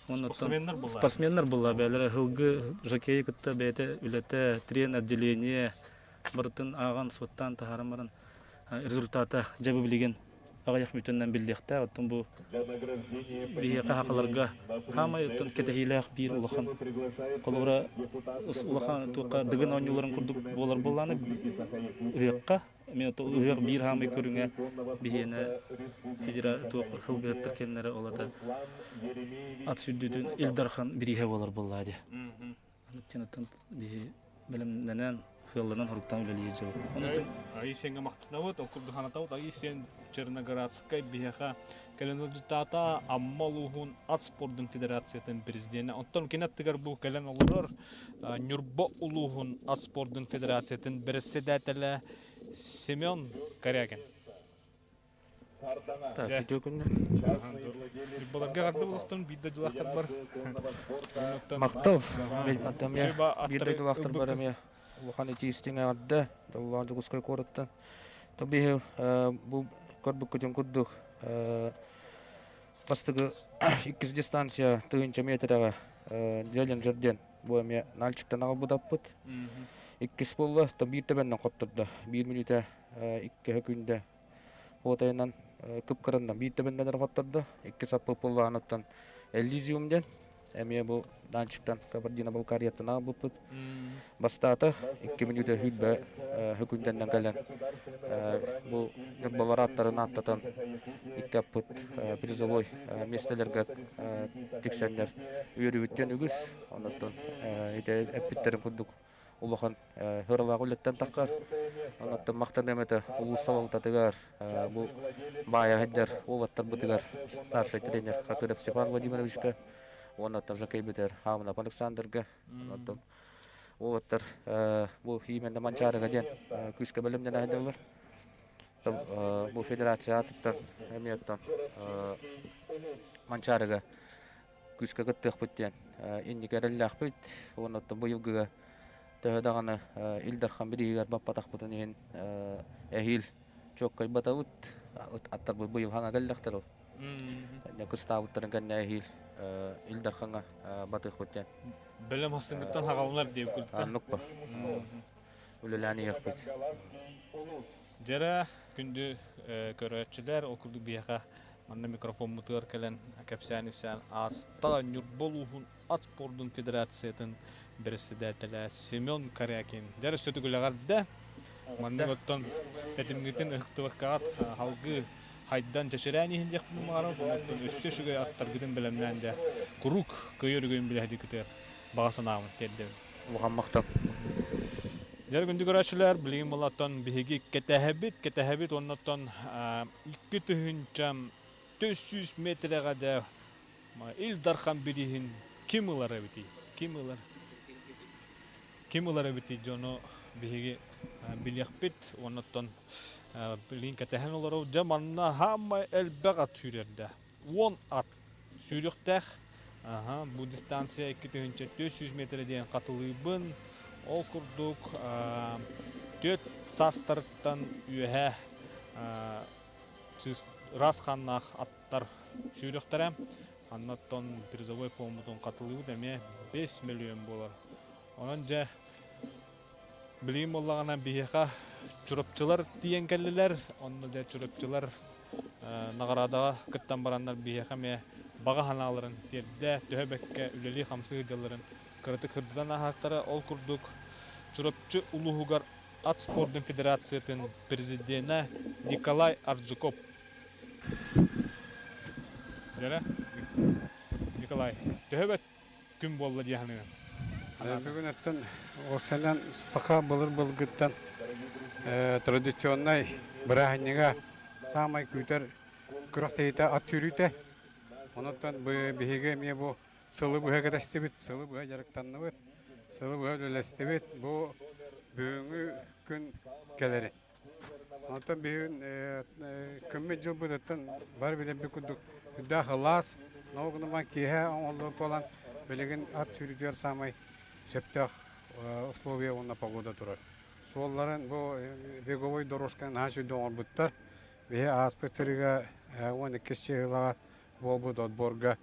[SPEAKER 1] Спортсменнар буолла.
[SPEAKER 11] Спортсменнар буолла. Бээлэрэ ылгы жокей кытта бэйэтэ үлэтэ, трен отделение барытын ааҕан, суоттаан таһааран баран результата дьэ бу билигин аҕыйах мүтөннөн биллиэхтээх. Оттон бу биһиэхэ хахаларга хаамай оттон кэтэһиилээх биир улахан холобура улахан туохха дыгын оонньууларын курдук буолар буоллааны ыһыахха мен ыһыах биир хаамай көрүҥэ биһиэнэ федера туох сылгыһыттар кэннэрэ олата ат сүрдүтүн Ил Дархан бирииһэ буолар буоллаа дии. Оттон биһи бэлэмнэнэн, сыалланан хоруктаан үлэлиир дьон.
[SPEAKER 1] Айсеҥҥа махтанабыт, ол курдук санатабыт, Айсен Черноградскай биһиэхэ кэлэн ыалдьыттаата Амма улууһун ат спордун федерациятын президенэ. Оттон кини аттыгар бу кэлэн олорор Ньурба улууһун ат спордун федерациятын бэрэссэдээтэлэ Семен Корякин.
[SPEAKER 12] Так, үтүө күннэр.
[SPEAKER 1] Баларга арды булахтан биир дойдулаахтар бар.
[SPEAKER 12] Махтал. Антон биир дойдулаахтар бар эмиэ улахан итии-истиҥ эҕэрдэ Доллаан Дьокуускай куораттан. Тобиһи бу көрбүккүтүн курдук бастакы иккис дистанция тыһыынча метрэҕэ Дьэлинжер диэн бу эмиэ Нальчиктан аҕалбытаппыт. Иккис буолла, то биир төбөннөн хоттордо. Биир мүнүүтэ иккиһэ күндэ Уотайынан кып-кыранна биир төбөннөн хоттордо. Икки саппы пуллааныттан Элизиум диэн эмиэ бу Данчиктан Кабардино-Балкарияттан аҕалбыппыт. Бастаата 2 мүнүүтэ сүүрбэ хөкүндэннэн кэлэн бу ньурбалар ааттарын ааттатан икки аппыт призовой миэстэлэргэ тиксэннэр үөрүүбүттэн үгүс. Онон ити эппиттэрин курдук улахан ыралаах үлэттэн таххар. Оннуттан махтаныам этэ улуус салалтатыгар, бу баайа сылдьар уолаттарбытыгар старшай тренер Хакыров Степан Владимировичка уонна Жакейбитер Хамнов Александрга. Оннуттан уолаттар бу именно Манчаарыга диэн күүскэ бэлэмнэнэ сылдьаллар. Бу федерация аатыттан эмиэ оттон Манчаарыга күүскэ кыттыахпыт диэн инники эрэллээхпит уонна оттон быйылгыга төһө даҕаны Ил Дархан бирииһигэр баппатахпытын иһин эһиил чуоккайбатабыт аттарбыт быйыл хаҥа кэллэхтэр ол кыстаабыттарын кэннэ эһиил Ил Дархаҥа батыахпыт диэн
[SPEAKER 1] бэлэм ассыҥҥыттан хаҕаланар диэбит курдук
[SPEAKER 12] аннук ба үлэлээн иһиэхпит
[SPEAKER 1] Дьэрэ күндү көрөөччүлэр, ол курдук биһиэхэ манна микрофоммутугар кэлэн кэпсээн-ипсээн ааста Ньурба улууһун ат спордун федерациятын бэрэссэдээтэлэ Семен Корякин. Дьэ, өссө түгүлэҕэрдэ. Маннык оттон тэтимҥитин ыһыктыбаккаҕыт салгыы хайдан чэчирээн иһин диэхпин баҕарабын. Оннуттан өссө үчүгэй аттаргытын бэлэмнээн дьэ куруук көйөр үгүн билэһдикитигэр баҕа санаабын тиэрдэбин.
[SPEAKER 12] Улахан махтал.
[SPEAKER 1] Дьэ, күндү көрөөччүлэр, билигин булаттан биһиги кэтэһэбит, кэтэһэбит уоннаттан 2400 метрэҕэ дэ Ил Дархан бирииһин ким ылар эбитий? Ким ылар? Ким ылар эбитий дьону биһиги билиэхпит уоннаттан билигин кэтэһэн олорор. Дьэ, манна хаамай элбэх ат сүүрэрдэ. 10 ат сүүрүөхтээх. Аха, бу дистанция 2400 метр диэн хатылыыбын. Ол курдук түөрт саастарыттан үөһэ ыраас хааннаах аттар сүүрүөхтэрэ. Аннаттан призовой фондун хатылыыбыт эмиэ 5 миллион буолар. Онон дьэ билигин буоллаҕына биһиэхэ чурапчылар тиийэн кэллилэр. Онно дьэ чурапчылар наҕараадаҕа кыттан бараннар биһиэхэ эмиэ баҕа санааларын тиэрдэ, төһө бэккэ үлэлии-хамсыы сылдьалларын кыратык сырдатан ааһаахтара. Ол курдук Чурапчы улууһугар ат спордун федерациятын президенэ Николай Аржаков. Дьэрэ, Николай, төһө бэт күн буолла дии саныыгын?
[SPEAKER 13] Бүгүн өттөн ол саха былыр-былыргыттан традиционнай бырааһынньыга саамай күүтэр күрэхтэһиитэ ат сүүрүүтэ. Онон биһиги эмиэ бу сылы быһа кэтэстибит, сылы быһа дьарыктанныбыт, сылы быһа үлэлэстибит. Бу бүгүҥҥү күн кэлэрин. Онтон бүгүн күммүт дьылбытыттан бары билэрбит курдук үрдээх ылаас, ногунуман киэһэ оҥоһуллубут буолан билигин ат сүүрүүтүгэр саамай сөптөөх условия уонна погода турар. Суолларын бу беговой дорожканы наһаа сүрдэ оҥорбуттар. Биһи ааспыт сырыыга 12 чыһылаҕа буолбут отборга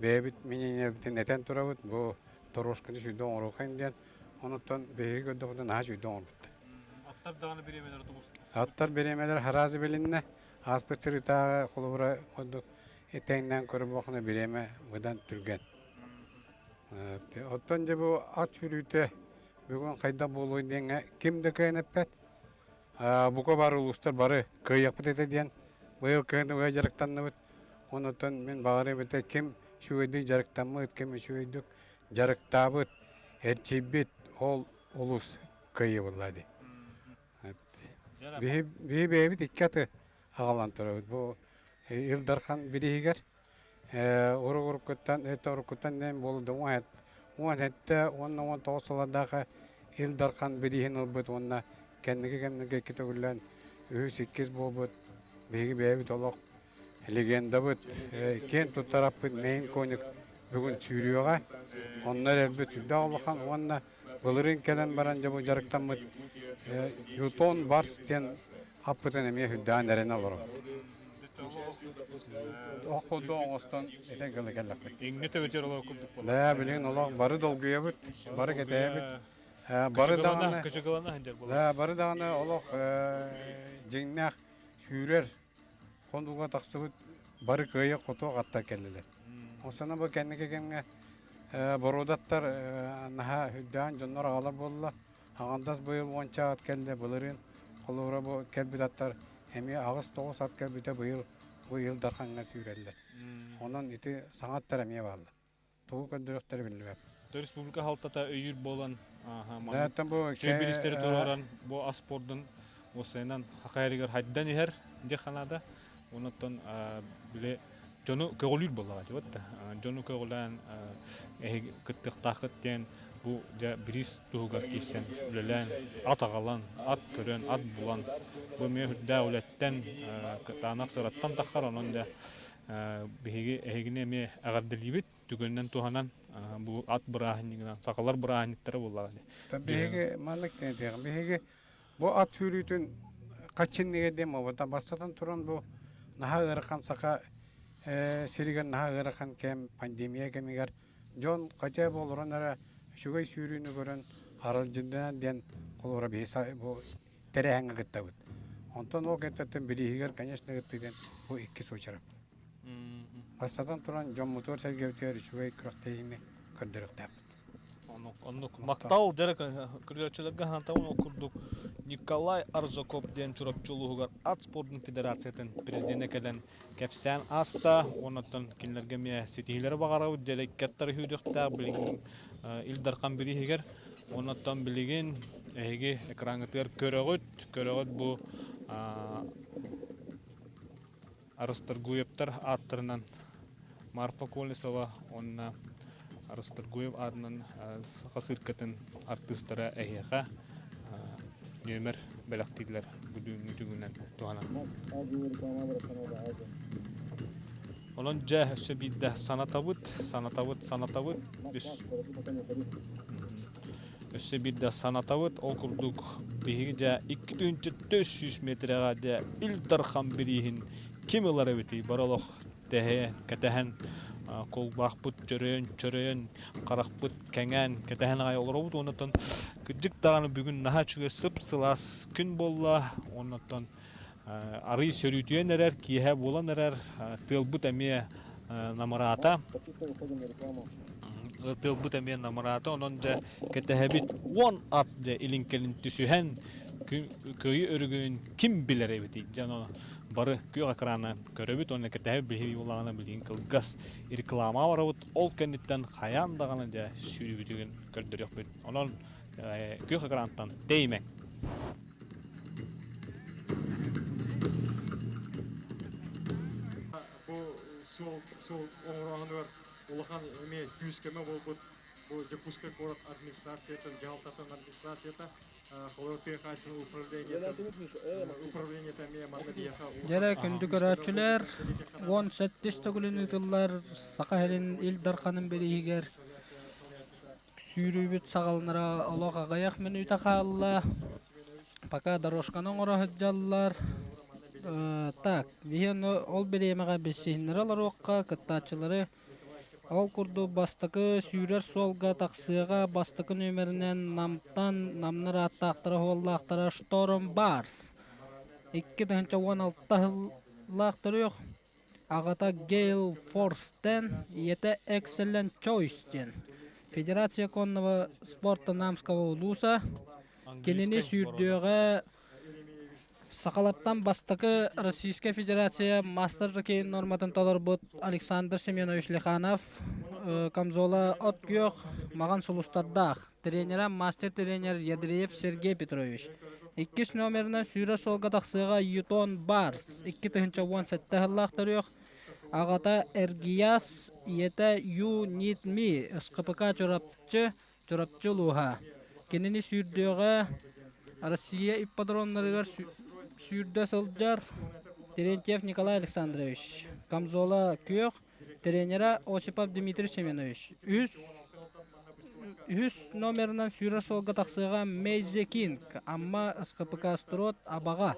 [SPEAKER 13] бэйэбит мнениебитин этэн турабыт. Бу дорожканы сүрдэ оҥоруохайын диэн. Онуттан биһиги көрдөхпүтүнэ наһаа сүрдэ оҥорбуттар.
[SPEAKER 1] Аттар даҕаны бириэмэлэрэ тубустар.
[SPEAKER 13] Аттар бириэмэлэр хараазы билиннэ. Ааспыт сырыытааҕы холобура курдук тэҥнээн көрөр буоллаххына бириэмэ быдан түргэн. Оттон дьэ бу ат сүүрүүтэ бүгүн хайдах буолуой диэҥҥэ ким да кыайан эппэт. Бука бары улуустар бары кыайыахпыт этэ диэн быйыл кыһын быһа дьарыктанныбыт. Онон мин баҕарыам этэ ким үчүгэйдик дьарыктаммыт, ким үчүгэйдик дьарыктаабыт, эрчийбит ол улуус кыайыы буолла дии. Биһи бэйэбит икки аты аҕалан турабыт. Бу Ил Дархан бирииһигэр урук-уруккуттан, это уруккуттан диэн буолла 17 уонна 19 сыллардаахы Ил Дархан бирииһин ылбыт уонна кэнники кэмнэргэ икки төгүллээн үһүс, иккис буолбут. Биһиги бэйэбит олох легендабыт, киэн туттараппыт Мэйин Коник бүгүн сүүрүөҕэ. Онно эрэлбит сүрдээх улахан уонна былырыын кэлэн баран дьэ бу дьарыктаммыт Ютон Барс диэн аппытын эмиэ үрдээн эрэнэ олоробут. Ох курдук оҥостон этэн кэлэ кэллэхпит.
[SPEAKER 1] Иҥнэ төбөтүөр олох курдук буолар.
[SPEAKER 13] Да, билигин олох бары долгуйабыт, бары кэтэһэбит. Бары даҕаны, да, бары даҕаны олох дьиҥнээх сүүрэр хонууга тахсыбыт бары кыайа-хотуо хатта кэллилэр. Осана бу кэнники кэмҥэ боруодаттар наһаа үрдээн дьоннор аҕалар буолла. Аҥардас быйыл уонча ат кэллэ, былырыын холобура бу кэлбит аттар эмиэ аҕыс-тоҕус ат кэлбитэ быйыл бу Ил Дархаҥҥа сүүрэллэр. Онон ити саҥа аттар эмиэ бааллар. Тугу көрдөрүөхтэрэ биллибэт.
[SPEAKER 1] Республика халтата өйүүр буолан үчүгэй бириистэри туруоран бу ас спордун уоссайынан хахайарыгар хайдан иһэр диэх ханаада. Онон били дьону көҕүлүүр буоллаҕа дии да дьону көҕүлээн эһиги кыттыахтааххыт диэн бу дьэ бириис туһугар киирсэн үлэлээн ат аҕалан ат көрөн ат булан бу эмиэ үрдээх үлэттэн кытаанах сыраттан таххар онон дьэ биһиги эһигини эмиэ эҕэрдэлиибит түгэнинэн туһанан бу ат бырааһынньыгынан сахалар бырааһынньыктара буоллаҕа
[SPEAKER 13] дии биһиги маннык диэн биһиги Бу ат сүүрүүтүн хаччынныга диэн буолбута. Бастатан туран бу наһаа ыарахан саха сиригэр наһаа ыарахан кэм пандемия кэмигэр дьон хотя бы олорон эрэ үчүгэй сүүрүүнү көрөн аралдьыйдынан диэн холобура биһи бу тэрээһиҥҥэ кыттабыт. Онтон ол кэнниттэн бирииһигэр конечно кыттыы диэн бу иккис уочарат. Бастатан туран дьоммутугар сэргэбитигэр үчүгэй күрэхтэһиини көрдөрүөхтээхпит.
[SPEAKER 1] Оннук махтал дьэрэ көрөөччүлэргэ хаантабын ол курдук Николай Аржаков диэн Чурапчы улууһугар ат спордун федерациятын президенэ кэлэн кэпсээн ааста. Оннуттан кинилэргэ эмиэ ситиһиилэри баҕарабыт. Дьэлэккэттэр үһүүрүөхтээх билигин Ил Дархан бирииһигэр. Оннуттан билигин эһиги экраҥҥытыгар көрөҕүт, көрөҕүт бу Арыстаргуевтар ааттарынан Марфа Колесова уонна Арыстаргуев аатынан Саха циркатын артыыстара эһиэхэ нүөмэр бэлэхтииллэр бүгүҥҥү түгүнэн туһанан. Онон дьэ өссө биирдэ санатабыт, санатабыт, санатабыт. Үс. Өссө биирдэ санатабыт, ол курдук биһиги дьэ 2400 метрэҕэ дьэ Ил Дархан бирииһин ким ылар эбитий бары олох тэһэ кэтэһэн кулгаахпыт чөрөйөн чөрөйөн харахпыт кэҥээн кэтэһэн аҕай олоробут уоннаттан кырдьык даҕаны бүгүн наһаа үчүгэй сып-сылаас күн буолла уоннаттан арый сөрүүтүйэн эрэр киэһэ буолан эрэр тыалбыт эмиэ намыраата тыалбыт эмиэ намыраата онон дьэ кэтэһэбит уон ат дьэ илин кэлин түсүһэн кыайыы өрөгөйүн ким билэр эбитий дьэ ону бары күөх экраны көрөбүт уонна кэтэһэбит биһиги буоллаҕына билигин кылгас реклама барабыт ол кэнниттэн хайаан даҕаны дьэ сүүрүүбүтүгүн көрдөрүөхпүт онон күөх экрантан тэйимэҥ
[SPEAKER 14] Бу суол суол оҥорооһунугар улахан эмиэ күүс-көмө буолбут бу Дьокуускай куорат администрациятын дьаһалтатын администрацията
[SPEAKER 5] Дьэрэ күндү көрөөччүлэр, 17 төгүлүн ыытыллар Саха сирин Ил Дарханын бирииһигэр сүүрүүбүт саҕаланара олох аҕыйах мүнүүтэ хаалла. Пока дорожканы оҥоро сылдьаллар. Так, биһи ону ол бириэмэҕэ билсиһиннэрэ олоруохха, кыттааччылары Ол курдук бастакы сүүрэр суолга тахсыаҕа бастакы нүөмэринэн Намтан Намнар ааттаахтара-суоллаахтара Шторм Барс 2016 сыллаах төрүөх, аҕата Гейл Форстен, ийэтэ Excellent Choice диэн. Федерация конного спорта Намского улууса кинини сүүрдүөҕэ Сахалартан бастакы Российскай Федерация мастер жокейын норматын толорбут Александр Семенович Лиханов камзола от күөх маҕан сулустардаах, тренерэ мастер-тренер Ядреев Сергей Петрович. Иккис номерынан сүүрэр суолга тахсыаҕа Ютон Барс 2017 сыллаах төрүөх, аҕата Эргияс, ийэтэ Ю Нит Ми, СКПК Чурапчы, Чурапчы улууһа. Кинини сүүрдүөҕэ Россия ипподромнарыгар сүүрдэ сылдьар Терентьев Николай Александрович, камзола күөх, тренера Осипов Дмитрий Семенович. Үһүс үһүс номерынан сүүрэр суолга тахсыаҕа Мейзе Кинг, Амма СКПК Строт, Абаҕа.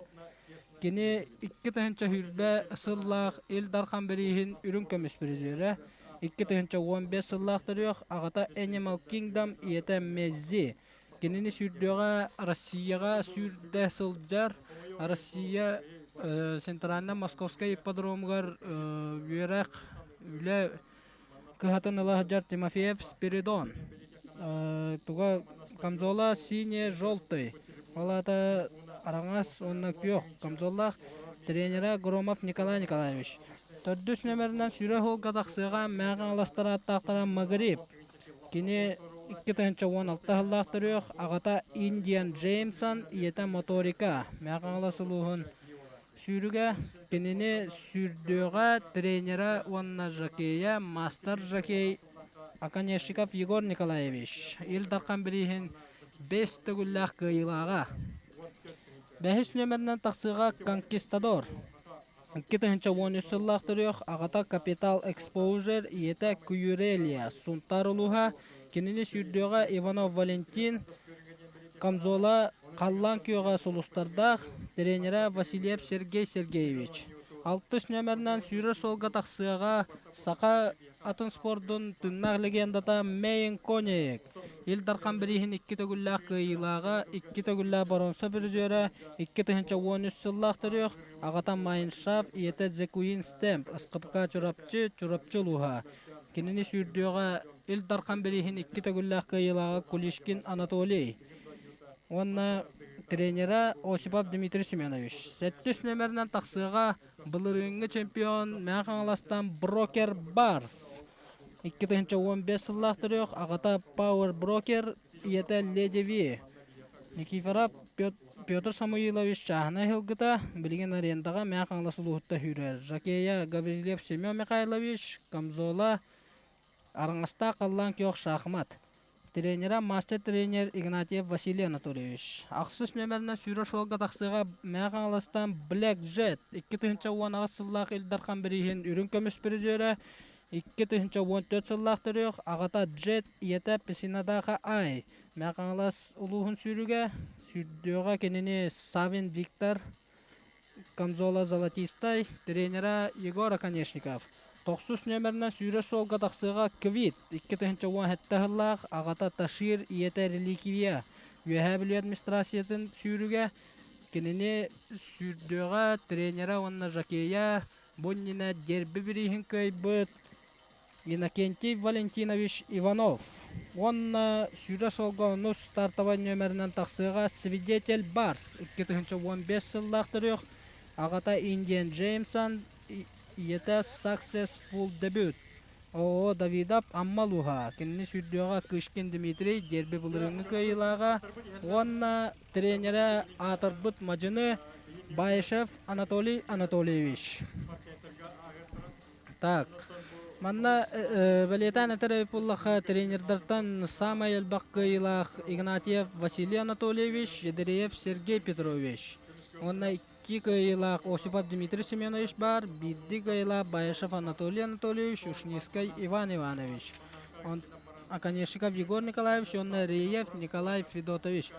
[SPEAKER 5] Кини 2020 сыллаах Ил Дархан бирииһин үрүҥ көмүс призерэ, 2015 сыллаах төрүөх, аҕата Animal Kingdom, ийэтэ Меззи. Кинини сүүрдүөҕэ Россияҕа сүүрдэ сылдьар Россия Центрально-Московскай ипподромугар үөрэх, үлэ кыһатын ыла сылдьар Тимофеев Спиридон. Туга камзола синий-желтый. Ол аата араҥас уонна күөх камзоллаах тренера Громов Николай Николаевич. Төрдүс нүөмэринэн сүрэ уолга тахсыаҕа Мэҥэ Хаҥаластар ааттаахтара Магриб. Кини 2016 сыллаах төрүөх, аҕата Индиан Джеймсон, ийэтэ Моторика. Мэҥэ Хаҥалас улууһун сүүрүгэ. Кинини сүүрдүөҕэ тренера уонна жокея, мастер жокей Оконешников Егор Николаевич. Ил Дархан бирииһин бэс төгүллээх кыайыылааҕа. Бэһис нүөмэринэн тахсыаҕа Конкистадор. 2013 сыллаах төрүөх, аҕата Капитал Экспоужер, ийэтэ Кюрелия, Сунтаар улууһа, кинини сүүрдүөҕэ Иванов Валентин, Камзола халлаан күөҕэ сулустардаах, тренерэ Васильев Сергей Сергеевич. Алтыс нүөмэринэн сүүрэр суолга тахсыаҕа саха атын спордун тыыннаах легендата Мэйн Конеек, Ил Дархан бирииһин икки төгүллээх кыайыылааҕа, икки төгүллээх боруонса призера, 2013 сыллаах төрүөх, аҕата Майншаф, ийэтэ Зекуин Стемп, СКПК Чурапчы, Чурапчы улууһа. Кинини сүүрдүөҕэ Ил Дархан бирииһин икки төгүллээх кыайыылааҕа Кулишкин Анатолий уонна тренера Осипов Дмитрий Семенович. Сэттис нүөмэринэн тахсыаҕа Былырыыҥҥы чемпион Мэҥэ Хаҥаластан Брокер Барс 2015 сыллаах төрүөх, аҕата Power Broker, ийэтэ Леди Ви. Никифоров Петр Самуилович чааһынай ыһылгыта, билигин арендаҕа Мэҥэ Хаҥалас улууһуттан сүүрэр. Жокея Гаврильев Семен Михайлович, Камзола Араҥастаах халлаан күөх шахмат. Тренера мастер-тренер Игнатьев Василий Анатольевич. Ахсыс нүөмэринэн сүүрэр суолга тахсыыга Мэҥэ Хаҥаластан Black Jet 2018 сыллаах Ил Дархан бирииһин үрүҥ көмүс призерэ. 2014 сыллаах төрүөх, аҕата Джет, ийэтэ Песинадаха Ай. Мэҥэ улууһун сүүрүгэ, сүүрдүөҕэ кинини Савин Виктор, Камзола Золотистай, тренера Егор Оконешников. Тохсус нүөмэринэн сүүрэр суолга тахсыаҕа Квит, 2017 сыллаах, аҕата Ташир, ийэтэ Реликвия. Үөһээ Бүлүү администрациятын сүүрүгэ кинини сүүрдүөҕэ тренера уонна жокея бу иннинэ дерби бирииһин кыайбыт Иннокентий Валентинович Иванов уонна сүүрэ суолга онус стартовай нүөмэринэн тахсыаҕа Свидетель Барс 2015 сыллаах төрүөх аҕата Индиан Джеймсон, ийэтэ Successful Debut ООО Давидов Амма улууһа. Кинини сүүрдүөҕэ Кышкин Дмитрий дерби былырыыҥҥы кыайыылааҕа уонна тренерэ аатырбыт мадьыны Баишев Анатолий Анатольевич. Так, манна бэлиэтээн этэр эбит буоллахха, тренердартан саамай элбэх кыайыылаах Игнатьев Василий Анатольевич, Ядреев Сергей Петрович. Уонна икки кыайыылаах Осипов Дмитрий Семенович баар, биирдии кыайыылаах Баишев Анатолий Анатольевич, Ушницкай Иван Иванович. Оконешников Егор Николаевич уонна Реев Николай Федотович.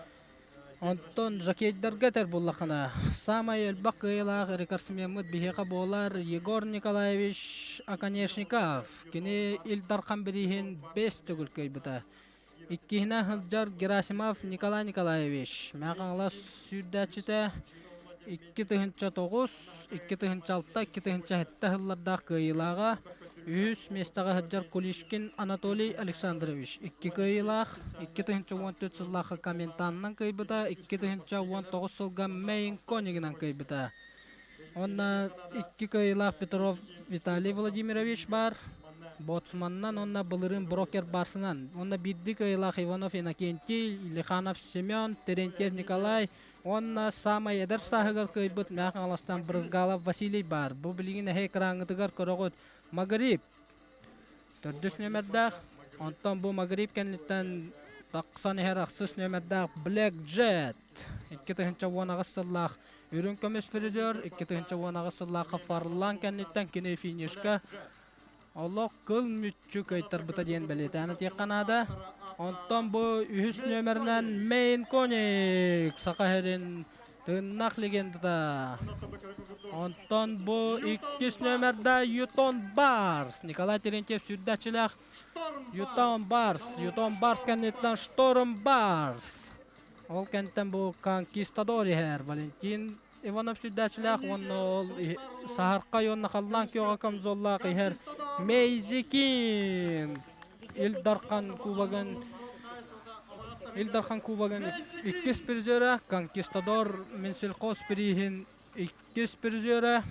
[SPEAKER 5] Онтон жокейдарга этэр буоллаххына, саамай элбэх кыайыылаах рекордсмеммыт биһиэхэ буолар Егор Николаевич Оконешников. Кини Ил Дархан бирииһин бэс төгүл кыайбыта. Иккиһинэн сылдьар Герасимов Николай Николаевич, Мэҥэ Хаҥалас сүүрдээччитэ, 2009, 2006, 2007 сыллардаах кыайыылааҕа, үһүс миэстэҕэ сылдьар Кулишкин Анатолий Александрович икки кыайыылаах, 2014 сыллаахха Коментанынан кыайбыта, 2019 сылга Мэйн Конигынан кыайбыта. Уонна икки кыайыылаах Петров Виталий Владимирович баар, боцманынан уонна былырыын брокер барсынан. Уонна биирдии кыайыылаах Иванов Иннокентий, Лиханов Семен, Терентьев Николай, Уонна саамай эдэр сааһыгар кыайбыт Мэҥэ Хаҥаластан Брызгалов Василий баар. Бу билигин эһэ экраҥҥытыгар көрөҕүт. Магриб төрдүс нүөмэрдээх. Онтон бу Магриб кэнниттэн тахсан иһэр ахсыс нүөмэрдээх Black Jet 2018 сыллаах үрүҥ көмүс фризер 2018 сыллаахха Фарлан кэнниттэн кини финишка Олох кыл мүччү кыайтарбыта диэн бэлиэтээн этиэххэ наада. Онтон бу үһүс нүөмэринэн Мейн Коник Саха сирин тыыннах легендата. Онтон бу иккис нүөмэрдэ Ютон Барс. Николай Терентьев сүрдээччилээх Ютон Барс. Ютон Барс кэнниттэн Шторм Барс. Ол кэнниттэн бу Конкистадор иһэр Валентин Иванов сүрдээччилээх уонна ол саһархай уонна халлаан күөҕэ камзоллаах иһэр Мейзикин Ил Дархан Кубогын Ил Дархан Кубогын иккис призера Конкистадор Минсельхоз бирииһин иккис призера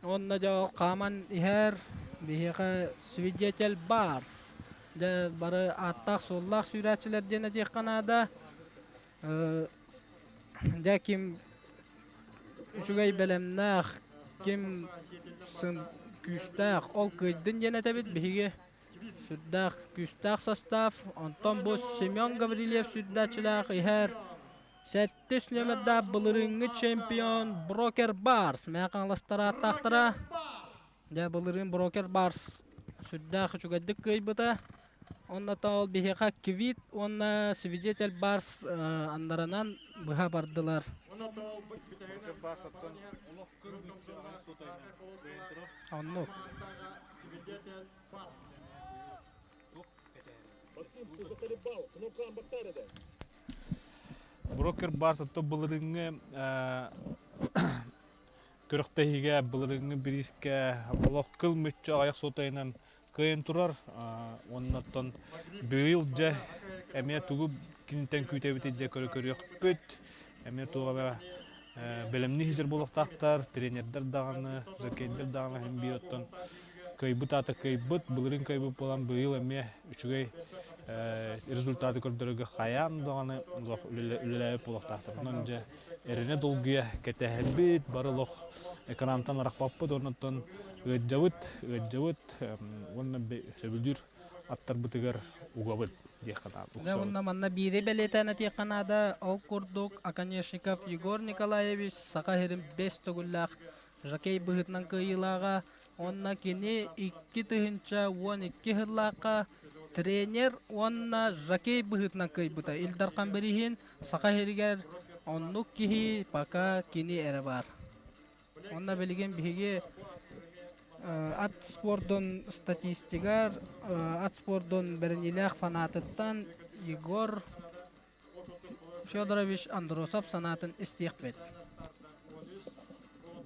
[SPEAKER 5] уонна дьэ ол хааман иһэр биһиэхэ свидетель Барс дьэ бары ааттаах-суоллаах сүүрээччилэр диэн этиэххэ наада Дьэ ким үчүгэй бэлэмнээх, ким күүстээх, ол кыайдын диэн этэбит биһиги. Сүрдээх күүстээх состав. Онтон бу Семен Гаврильев сүрдээччилээх иһэр сэттис нүөмэрдээх былырыыҥҥы чемпион Брокер Барс Мэҥэ Хаҥаластар ааттаахтара. Дьэ былырыын Брокер Барс сүрдээх үчүгэйдик кыайбыта. Онно ол биһиэхэ Квит уонна Свидетель Барс аннарынан быһа бардылар. Оннук.
[SPEAKER 1] Брокер Барс отто былырыыҥҥы күрэхтэһиигэ былырыыҥҥы бириискэ олох кыл мүччү аҕыйах суотайынан кыайан турар уонна оттон быйыл дьэ эмиэ тугу киниттэн күүтэбитий дьэ көрө көрүөхпүт эмиэ туох эмэ бэлэмнии сылдьар буолуохтаахтар тренердэр даҕаны жокейдэр даҕаны иһин биир оттон кыайбыт аата кыайбыт былырыын кыайбыт буолан быйыл эмиэ үчүгэй результаты көрдөрөргө хайаан даҕаны олох үлэлээбит буолуохтаахтар онон дьэ эрэнэ долгуйа кэтэһэрбит, бары олох экрантан арахпаппыт, оннуттан ыаддьабыт, ыаддьабыт уонна сөбүлүүр аттарбытыгар угабыт диэххэ наада.
[SPEAKER 5] Дьэ, уонна манна биири бэлиэтээн этиэххэ наада, ол курдук Оконешников Егор Николаевич Саха сирин бэс төгүллээх жокей быһыытынан кыайыылааҕа. Онно кини 2012 сыллаахха тренер уонна жокей быһыытынан кыайбыта. Ил Дархан бирииһин Саха сиригэр оннук киһи пока кини эрэ баар. Онно билигин биһиги ат спордун статистигар ат спордун бэриниилээх фанатыттан Егор Федорович Андросов санаатын истиэхпит.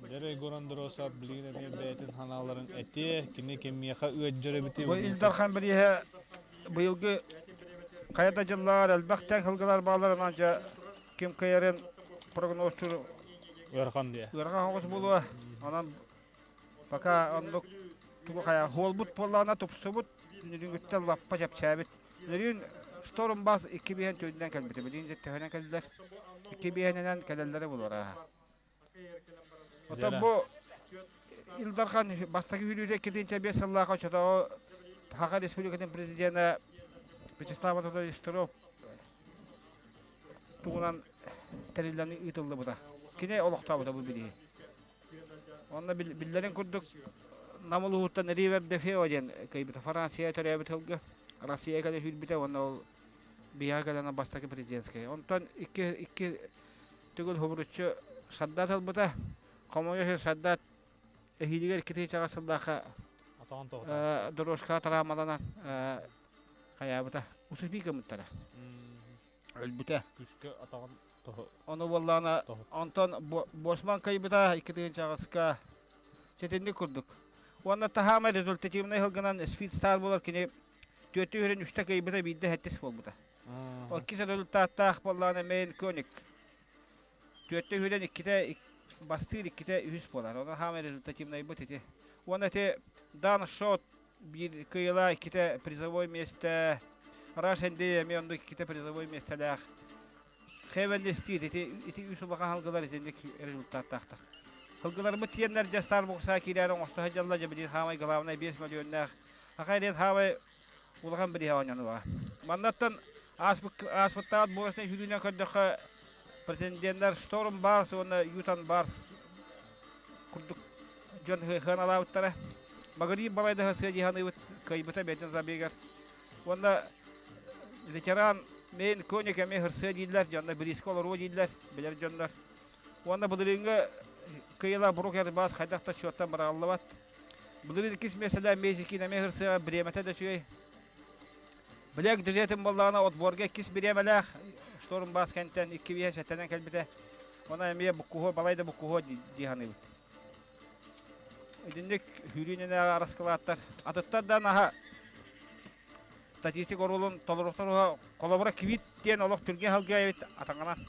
[SPEAKER 1] Дьэ Егор Андросов билигин эмиэ бэйэтин санааларын этиэ, кини кимиэхэ ыалдьар эбитий?
[SPEAKER 7] Бу Ил Дархан бирииһэ быйылгы хайа да дьыллаар элбэх тэҥ сылгылар баалларынан дьэ ким кыайарын прогнозтуур
[SPEAKER 1] ыарахан диэ.
[SPEAKER 7] Ыарахан оҕус буолуо. Онон пока оннук тугу хайа хуолбут буоллаҕына тупсубут, нүрүҥүттэн лаппа чэпчээбит. Нөрүүн Шторм Бас икки биһэн түүнүнэн кэлбитэ. Билигин дьэ төһөнөн кэллилэр? Икки биһэнинэн кэлэллэрэ буолуор Оттон бу Ил Дархан бастакы сүүрүүтэ 2005 сыллаах оччотооҕу Саха Республикатын президенэ Вячеслав Анатольевич Стров тугунан тэриллэн ыытыллыбыта. Кини олохтообута бу билиһи. Онно биллэрин курдук Нам улууһуттан Ривер де Фео диэн кыайбыта. Франция төрөөбүт сылга Россия кэлэ сүүрбүтэ уонна ол биһиэхэ кэлэн бастакы президентскэй. Онтон икки икки төгүл хобуруччу Саддат ылбыта. Хомойуох Саддат эһиилигэр икки тыһыынчаҕа сыллаахха дорожкаҕа травмаланан хайаабыта. Усупи гыммыттара. Өлбүтэ.
[SPEAKER 1] Күскэ атаҕын тоһу.
[SPEAKER 7] Ону буоллаҕына онтон Босман кыайбыта икки тыһыынчаҕыска ситинник курдук. Уонна таһаама результативнай сылгынан Speed Star буолар кини түөртүү үһүрүн үстэ кыайбыта биирдэ сэттис буолбута. Иккис результаттаах буоллаҕына Мейн Коник түөртэ үһүрэн иккитэ бастыыр иккитэ үһүс буолар. Онон хаамай результативнайбыт ити. Уонна ити Дан Шот биир кыайыылаах иккитэ призовой миэстэ Раш Энди эмиэ оннук иккитэ призовой миэстэлээх Хевен Стит ити ити үс улахан сылгылар итинник результаттаахтар. Сылгыларбыт тиэннэр дьэ Старбукса киирээри оҥосто сылдьаллар дьэ билигин хаамай главнай 5 мөлүйүөннээх Хахай диэн хаамай улахан бирииһэ оонньонуоҕа. Маннаттан ааспыттаах буоласына сүүрүүнэн көрдөххө претенденнэр Шторм Барс уонна Ютан Барс курдук дьон сыаналаабыттара. Магырыын балайда сыа дии саныыбыт кыайбыта бэйэтин забегар. Уонна ветеран Мейн Коник эмиэ хырсыа дииллэр, дьонно бириискэ олоруо дииллэр, билэр дьоннор. Уонна былырыыҥҥы кыайыылаах Брук Эрбаас хайдах да счеттан быраҕыллыбат. Былырыын иккис миэстэлээх Мезикин эмиэ хырсыаҕа бириэмэтэ да үчүгэй. Блэк дьиэтин буоллаҕына отборга иккис бириэмэлээх Шторм Бас кэнтэн икки биэһэ сэттэнэн кэлбитэ. Онон эмиэ буккуһуо, балай да буккуһуо дии саныыбыт. Итинник сүүрүүнэнээҕи араскылааттар. Атыттар да наһаа статистик оруолун толоруохтар холобура квит диэн олох түргэн сылгы эбит атаҥанан.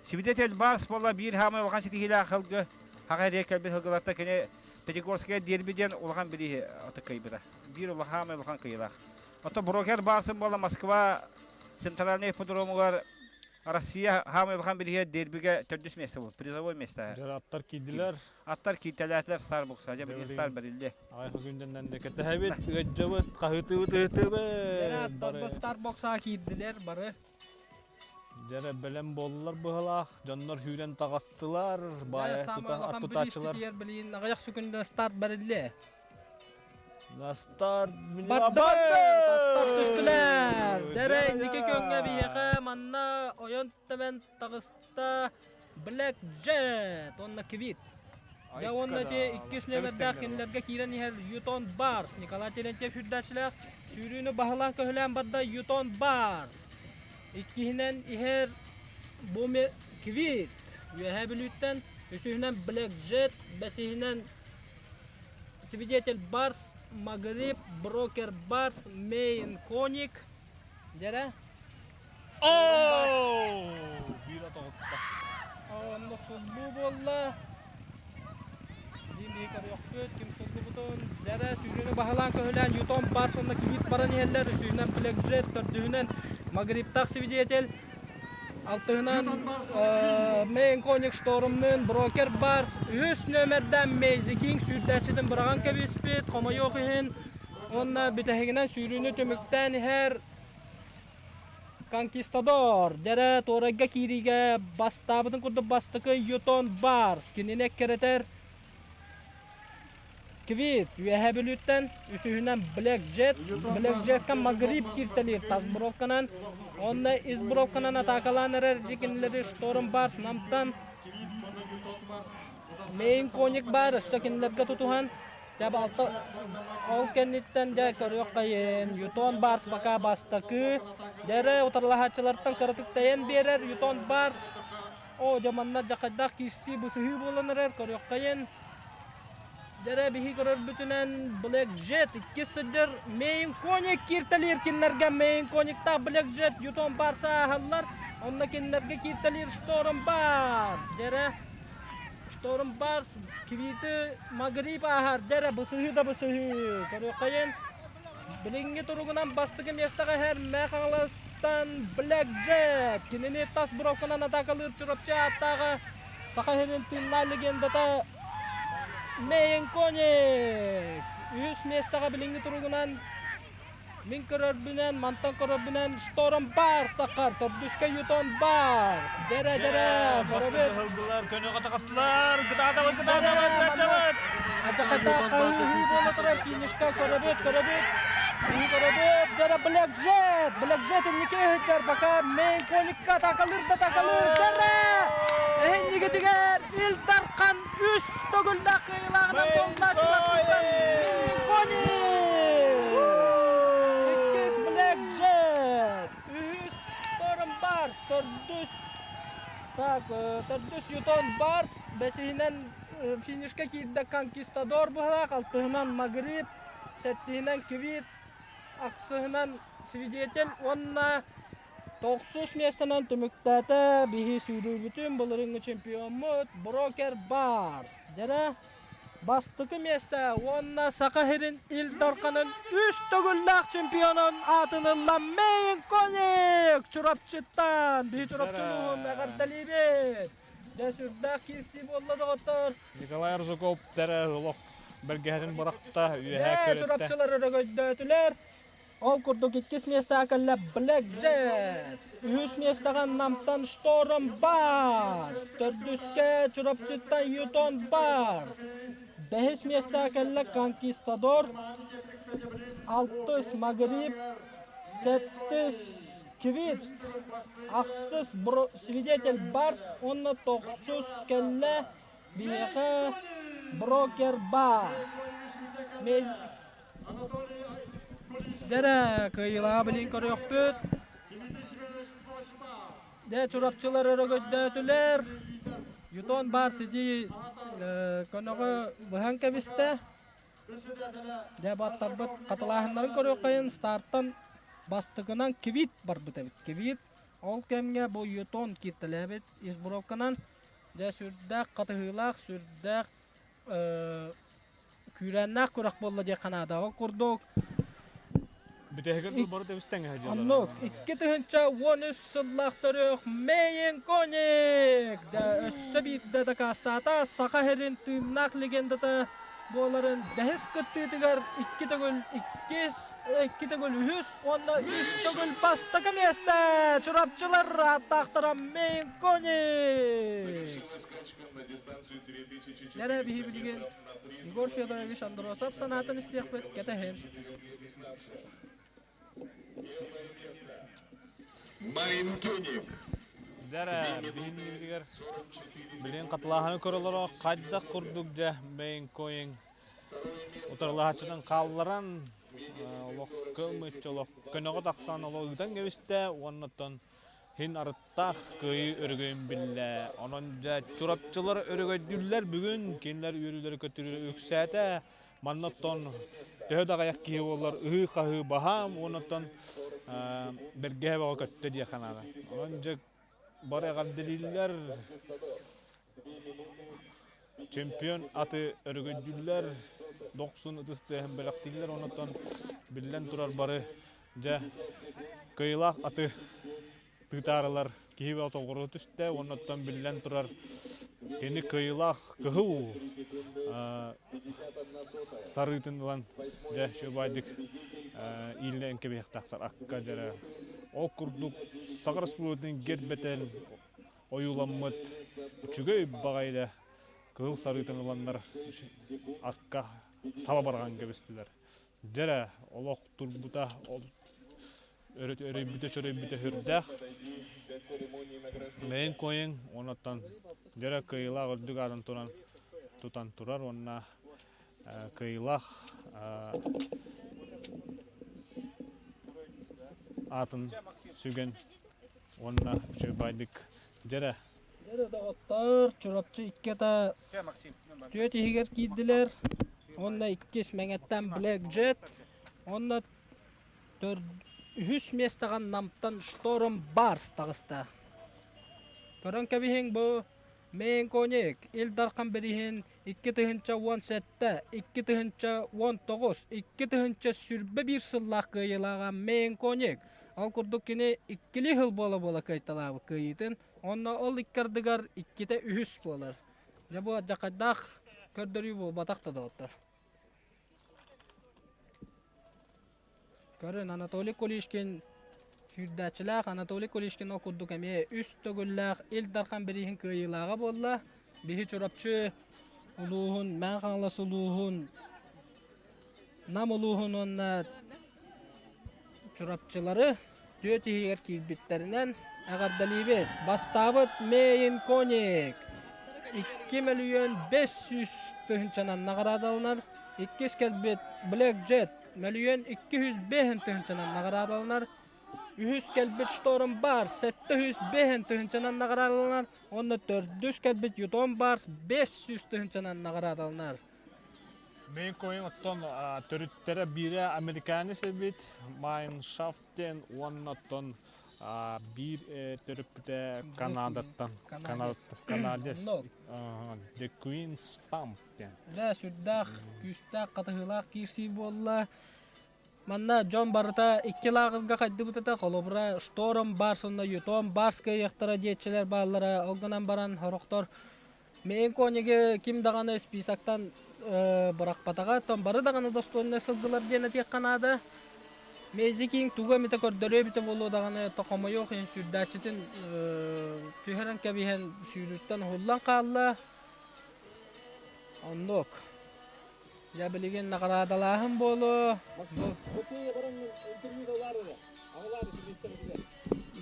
[SPEAKER 7] Свидетель Барс буолла биир хаамай улахан ситиһиилээх сылгы хаҕа эрийэ кэлбит сылгылартан кини Пятигорская дерби диэн улахан бирииһи кыайбыта. Биир улахан улахан кыайыылаах. Оттон брокер Барсын буолла Москва центральный ипподромугар Россия хаамай улахан бирииһэ дербигэ төрдүс место был, призовой место.
[SPEAKER 1] Дьэ аттар киирдилэр.
[SPEAKER 7] Аттар кииртэлээтилэр Старбукса, дьэ билигин Стар бэриллиэ.
[SPEAKER 1] Аҕай күндэннэн да кэтэһэбит, ыаддьабыт, хаһыытыбыт, ыһытыбыт.
[SPEAKER 5] Аттар Старбокса киирдилэр бары.
[SPEAKER 1] Дьэрэ бэлэм буоллулар быһалаах, дьоннор сүүрэн таҕыстылар, баайа тута тутааччылар.
[SPEAKER 5] Билигин аҕыйах секунда старт бэриллиэ.
[SPEAKER 1] Старт
[SPEAKER 5] Барда! Түстүлэр! Дэрэ инники күҥҥэ биһиэхэ манна ойон төбөн таҕыста Black Jet уонна Квит. Дьэ уонна ити иккис нүөмэрдээх кинилэргэ киирэн иһэр Ютон Барс Николай Терентьев үрдээччилээх сүүрүүнү баһылаан-көһүлээн барда Ютон Барс. Иккиһинэн иһэр Буми Квит Үөһээ Бүлүүттэн, үсүһүнэн Black Jet, бэсиһинэн Свидетель Барс, Магриб, Брокер Барс, Мейн Коник. Дьэрэ.
[SPEAKER 1] Оо! Биир атаҕытта.
[SPEAKER 5] Онно суллуу буолла. Дим биһи көрүөхпүт, ким суллубутун. Дьэрэ сүүрүүнү баһылаан көһүлээн Ютон Барс уонна Квит баран иһэллэр. Үсүһүнэн Black төрдүһүнэн Магрибтаах свидетель. Алтыһынан Мейн Коник Штормнын Брокер Барс үһүс нүөмэрдээн Мейзи Кинг сүүрдээччитин быраҕан кэбиспит, хомойуох иһин уонна бүтэһигинэн сүүрүүнү түмүктээн иһэр Конкистадор дьэрэ туорайга киириигэ бастаабытын курдук бастакы Ютон Барс кинини эккирэтэр. Квит Үөһээ Бүлүүттэн, үсүһүнэн Black Jet, Black Jetка Магриб кииртэлиир тас бровканан, онно ис бровканан атаакалаан эрэр кинилэри Шторм Барс Намтан Мейн Коник баар өссө кинилэргэ тутуһан дьэ балта ол кэнниттэн дьэ көрүөххэйин Ютон Барс пока бастакы дьэрэ утарылаһааччылартан кыратык тэйэн биэрэр Ютон Барс Оо, дьэ манна дьахайдаах киирсии бысыһыы буолан эрэр, көрүөххэйин. Дэрэ биһи көрөрбүтүнэн Black Jet иккис сылдьар Мейн Коник кииртэлиир кинилэргэ Мейн Кониктаах Black Jet Ютон Барса ааһаллар. Онно кинилэргэ кииртэлиир Шторм Барс. Дэрэ Шторм Барс Квиты Магриб ааһар. Дэрэ бысыһыы да бысыһыы. Көрүөххэйин. Билиҥҥи туругунан бастакы миэстэҕэ иһэр Мэҥэ Хаҥаластан Black Jet кинини тас бровканан атаакалыыр Чурапчы ааттааҕа Саха сирин тыыннаах легендата Мэйин Коник. Үһүс миэстэҕэ билиҥҥи туругунан мин көрөрбүнэн, мантан көрөрбүнэн Шторм Барс таххар, төрдүскэ Ютон Барс. Дьэрэ, дьэрэ,
[SPEAKER 1] Бастакы ыһылгылар көнөҕө таҕыстылар. Кытаатабыт, кытаатабыт, кытаатабыт.
[SPEAKER 5] Адьаката хаһыы буола турар финишка көрөбүт, көрөбүт. Биһи көрөбүт. Дьэрэ Black Jet, Black Jet инники ыһыктар пока Мейн Коникка атакалыыр да атакалыыр. Дьэрэ! Эһиннигитигэр Ил Дархан үс төгүллээх кыайыылааҕынан буолла Чурапчыттан Мейн Коник! Иккис Black Jet, үһүс Шторм Барс, төрдүс Так, төрдүс Ютон Барс, бэсиһинэн финишка киирдэ Конкистадор быһалаах, алтыһынан Магриб, сэттиһинэн Квит, ахсыһынан Свидетель уонна тохсус миэстэнэн түмүктээтэ биһи сүүрүүбүтүн былырыыҥҥы чемпиоммут Брокер Барс. Дьэрэ, Бастакы миэстэ уонна Саха сирин Ил Дарханын үс төгүллээх чемпионун аатын ылла Мэйин Коник Чурапчыттан. Биһи Чурапчы улууһун эҕэрдэлиибит. Дьэ сүрдээх киирсии буолла доҕоттор.
[SPEAKER 1] Николай Аржаков тэрэ олох бэргэһэтин бырахта, үөһээ
[SPEAKER 5] Дьэ Чурапчылар өрөгөйдөөтүлэр. Ол курдук иккис миэстэҕэ кэллэ Black Jet, үһүс миэстэҕэ Намтан Шторм Барс, төрдүскэ Чурапчыттан Ютон Барс, бэһис миэстэҕэ кэллэ Конкистадор, алтыс Магриб, сэттис Квит, ахсыс Свидетель Барс уонна тохсус кэллэ биһиэхэ Брокер Барс. Дьэрэ, кыайыылааҕы билин көрүөхпүт. Дьэ, чурапчылар өрөгөйдөөтүлэр. Ютон баар сидии көнөҕө быһан кэбистэ. Дьэ, баттарбыт хатылааһыннарын көрүөххэйин стартан бастакынан Квит барбыт эбит. Квит ол кэмҥэ бу Ютон кииртэлээбит избровканан дьэ сүрдээх хатыһыылаах, сүрдээх күүрээннээх күрэх буолла диэххэ наада. Ол курдук
[SPEAKER 1] Бүтэһигэр дыл бары тэбис тэҥэ
[SPEAKER 5] Оннук 2013 сыллаах төрүөх Мэйин Коник да өссө биирдэ дакаастаата Саха сирин тыыннаах легендата буоларын бэһис кыттыытыгар икки төгүл иккис, икки төгүл үһүс уонна үс төгүл бастакы миэстэ Чурапчылар ааттаахтара Мэйин Коник. Дьэрэ биһи билигин Егор Федорович Андросов санаатын истиэхпит кэтэһин.
[SPEAKER 2] Майнкеник.
[SPEAKER 1] Дьэрэ биһиннибитигэр билин хатылааһыны көрөлөрө хайдах курдук дьэ Мейнкоин утарылаһааччытын хаалларан олох кылмыччы олох көнөҕө тахсан олох ыытан кэбистэ уонна оттон Һин арыттаах кыайыы өрөгөйүн биллэ. Онон дьэ чурапчылар өрөгөйдүүллэр бүгүн. Кинилэр үөрүүлэрэ көтүрүү үксээтэ. Манна оттон төһө да аҕыйах киһи буоллар ыһыы-хаһыы баһаам уонна оттон бэргэһэ бөҕө көттө диэххэ наада. Онон дьэ бары эҕэрдэлииллэр. Чемпион аты өрөгөйдүүллэр, дохсун ытыс тыаһын бэлэхтииллэр, онон биллэн турар бары дьэ кыайыылаах аты тыытаарылар киһи бөҕө тоҕуорута түстэ уонна оттон биллэн турар кини кыайыылаах кыһыл сарыытын ылан дьэ үчүгэйдик иилинэн кэбиһиэхтээхтэр акка дьэрэ ол курдук Саха Республикатын гербэтин ойууламмыт үчүгэй баҕайы да кыһыл сарыытын ыланнар акка. саба барҕан кэбистилэр. Дьэрэ, олох турбута, өрөйбүтэ чөрөйбүтэ сүрдээх. Мэйин койуҥ, онуттан дьэрэ кыайыылаах үрдүк аатын туран тутан турар уонна кыайыылаах аатын сүгэн уонна үчүгэй дьэрэ
[SPEAKER 5] Дьэрэ доҕоттор, Чурапчы иккита түөрт иһигэр киирдилэр. Уонна иккис Мэҥэттэн Black Jet, уонна үһүс миэстэҕэ Намтан Шторм Барс таҕыста. Көрөн кэбиһиҥ бу Мэйин Коник Ил Дархан бирииһин 2017, 2019, 2021 сыллаах кыайыылааҕа Мэйин Коник. Ол курдук кини иккилии сыл буола-буола кыайталаабыт кыайыытын, уонна ол икки ардыгар иккитэ үһүс буолар. Дьэ бу алдьархайдаах көрдөрүү буолбатах да доҕоттор. Көрүн Анатолий Кулишкин сүүрдээччилээх Анатолий Кулишкин ол курдук эмиэ үс төгүллээх Ил Дархан бирииһин кыайыылааҕа буолла. Биһи Чурапчы улууһун, Мэҥэ Хаҥалас улууһун, Нам улууһун уонна Чурапчылары түөрт иһигэр киирбиттэринэн эҕэрдэлиибит. Бастаабыт Мэйин Коник 2 мөлүйүөн 500 тыһыынчанан наҕараадаланар. Иккис кэлбит Black Jet мөлүйүөн 205 тыһыынчанан наҕараадаланар. Үһүс кэлбит Шторм Барс 705 тыһыынчанан наҕараадаланар. Уонна төрдүс кэлбит Ютон Барс 500 тыһыынчанан наҕараадаланар.
[SPEAKER 1] Мин койун оттон төрүттэрэ биирэ американец эбит, Майншафт диэн уонна оттон биир төрөппүтэ Канадаттан. Канадец. The Queen's Stamp диэн.
[SPEAKER 5] Дьэ, сүрдээх күүстээх хатыһыылаах киирсии буолла. Манна дьон барыта икки лааҕырга хайдыбыт этэ. Холобура, Шторм Барс уонна Ютон Барс кыайыахтара диэччилэр бааллара. Ол гынан баран сорохтор Мэйин Кониги ким даҕаны списоктан бырахпатаҕа, оттон бары даҕаны достойнай сылгылар диэн этиэххэ наада. Мэйзи Кинг тугу эмитэ көрдөрүө эбитэ буолуо даҕаны, хомойуох иһин сүүрдээччитин түһэрэн кэбиһэн сүүрүүттэн уһуллан хаалла. Оннук. Дьэ билигин наҕараадалааһын буолуо.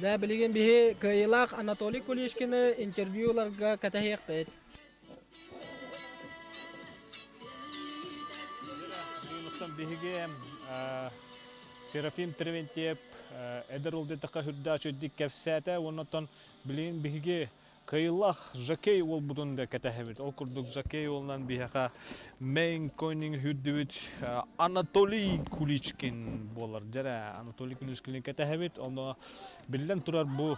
[SPEAKER 5] Дьэ, билигин биһи кыайыылаах Анатолий Кулишкины интервью ыларга кэтэһиэхпит.
[SPEAKER 1] Биһиги Серафим Терентьев эдэр уол диэтэххэ үрдээх үчүгэйдик кэпсээтэ уонна оттон билигин биһиги Кыайыылаах Жакей уолбутун да кэтэһэбит. Ол курдук Жакей уолунан биһиэхэ Мэйн Койнинг сүүрдүбүт Анатолий Куличкин буолар. Дьэрэ, Анатолий Куличкины кэтэһэбит. Онно биллэн турар бу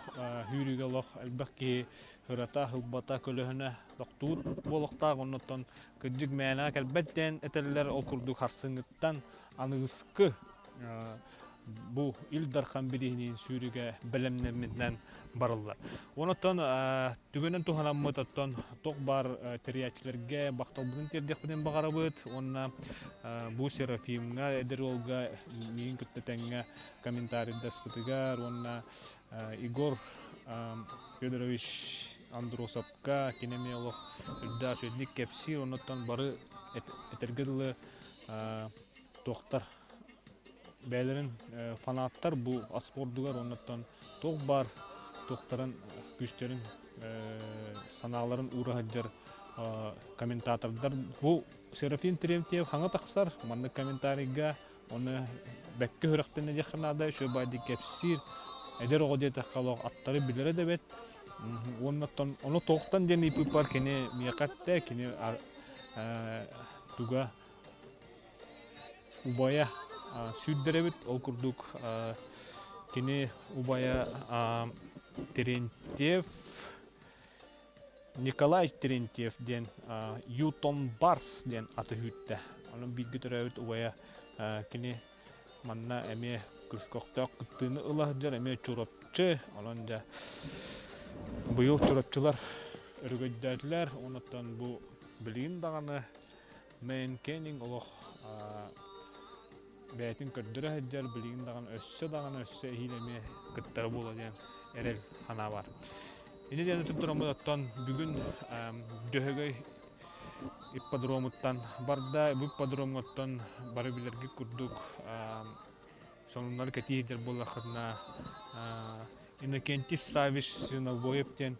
[SPEAKER 1] сүүрүүгэ олох элбэх киһи ырата, ылбата, көлөһүнэ тохтуур буолуохтаах. Оннуттан кырдьык мээнэҕэ кэлбэт диэн этэллэр. Ол курдук харсыҥҥыттан аныгыскы бу Ил Дархан бирииһинин сүүрүгэ бэлэмнэммитинэн барыллар. Онон түгэнин туһанаммыт оттон туох баар тэрийээччилэргэ бахталбытын тиэрдиэхпитин баҕарабыт уонна бу Серафимҥа эдэр уолга миигин кытта тэҥҥэ комментарийдаспытыгар уонна Егор Федорович Андросовка кини эмиэ олох үрдээх үчүгэйдик кэпсиир оннуттан бары этэргэ дылы туохтар бэйэлэрин фанаттар бу спордугар оннуттан туох баар туохтарын күүстэрин санааларын уура сылдьар комментатордар бу Серафим Терентьев хаҥа тахсар маннык комментарийга оны бэккэ сүрэхтэнэ диэххэ наада үчүгэй баайдык кэпсиир эдэр оҕо диэтэххэ олох аттары билэрэ да эбит уонна ону туохтан диэн ыйыппыппар кини миэхэ эттэ кини туга убайа сүүрдэр эбит. Ол курдук кини убайа Терентьев Николай Терентьев диэн Ютон Барс диэн аты сүүртэ. Онон бииргэ төрөөбүт убайа кини манна эмиэ көхтөөх кыттыыны ыла сылдьар, эмиэ Чурапчы. Онон дьэ быйыл Чурапчылар өрөгөйдөөтүлэр. Онуттан бу билигин даҕаны Мэн Кеннинг олох бэйэтин көрдөрө сылдьар, билигин даҕаны өссө даҕаны өссө эһиил эмиэ кыттара буолуо диэн эрэл санаа баар. Ини диэн тураммыт оттон бүгүн Дьөһөгөй
[SPEAKER 15] ипподромуттан барда. Бу ипподромҥоттон бары билэргит курдук сонуннары кэтии сылдьар буоллаххытына Иннокентий Саввич Свинобоев диэн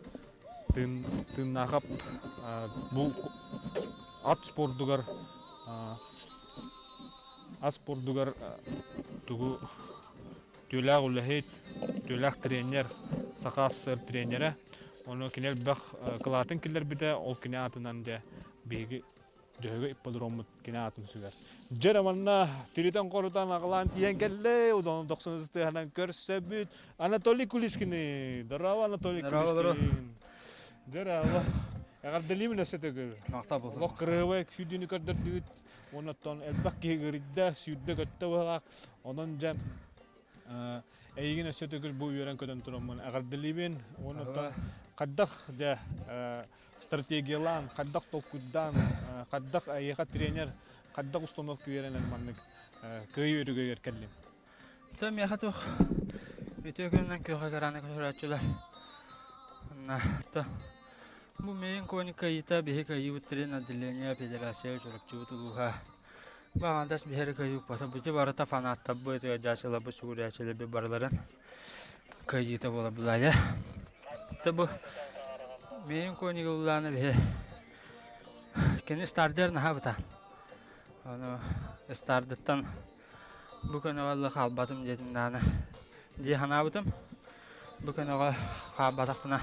[SPEAKER 15] тыыннаахап бу ат спордугар ат спордугар тугу түөлээх үлэһит, түөлээх тренер, Саха СССР тренерэ. Ону кини элбэх кылаатын киллэрбитэ, ол кини аатынан дьэ биһиги Дьөһөгө ипподроммут кини аатын сүгэр. Дьэ манна тиритэн-хорутан аҕалаан тиийэн кэллэ, удон дохсун ыстыаһынан көрсөбүт. Анатолий Кулишкины! Здорово, Анатолий Кулишкин! Здорово! Эҕэрдэлиибин өссө төгүл.
[SPEAKER 16] Махтал болсун.
[SPEAKER 15] Олох кырыһыбай сүүрдүүнү көрдөрдүгүт. Оннуттан элбэх киһи ыгырыйда, сүүрдэ-көттө быһалаах. Онон дьэ эйигин өссө төгүл бу үөрэн-көтөн тураммын эҕэрдэлиибин. Оннуттан хайдах дьэ стратегиялаан, хайдах толкуйдаан, хайдах эйиэхэ тренер, хайдах установка үөрэнэн маннык кыайыы өрүгөйүгэр кэллиҥ?
[SPEAKER 16] Та миэхэ туох үтүө күнүнэн күөхэ кэрэни көрөөччүлэр. Та бу миин кони кыайыыта биһи кыайыыбыт трен отделение федерация Чурапчыбыт улууһа Баҕандас биһэри кыайыыппата бити барыта фанаттарбыт, ыалдьааччыларбыт, сүгүрүйээччилэрбит барыларын кыайыыта буолар булаайа. Та бу миин конига улаана биһи кини стардер наһаа Ону стардыттан бу көнөҕө хаалбатым диэтим даҕаны дии санаабытым. Бу көнөҕө хаалбатахпына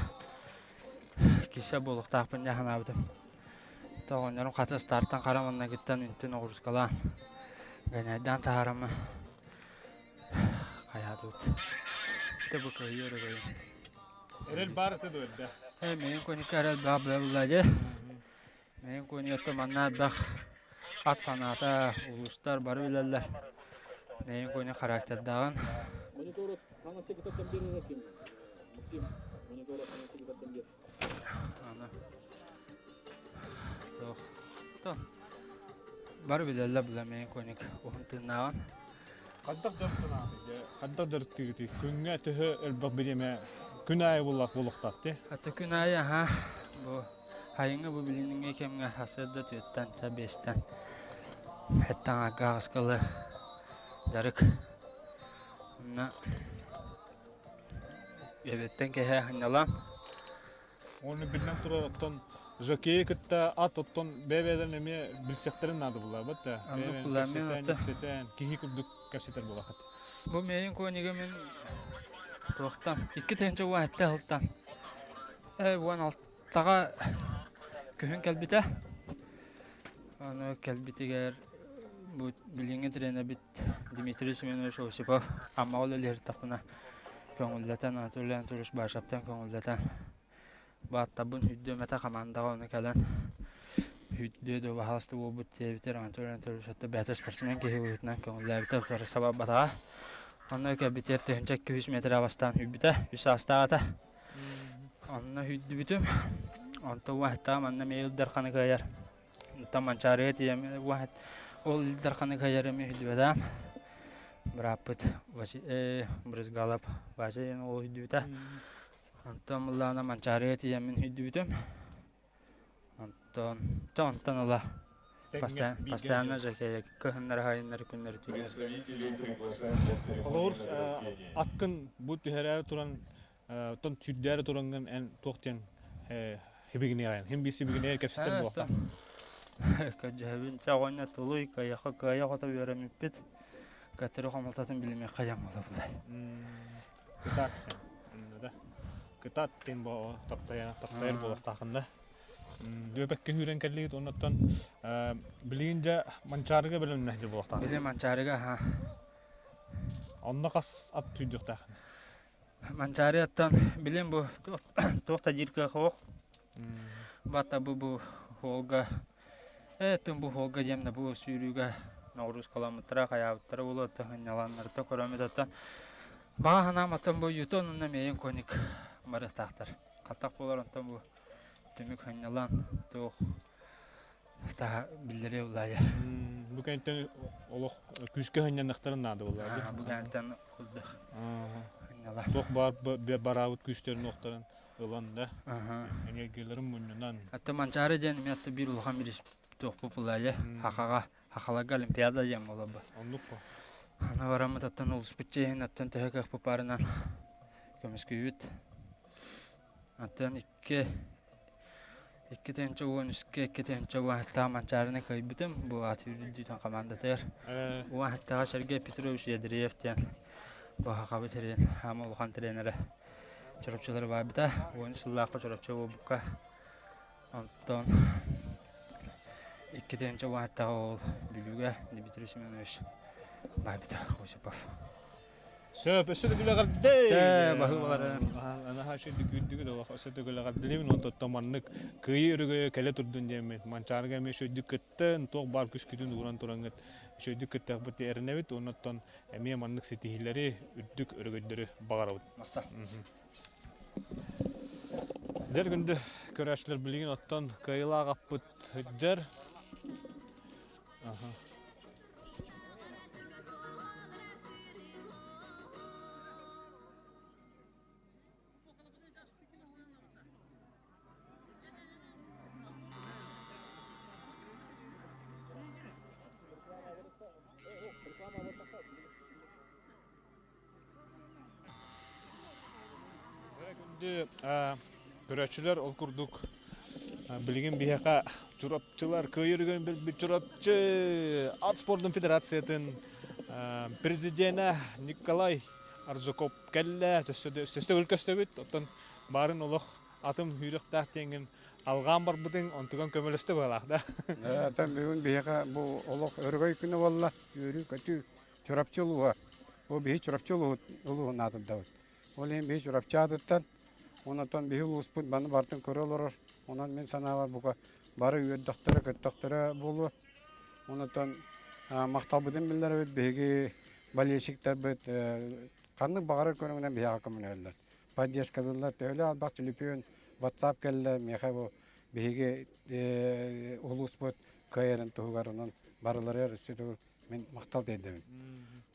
[SPEAKER 16] кисе буолуохтаахпын дии санаабытым. Тоҕонньорум хата стартан хара маннагыттан үнтүн оҕурускалаан гэнэйдээн таһаараммын хайаатыбыт. Ити бу кыайыы өрөгөйүн.
[SPEAKER 15] Эрэл баар этэ дуо эрдэ?
[SPEAKER 16] Э, миин коника эрэл баа була дии. Миин коньяттан манна элбэх ат фаната, улуустар бары билэллэр. Миин кони характердааҕын. Аны туох бары билэллэр бile миин коник уһун тыыннааҕын.
[SPEAKER 15] Хайдах дьарыктанаатый? Хайдах дьарыктыыгытый? Күҥҥэ төһө элбэх бириэмэ күн аайы буллах буолуохтаах ти?
[SPEAKER 16] Ата күн аайы аха бу Хайыҥҥы бу билиҥҥи кэмҥэ сарсыарда түөртэн, биэстэн эттэн аҕыска дьарык. Онно эбиэттэн киэһэ сынньалаҥ.
[SPEAKER 15] Уонна биллэн турар, оттон жокейы кытта ат оттон бэйэ-бэйэлэрин эмиэ билсиэхтэрин наада буллаабат да.
[SPEAKER 16] Оннук буллаа мин
[SPEAKER 15] кэпсэтэн, кэпсэтэн, киһи курдук кэпсэтэр буолахат.
[SPEAKER 16] Бу миигин куонига мин туохтан 2017 сылтан 16 Таҕа күһүн кэлбитэ. Аны кэлбитигэр бу билиҥҥи тренербит Дмитрий Семенович Осипов Аммаҕа үлэлиһэртэхпинэ көҥүллэтэн, Анатолий Анатольевич Башаптан көҥүллэтэн бааттарбын сүүрдүөм этэ хамаандаҕа ону кэлэн сүүрдүө дуо баһаалыста буолбут диэбитэр Анатолий Анатольевич отто бэйэтэ спортсмен киһи быһыытынан көҥүллээбитэ утары сабарбатаҕа. Онно кэлбитигэр 1200 метр бастаан сүүрбүтэ, үс саастаах этэ. Онно сүүрдүбүтүм. Онтон уоһаттаҕым манна эмиэ Ил Дарханы кыайар. Онтон Манчаарыга тиийэн уоһат ол Ил Дарханы кыайар эмиэ сүүрдүбэтэҕим. Бырааппыт Василий Брызгалов Вася диэн уол сүүрдүбүтэ. Онтон былаана Манчаарыга тиийэммин сүүрдүбүтүм. Онтон онтон ыла постоянно же кыһыннары сайыннары күннэри түгэн.
[SPEAKER 15] Холобур, аккын бу түһэрээри туран, оттон сүүрдээри тураҥҥын эн туох диэн хибигинэҕин? Хим биир сибигинэйэр кэпсэтэр буолуохтаах.
[SPEAKER 16] Көрдьөһөбүн чэ оҕонньор тулуй, кыайа кыайа хото үөрэммиппит. Кэтири хомолтотун билимиэххэ диэн буола булай.
[SPEAKER 15] Кытаат да. Кытаат диэн бу таптайар таптайар буолуохтаахын да. Дүөбэккэ сүүрэн кэллигит оннуттан билигин дьэ Манчаарыга бэлэмнэһ дьэ буолуохтаах.
[SPEAKER 16] Били Манчаарыга аха.
[SPEAKER 15] Онно хас ат сүүрдүөхтаахын?
[SPEAKER 16] Манчаары аттан билим бу туох да диир кыах суох. Бата бу бу холга Эттин бу холга диэм да бу сүүрүүгэ ноҕуруускаламмыттара хайаабыттара буолуо оттон сынньаланнарыта көрөммүт оттон баҕа санаам оттон бу ютон уонна миэйин коник барыахтаахтар. Хаттах буолар онтон бу түмүк сынньалан туох таһа биллэри улаайа.
[SPEAKER 15] Бу кэнниттэн олох күүскэ сынньаныахтарын наада буолла.
[SPEAKER 16] Бу кэнниттэн курдук сынньалан.
[SPEAKER 15] Туох баар бараабыт күүстэрин уохтарын ылан да энергияларын мунньунан.
[SPEAKER 16] Атта Манчаары диэн эмиэ атта биир улахан туохпут булаайа хахаҕа хахаларга олимпиада диэн буолар бу.
[SPEAKER 15] Оннук бу.
[SPEAKER 16] Аны бараммыт оттон улуспут чиэһин оттон төһө кыахпыт баарынан көмүскүүбүт. Оттон икки 2013-кэ 2017 Манчаарыны кыайбытым. Бу аат үрдүтэн командатыгар. Уон Сергей Петрович Ядреев диэн бу хахабы трен, хаама улахан тренерэ Чурапчылары баайбыта. 13 сыллаахха Чурапчы буолбукка. Онтон 2017 ол Бүлүүгэ Дмитрий Семенович баайбыта Осипов.
[SPEAKER 15] Сөп, өссө да күлэҕэрдэ.
[SPEAKER 16] Чэ, баһыыбалары.
[SPEAKER 15] Анаһаа үчүгэй күүрдүгүт олох өссө да күлэҕэрдилибин онтон маннык кыайыы өрөгөйө кэлэ турдун диэммит. Манчаарыга эмиэ үчүгэйдик кыттын, туох баар күскүтүн ууран тураҥҥыт үчүгэйдик кыттыахпыт эрэнэбит. Оннуттан эмиэ маннык ситиһиилэри, үрдүк өрөгөйдөрү баҕарабыт. Дьэр күндү көрөөччүлэр билигин оттон кыайыылаах аппыт дьэр. Күндү көрөөччүлэр ол курдук билигин биһиэхэ Чурапчылар кыайыр билбит Чурапчы ат спордун федерациятын президенэ Николай Аржаков кэллэ өссө өлкөстөбүт оттон баарын олох атым сүүрүөхтээх диэҥҥин алҕаан барбытыҥ онтуган көмөлөстө быһалаах да
[SPEAKER 13] Оттон бүгүн биһиэхэ бу олох өрөгөй күнэ буолла үөрүү-көтүү Чурапчы улууһа. Бу биһи Чурапчы улууһун аатырдабыт. Ол иһин биһи Чурапчы аатыттан, онон биһи улууспут маны барытын көрө олорор. Онон мин санаабар бука бары үөрдөхтөрө, көттөхтөрө буолуо. Онон махталбытын биллэрэбит биһиги болельщиктарбыт ханнык баҕарар көрүҥүнэн биһиэхэ көмөлөһөллөр. Поддержкалыыллар. Төһөлөөх элбэх түлүпүөн, WhatsApp кэллэ миэхэ бу биһиги улууспут кыайарын туһугар онон барыларыгар өссө төгүл мин махтал тиэрдэбин.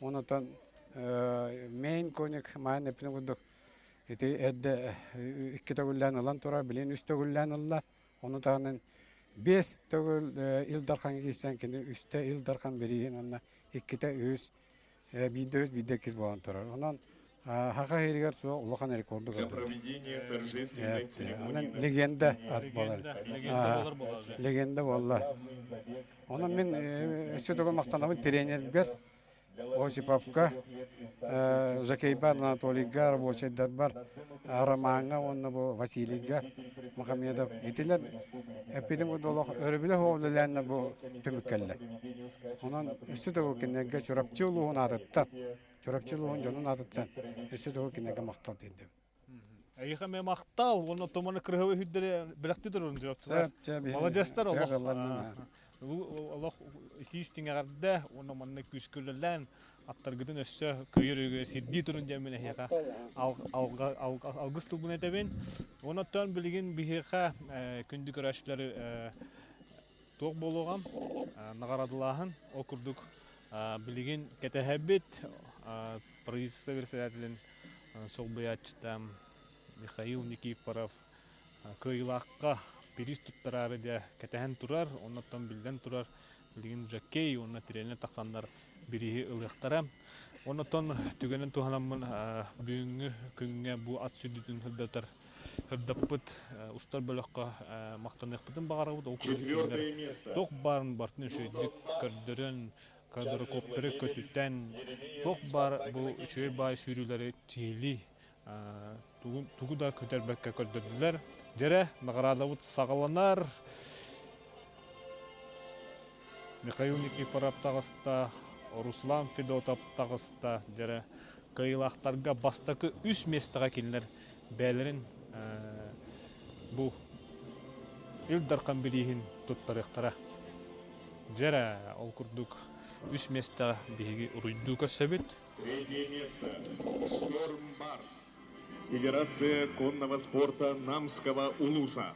[SPEAKER 13] Онотон мейн коник маан эппитин курдук ити эрдэ икки төгүллээн ылан турар, билин үс төгүллээн ылла. Ону таһынан биэс төгүл Ил Дархаҥҥа киирсэн кини үстэ Ил Дархан бирииһин уонна иккитэ үһүс биирдэ үс, биирдэ иккис буолан турар. Онон Хаха иһигэр суох улахан рекорду көрдөрдө. Онон легенда ат буолар. Легенда буолла. Онон мин өссө төгүл махтанабын тренербэр Осиповка, Жакейбар Анатолийга, рабочайдарбар, Ромаҥҥа уонна бу Василийга Мухамедов. Итилэр эппитим курдук олох өрөбүлэ суох үлэлээннэр бу түмүк кэллэ. Онон өссө төгүл кинилэргэ Чурапчы улууһун аатыттан, Чурапчы улууһун дьонун аатыттан өссө төгүл кинилэргэ махтал тиэрдэбин.
[SPEAKER 15] Эйиэхэ эмиэ махтал уонна туманы кырыһабы үһүрдэри бэлэхти турун дьоптулар. Молодецтар олох олох итиис тиҥэҕэрдэ уонна манна күүскэ үлэлээн аттаргытын өссө кыйыр өйгө сирдии турун диэммин эһиэхэ алгыс тылбын этэбин. Онон билигин биһиэхэ күндү көрөөччүлэр туох буолуоҕа наҕараадалааһын ол курдук билигин кэтэһэбит правительство председателин солбуйааччыта Михаил Никифоров кыайыылаахха бириис туттараары дьэ кэтэһэн турар, оннуттан биллэн турар билигин жокей уонна тренер тахсаннар бирииһи ылыахтара. Оннуттан түгэнин туһанаммын бүгүҥҥү күҥҥэ бу ат сүрдүтүн сырдатар сырдаппыт устар бөлөххө махтаныахпытын баҕарабыт. Ол курдук туох баарын барытын үчүгэйдик көрдөрөн квадрокоптеры көтүтэн, туох баар бу үчүгэй баай сүүрүүлэри чиһилии тугу да көтөрбөккө көрдөрдүлэр. Дьэрэ, наҕараадабыт саҕаланар. Михаил Никифоров таҕыста, Руслан Федотов таҕыста. Дьэрэ, кыайыылаахтарга бастакы үс миэстэҕэ кинилэр бэйэлэрин бу Ил Дархан бирииһин туттарыахтара. Дьэрэ, ол курдук үс миэстэҕэ биһиги уруйдуу көрсөбүт.
[SPEAKER 2] Третье место. Шторм Барс. Федерация конного спорта Намского улуса.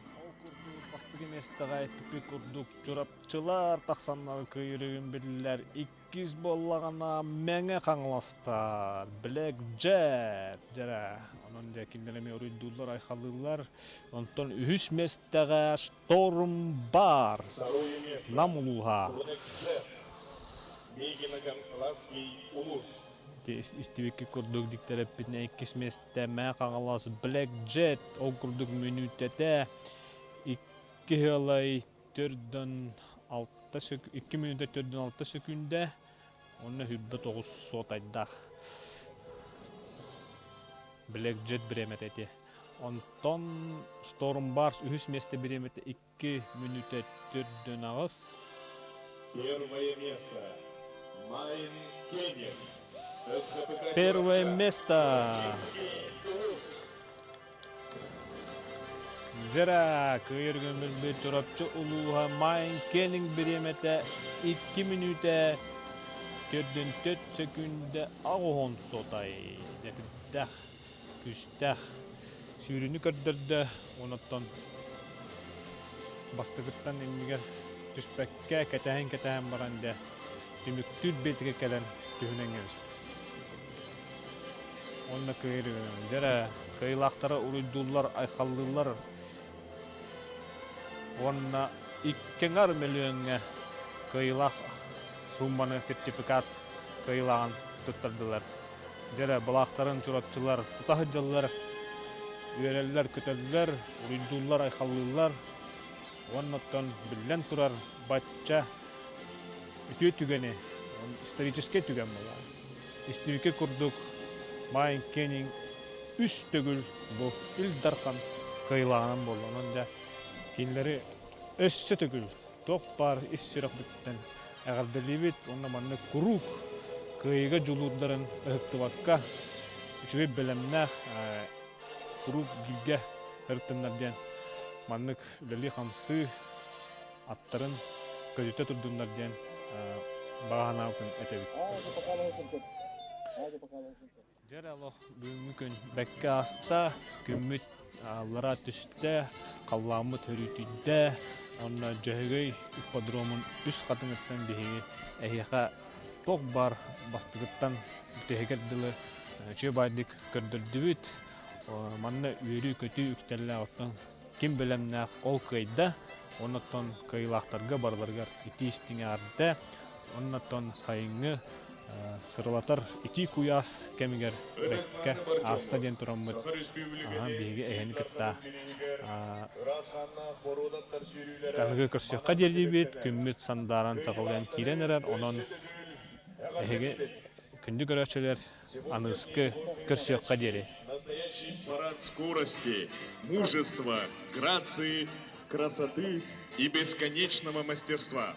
[SPEAKER 15] Бастакы миэстэҕэ эппиппит курдук Чурапчылар тахсаннар кыайырыгын биллэр. Иккис буоллаҕына Мэҥэ Хаҥаластар, Блэк Джет дьэрэ. Онон дьэ кинилэр эмиэ уруйдууллар, айхаллыыллар. Онтон үһүс миэстэҕэ Шторм Барс Нам улууһа. Истибикки курдук диктэреппитинэ иккис миэстэ Мээ Хаҥалас Black Jet ол курдук мүнүүтэтэ икки ыалай төрдөн алта 2 мүнүүтэ төрдөн алта сөкүүндэ Онно 29 суотайдаах. Black Jet бириэмэтэ ити. Онтон Storm Bars үһүс миэстэ бириэмэтэ 2 мүнүүтэ төрдөн аҕыс.
[SPEAKER 2] Первое место. Майн Кенин.
[SPEAKER 15] Первое место. Дьэрэ, кыайар көмүлбүт Чурапчы улууһа Майн Кенинг бириэмэтэ 2 мүнүүтэ төрдүн төрт сөкүүндэ аҕыһон сотай. Дьэ, күүстээх сүүрүүнү көрдөрдө, онуттан бастакыттан иннигэр түспэккэ кэтэһэн-кэтэһэн баран дьэ түмүктүүр биэтигэ кэлэн түһүнэн кэбистэ. Уонна кыайыр дьэрэ кыайыылаахтара уруйдууллар, айхаллыыллар. Уонна икки аҥар мөлүйүөҥҥэ кыайыылаах суумманы сертификат кыайыылааҕын туттардылар. Дьэрэ былаахтарын чурапчылар тута сылдьаллар, үөрэллэр, көтөллөр, уруйдууллар, айхаллыыллар. Уонна оттон биллэн турар бачча үтүө түгэни, историческай түгэн буолар. Истибиккэ курдук, Майн Кеннинг үс төгүл бу Ил Дархан кыайыылааҕынан буолла. Онон дьэ кинилэри өссө төгүл туох баар ис сүрэхпититтэн эҕэрдэлиибит уонна маннык куруук кыайыыга дьулуурдарын ыһыктыбакка үчүгэй бэлэмнээх куруук бииргэ ырыттыннар диэн маннык үлэлии-хамсыы аттарын көтүтэ турдуннар диэн баҕа санаабытын этэбит. Дьэр олох бүгүҥҥү күн бэккэ ааста, күммүт аллара түстэ, халлааммыт өрүтүйдэ, онно Дьөһөгөй ипподромун үс хатыҥыттан биһиги эһиэхэ туох баар бастыгыттан бүтэһигэр дылы үчүгэй баайдык көрдөрдүбүт. Манна үөрүү-көтүү үктэллээх оттон ким бэлэмнээх ол кыайда, оннуттан кыайыылаахтарга барыларыгар итии истиҥ эҕэрдэ, оннуттан сайыҥҥы сырылатар итии куйаас кэмигэр бэккэ ааста диэн тураммыт биһиги эһэни кытта аныгы көрсүөххэ диэлиибит, күммүт сандааран таҕылыйан киирэн эрэр, онон эһиги күндү көрөөччүлэр аныгыскы көрсүөххэ диэри.
[SPEAKER 2] Настоящий парад скорости, мужества, грации, красоты и бесконечного мастерства.